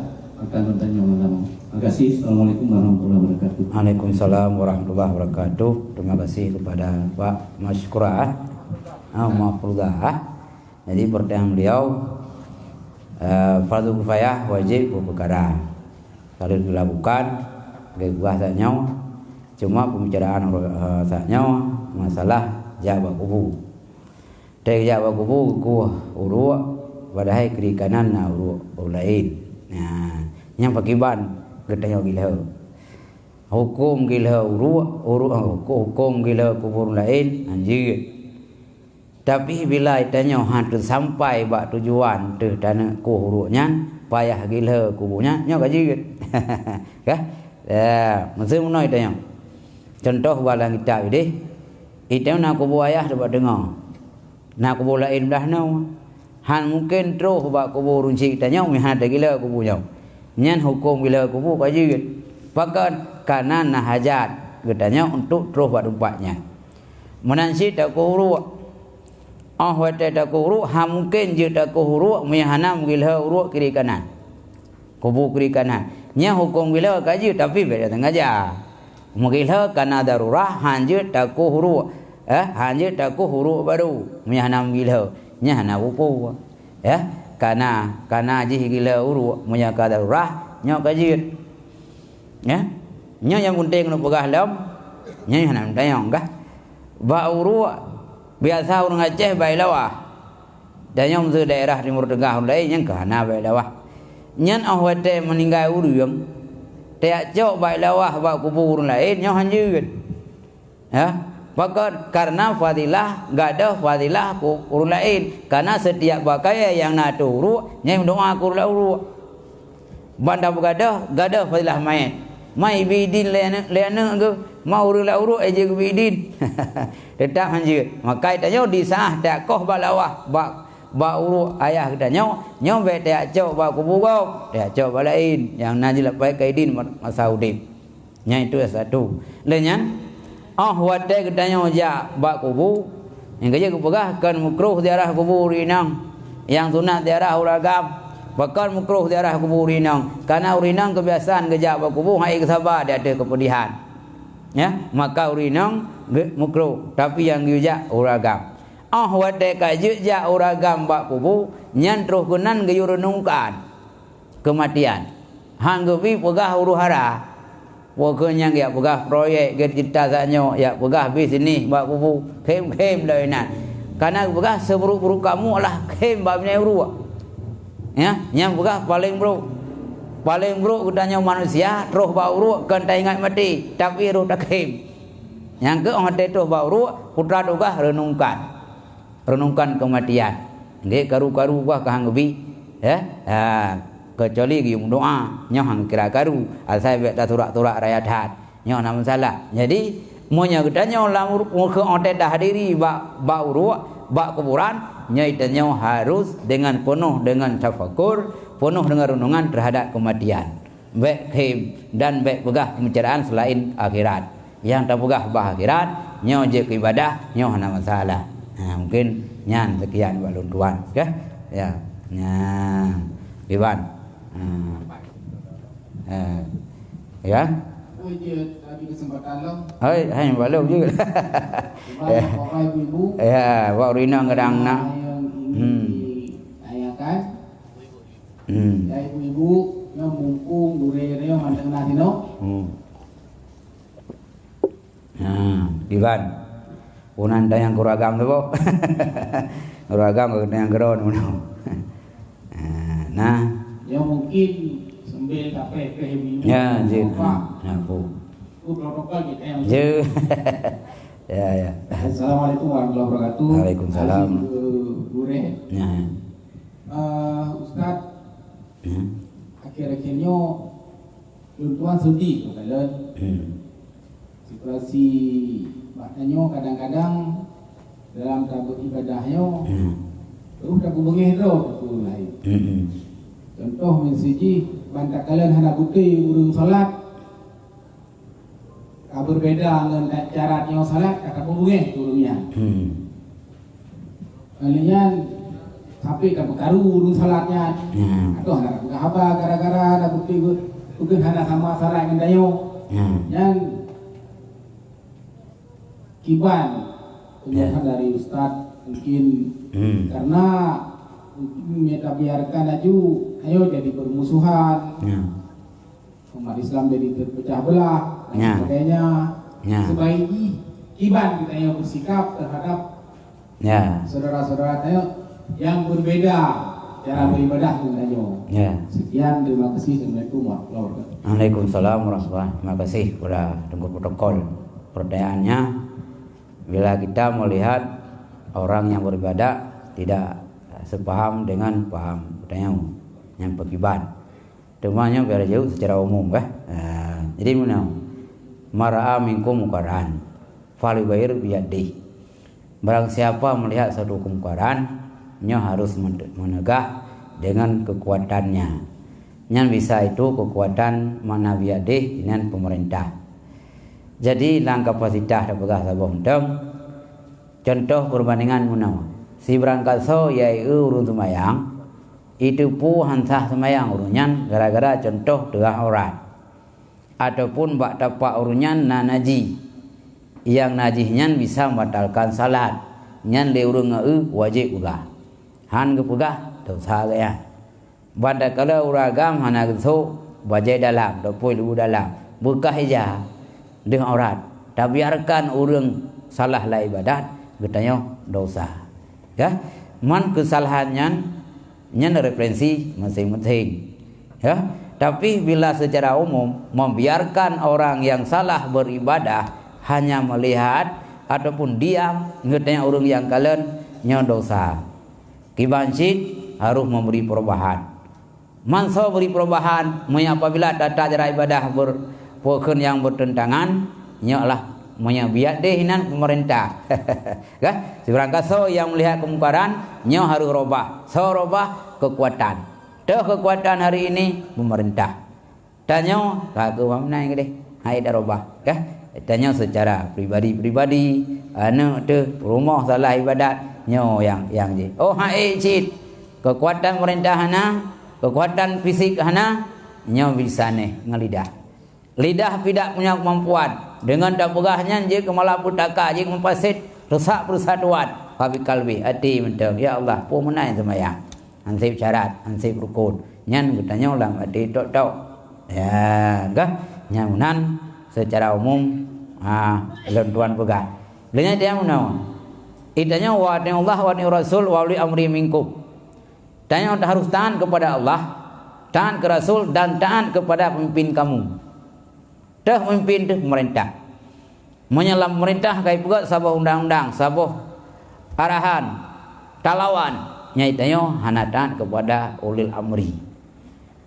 akan lôn tanyong ulama. Makasih. Assalamualaikum warahmatullahi wabarakatuh. Waalaikumsalam warahmatullahi wabarakatuh. Terima kasih kepada Pak Masykurah, ah, Mahfuzah. Jadi, pertanyaan beliau, eh, fardu kifayah wajib dua perkara. Kalau dilakukan, lagée peugah saat nyoe, cuma pembicaraan, eh, saat nyoe masalah jak bak kubu. Watée jak bak kubu, kueh uruek, padahai kiri kanan na uruek, uruek laén. Nah, nyang pakriban geutanyoe gilhée. Huköm gilhée uruek, uruek, huköm gilhée kubu laén, hanjeuet. Tapi bila tanyoe han teusampai bak tujuan teuh taneuk kueh uruek nyan, payah gilhée kubu nyan, nyoe ka jeuet. Kah? Ya, meuseu meunoe tanyoe. Contoh bak lam kitab ideh, itanyoe na kubu ayah teuh bak teungoh. Na kubu laén blah noe. Han mungken troh bak kubu ureuëng chik tanyoe meuhana tagilhée kubu nyoe. Nyan huköm gilhée kubu ka jeuet. Pakon? Kana na hajat geutanyoe untuk troh bak teumpat nyan. Meunan cit takueh uruek. Óh watée takueh uruek, han mungken jeuet takueh uruek meunyo hana meugilhée uruek kiri kanan. Kubu kiri kanan. Nyan huköm gilhée ka jeuet, tapi bék tasengaja. Meugilhée kana darurah, han jeuet takueh uruek. Eh, han jeuet takueh uruek barô. Meunyo hana meugilhée, nyan hana buku. Eh, kana, kana jih gilhée uruek, meunyo ka darurah, nyoe ka jeuet. Ya. Nyoe nyang peunteng keuneuk peugah lom, nyoe hana meutanyong kah? Bak uruek, biasa ureuëng Aceh bak lawah. Dan nyoe meuseu daerah Timur Tengah ureuëng laén nyang ka hana bak lawah. Nyan óh watée meuninggai ureuëng, tajak cok bak lawah bak kubu ureuëng laén, nyoe han jeuet. Ya, pakon? Karena fadilah, gadôh fadilah keu ureuëng laén. Karena setiap pakaian nyang na ateueh uruek, nyan meudoá keu ureuëng uruek. Ban tapeugadôh, gadôh fadilah manyét. Ma ibi idin lé aneuk, lé aneuk geuh, ma ureueng lam uruek jeuet geubi idin. Teutap hanjeuet. Maka tanyoe disaah takoh bak lawah, bak, bak uruek ayah geutanyoe, nyoe bèk tajak cok bak kubu gob, tajak cok bak laén nyang na jilapaikan idin ma-, masa udép. Nyan itu satu. Lé nyan, óh watèe geutanyoe jak bak kubu, nyang ka jeuet geupeugah kon meukruh ziarah kubu ureueng inong, nyang sunat ziarah ureueng agam. Pakon meukruh ziarah kubu ureueng inong? Karena ureueng inong keubiasaan geujak bak kubu han ék geusaba di ateueh keupeudihan. Ya, maka ureueng inong geu-, meukruh, tapi nyang geujak ureueng agam. Óh watèe ka jeuet jak ureueng agam bak kubu, nyan troh keunan geuyue reunungkan keumatian. Han geubi peugah huru-hara. Pokok nyang jak peugah proyek, geucita saat nyoe, jak peugah bisnis bak kubu, khém-khém lom inan. Karena geupeugah, "Seburuk-buruk kamu adalah khém bak binéh uruek." Ya, nyang peugah paleng brok. Paleng brok geutanyoe manusia, troh bak uruek kon taingat maté, tapi roh takhém. Nyang keu óh watèe troh bak uruek, putra tugaih reunungkan. Reunungkan keumatian. Nggak karu-karu bah ka han geubi, ya. Ha, kecuali geuyue meudoa, nyoe han kira karu, asai bèk tasurak-surak raya that. Nyoe na masalah. Jadi, meunyoe geutanyoe lam ur-, ureueng watèe tahdiri bak, bak uruek, bak kuburan, nyoe tanyoe harus dengan penuh dengan tafakur, penuh dengan renungan terhadap kematian. Bèk khém dan bèk peugah pembicaraan selain akhirat. Nyang tapeugah bah akhirat, nyoe jeuet keu ibadah, nyoe hana masalah. Ha, mungkin nyan sekian bak lôn tuan, kah? Ya. Nah, Iban. Ha. Ha. Ya. Oi, jeuet, tadi kesempatan lom. Hai, hai, balom jeuet. Iban, Bapak, Ibu-ibu. Ya, bak ureueng inong kadang na. Yang ingin Hmm. ditanyakan. Hmm. Ya, ibu-ibu, nyoe mumpung gurèe nyoe mantong na sinoe. Hmm. Ha, Iban. Unan tanyong keu ureueng agam tu, boh. Ureueng agam keu tanyong keu droeneuh. Ha, nah. Ya, mungkin sambil tapéh-péh ibu-ibu. Ya, jeuet. Apa? Ya, Bu. Bu protokol kita yang Jeuet. Ya, ya. Assalamualaikum warahmatullahi wabarakatuh. Waalaikumsalam. Azim ke gurèe. Ya. Eh, Ustaz, Hmm. akhir-akhir nyoe lôn tuan seudeh meukalon. Hmm. Situasi bak tanyoe kadang-kadang dalam tabeuet ibadah nyoe, Hmm. terus tapeubungéh droe peue laén. Hmm. Contoh, miseujih ban takalon hana beutôi ureueng salat, ka beubeda ngon cara tanyoe salat, ka tapeubungéh ureueng nyan. Hmm. Ngon lagèe nyan, sampai tapeukaru ureueng salat nyan. Ya. Atau hana tapeugah haba gara-gara hana beutôi, peugah hana sama salat ngon tanyoe. Ya. Nyan kiban Ya. peunjelasan dari Ustaz, mungkin Hmm. karena mungkin tabiarkan laju, ayo jadi permusuhan. Ya. Umat Islam jadi terpecah belah dan Ya. sebagainya. Ya. Sebaik jih, kiban kita yang bersikap terhadap Ya. saudara-saudara kita yang berbeda cara Ya. beribadah dengan tanyoe. Ya. Sekian, terima kasih. Assalamualaikum warahmatullahi wabarakatuh. Waalaikumsalam warahmatullahi wabarakatuh. Terima kasih kepada Teungku protokol. Pertanyaannya, bila kita melihat orang yang beribadah tidak sepaham dengan paham tanyoe, nyang peukiban. Teuma nyoe biar jaweueb secara umum, kah? Ha, jadi meunan, "Man ra'a minkum munkaran, falyughayyir biyadih." Barang siapa melihat satu kemungkaran, nyoe harus men-, meneugah dengan kekuatannya. Nyan bisa itu kekuatan makna biyadih, nyan pemerintah. Jadi, lam kapasitas tapeugah saboh mantong, contoh perbandingan meunoe. Sibarang kasoe yaitu ureueng seumayang, Iteupeue han sah seumayang ureueng nyan gara-gara contoh teuah aurat, ataupun bak tapak ureueng nyan na najih. Nyang najih nyan bisa membatalkan salat. Nyan lé ureueng ngon eu wajéb peugah. Han geupeugah, desya geuh nyan. Ban takalon ureueng agam hana geusôk bajèe dalam, tapôi luweue dalam, beukah ija, deuh aurat. Tabiarkan ureueng salah lam ibadat, geutanyoe desya. Ya, man keusalahan nyan nyan referensi masing-masing. Ya, tapi bila secara umum membiarkan orang yang salah beribadah hanya melihat ataupun diam, geutanyoe ureueng nyang kalon, nyoe desya. Kiban cit harus memberi perubahan. Man soe bri perubahan, meunyoe apabila tata cara ibadah ber-, Peue kheun nyang beuteuntangan, nyoe lah meunyoe biat deh inan peumeurintah. Kah? Sibarang kasoe nyang meulihat keumungkaran, nyoe harôh robah. Soe robah? Keukuatan. Toh keukuatan hari ini? Peumeurintah. Tanyoe ka keu wamnai keudeh, hai dak robah, kah? Tanyoe seucara pribadi-pribadi, aneuk teuh, rumoh salah ibadat, nyoe nyang, nyang jih. Oh, hai cit. Keukuatan peurintah hana, keukuatan fisik hana, nyoe bisaneh ngon lidah. Lidah tidak punya kemampuan. Deungon tapeugah nyan jeuet keu malapetaka, jeuet keu mufasid, rusak persatuan. Fa bi qalbi, até mantong, "Ya Allah, peue meunan seumayang? Han sép syarat, han sép rukun." Nyan geutanyoe lam até tok-tok. Ya, kah? Nyan meunan seucara umum, ha, lôn tuan peugah. Lheueh nyan teuh meunoe. Geutanyoe, "Wa ati'ullah wa ati'ur rasul wa uli amri minkum." Tanyoe harôh taát keupada Allah, taát keu Rasul, dan taát keupada peumimpin kamu. Teuh peumimpin teuh peumeurintah. Meunyoe lam peumeurintah ka ipeugét saboh undang-undang, saboh arahan, talawan, nyan tanyoe hana taát keupada ulil amri.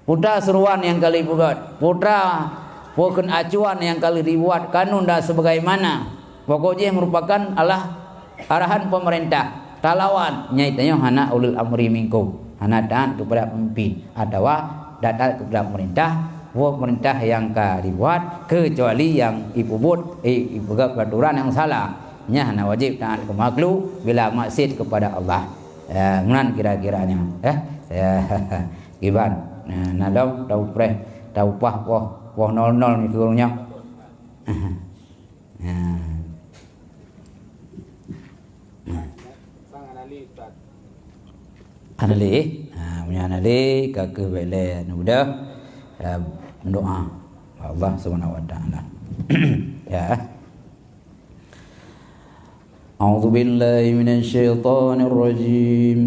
Putra suruhan nyang ka lheueh ipeugét, putra peue kheun acuan nyang ka lheueh dibuat, kanun dan sebagaimana, pokok jih meurupakan alah arahan peumeurintah, talawan, nyan tanyoe hana ulil amri minkum, hana taát keupada peumimpin, atawa dak taát keupada peumeurintah, peue peumeurintah nyang ka dibuat, keucuali nyang ipeubuet, i-, ipeugét peuraturan nyang salah, nyan hana wajéb taát keu makhluk bila maksiet keupada Allah. Ya, meunan kira-kira nyan, ya. Ya. Kiban. Nah, na lom taupréh, taupah poh, poh nol nol nyoe keu ureueng nyoe. Ya. Nah. Analis. Ha, meunyoe analis, ka keuh bèk lé anu beudoh, ya, meudoa. Allah Subhanahu wa Taala. Ya. أعوذ بالله من الشيطان الرجيم.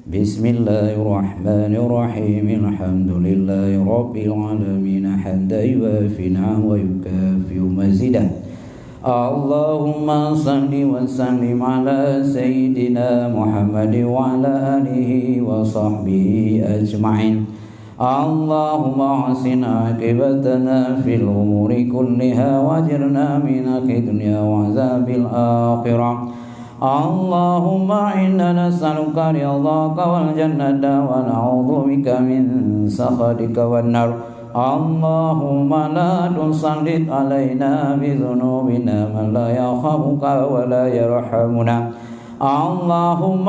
بسم الله الرحمن الرحيم. الحمد لله رب العالمين، حمدا يوافي نعمه ويكافئ مزيده. اللهم صل وسلم على سيدنا محمد وعلى آله وصحبه أجمعين. اللهم أحسن عاقبتنا في الأمور كلها وأجرنا من خزي الدنيا وعذاب الآخرة. اللهم إنا نسألك رضاك والجنة ونعوذ بك من سخطك والنار. اللهم لا تسلط علينا بذنوبنا من لا يخافك ولا يرحمنا. اللهم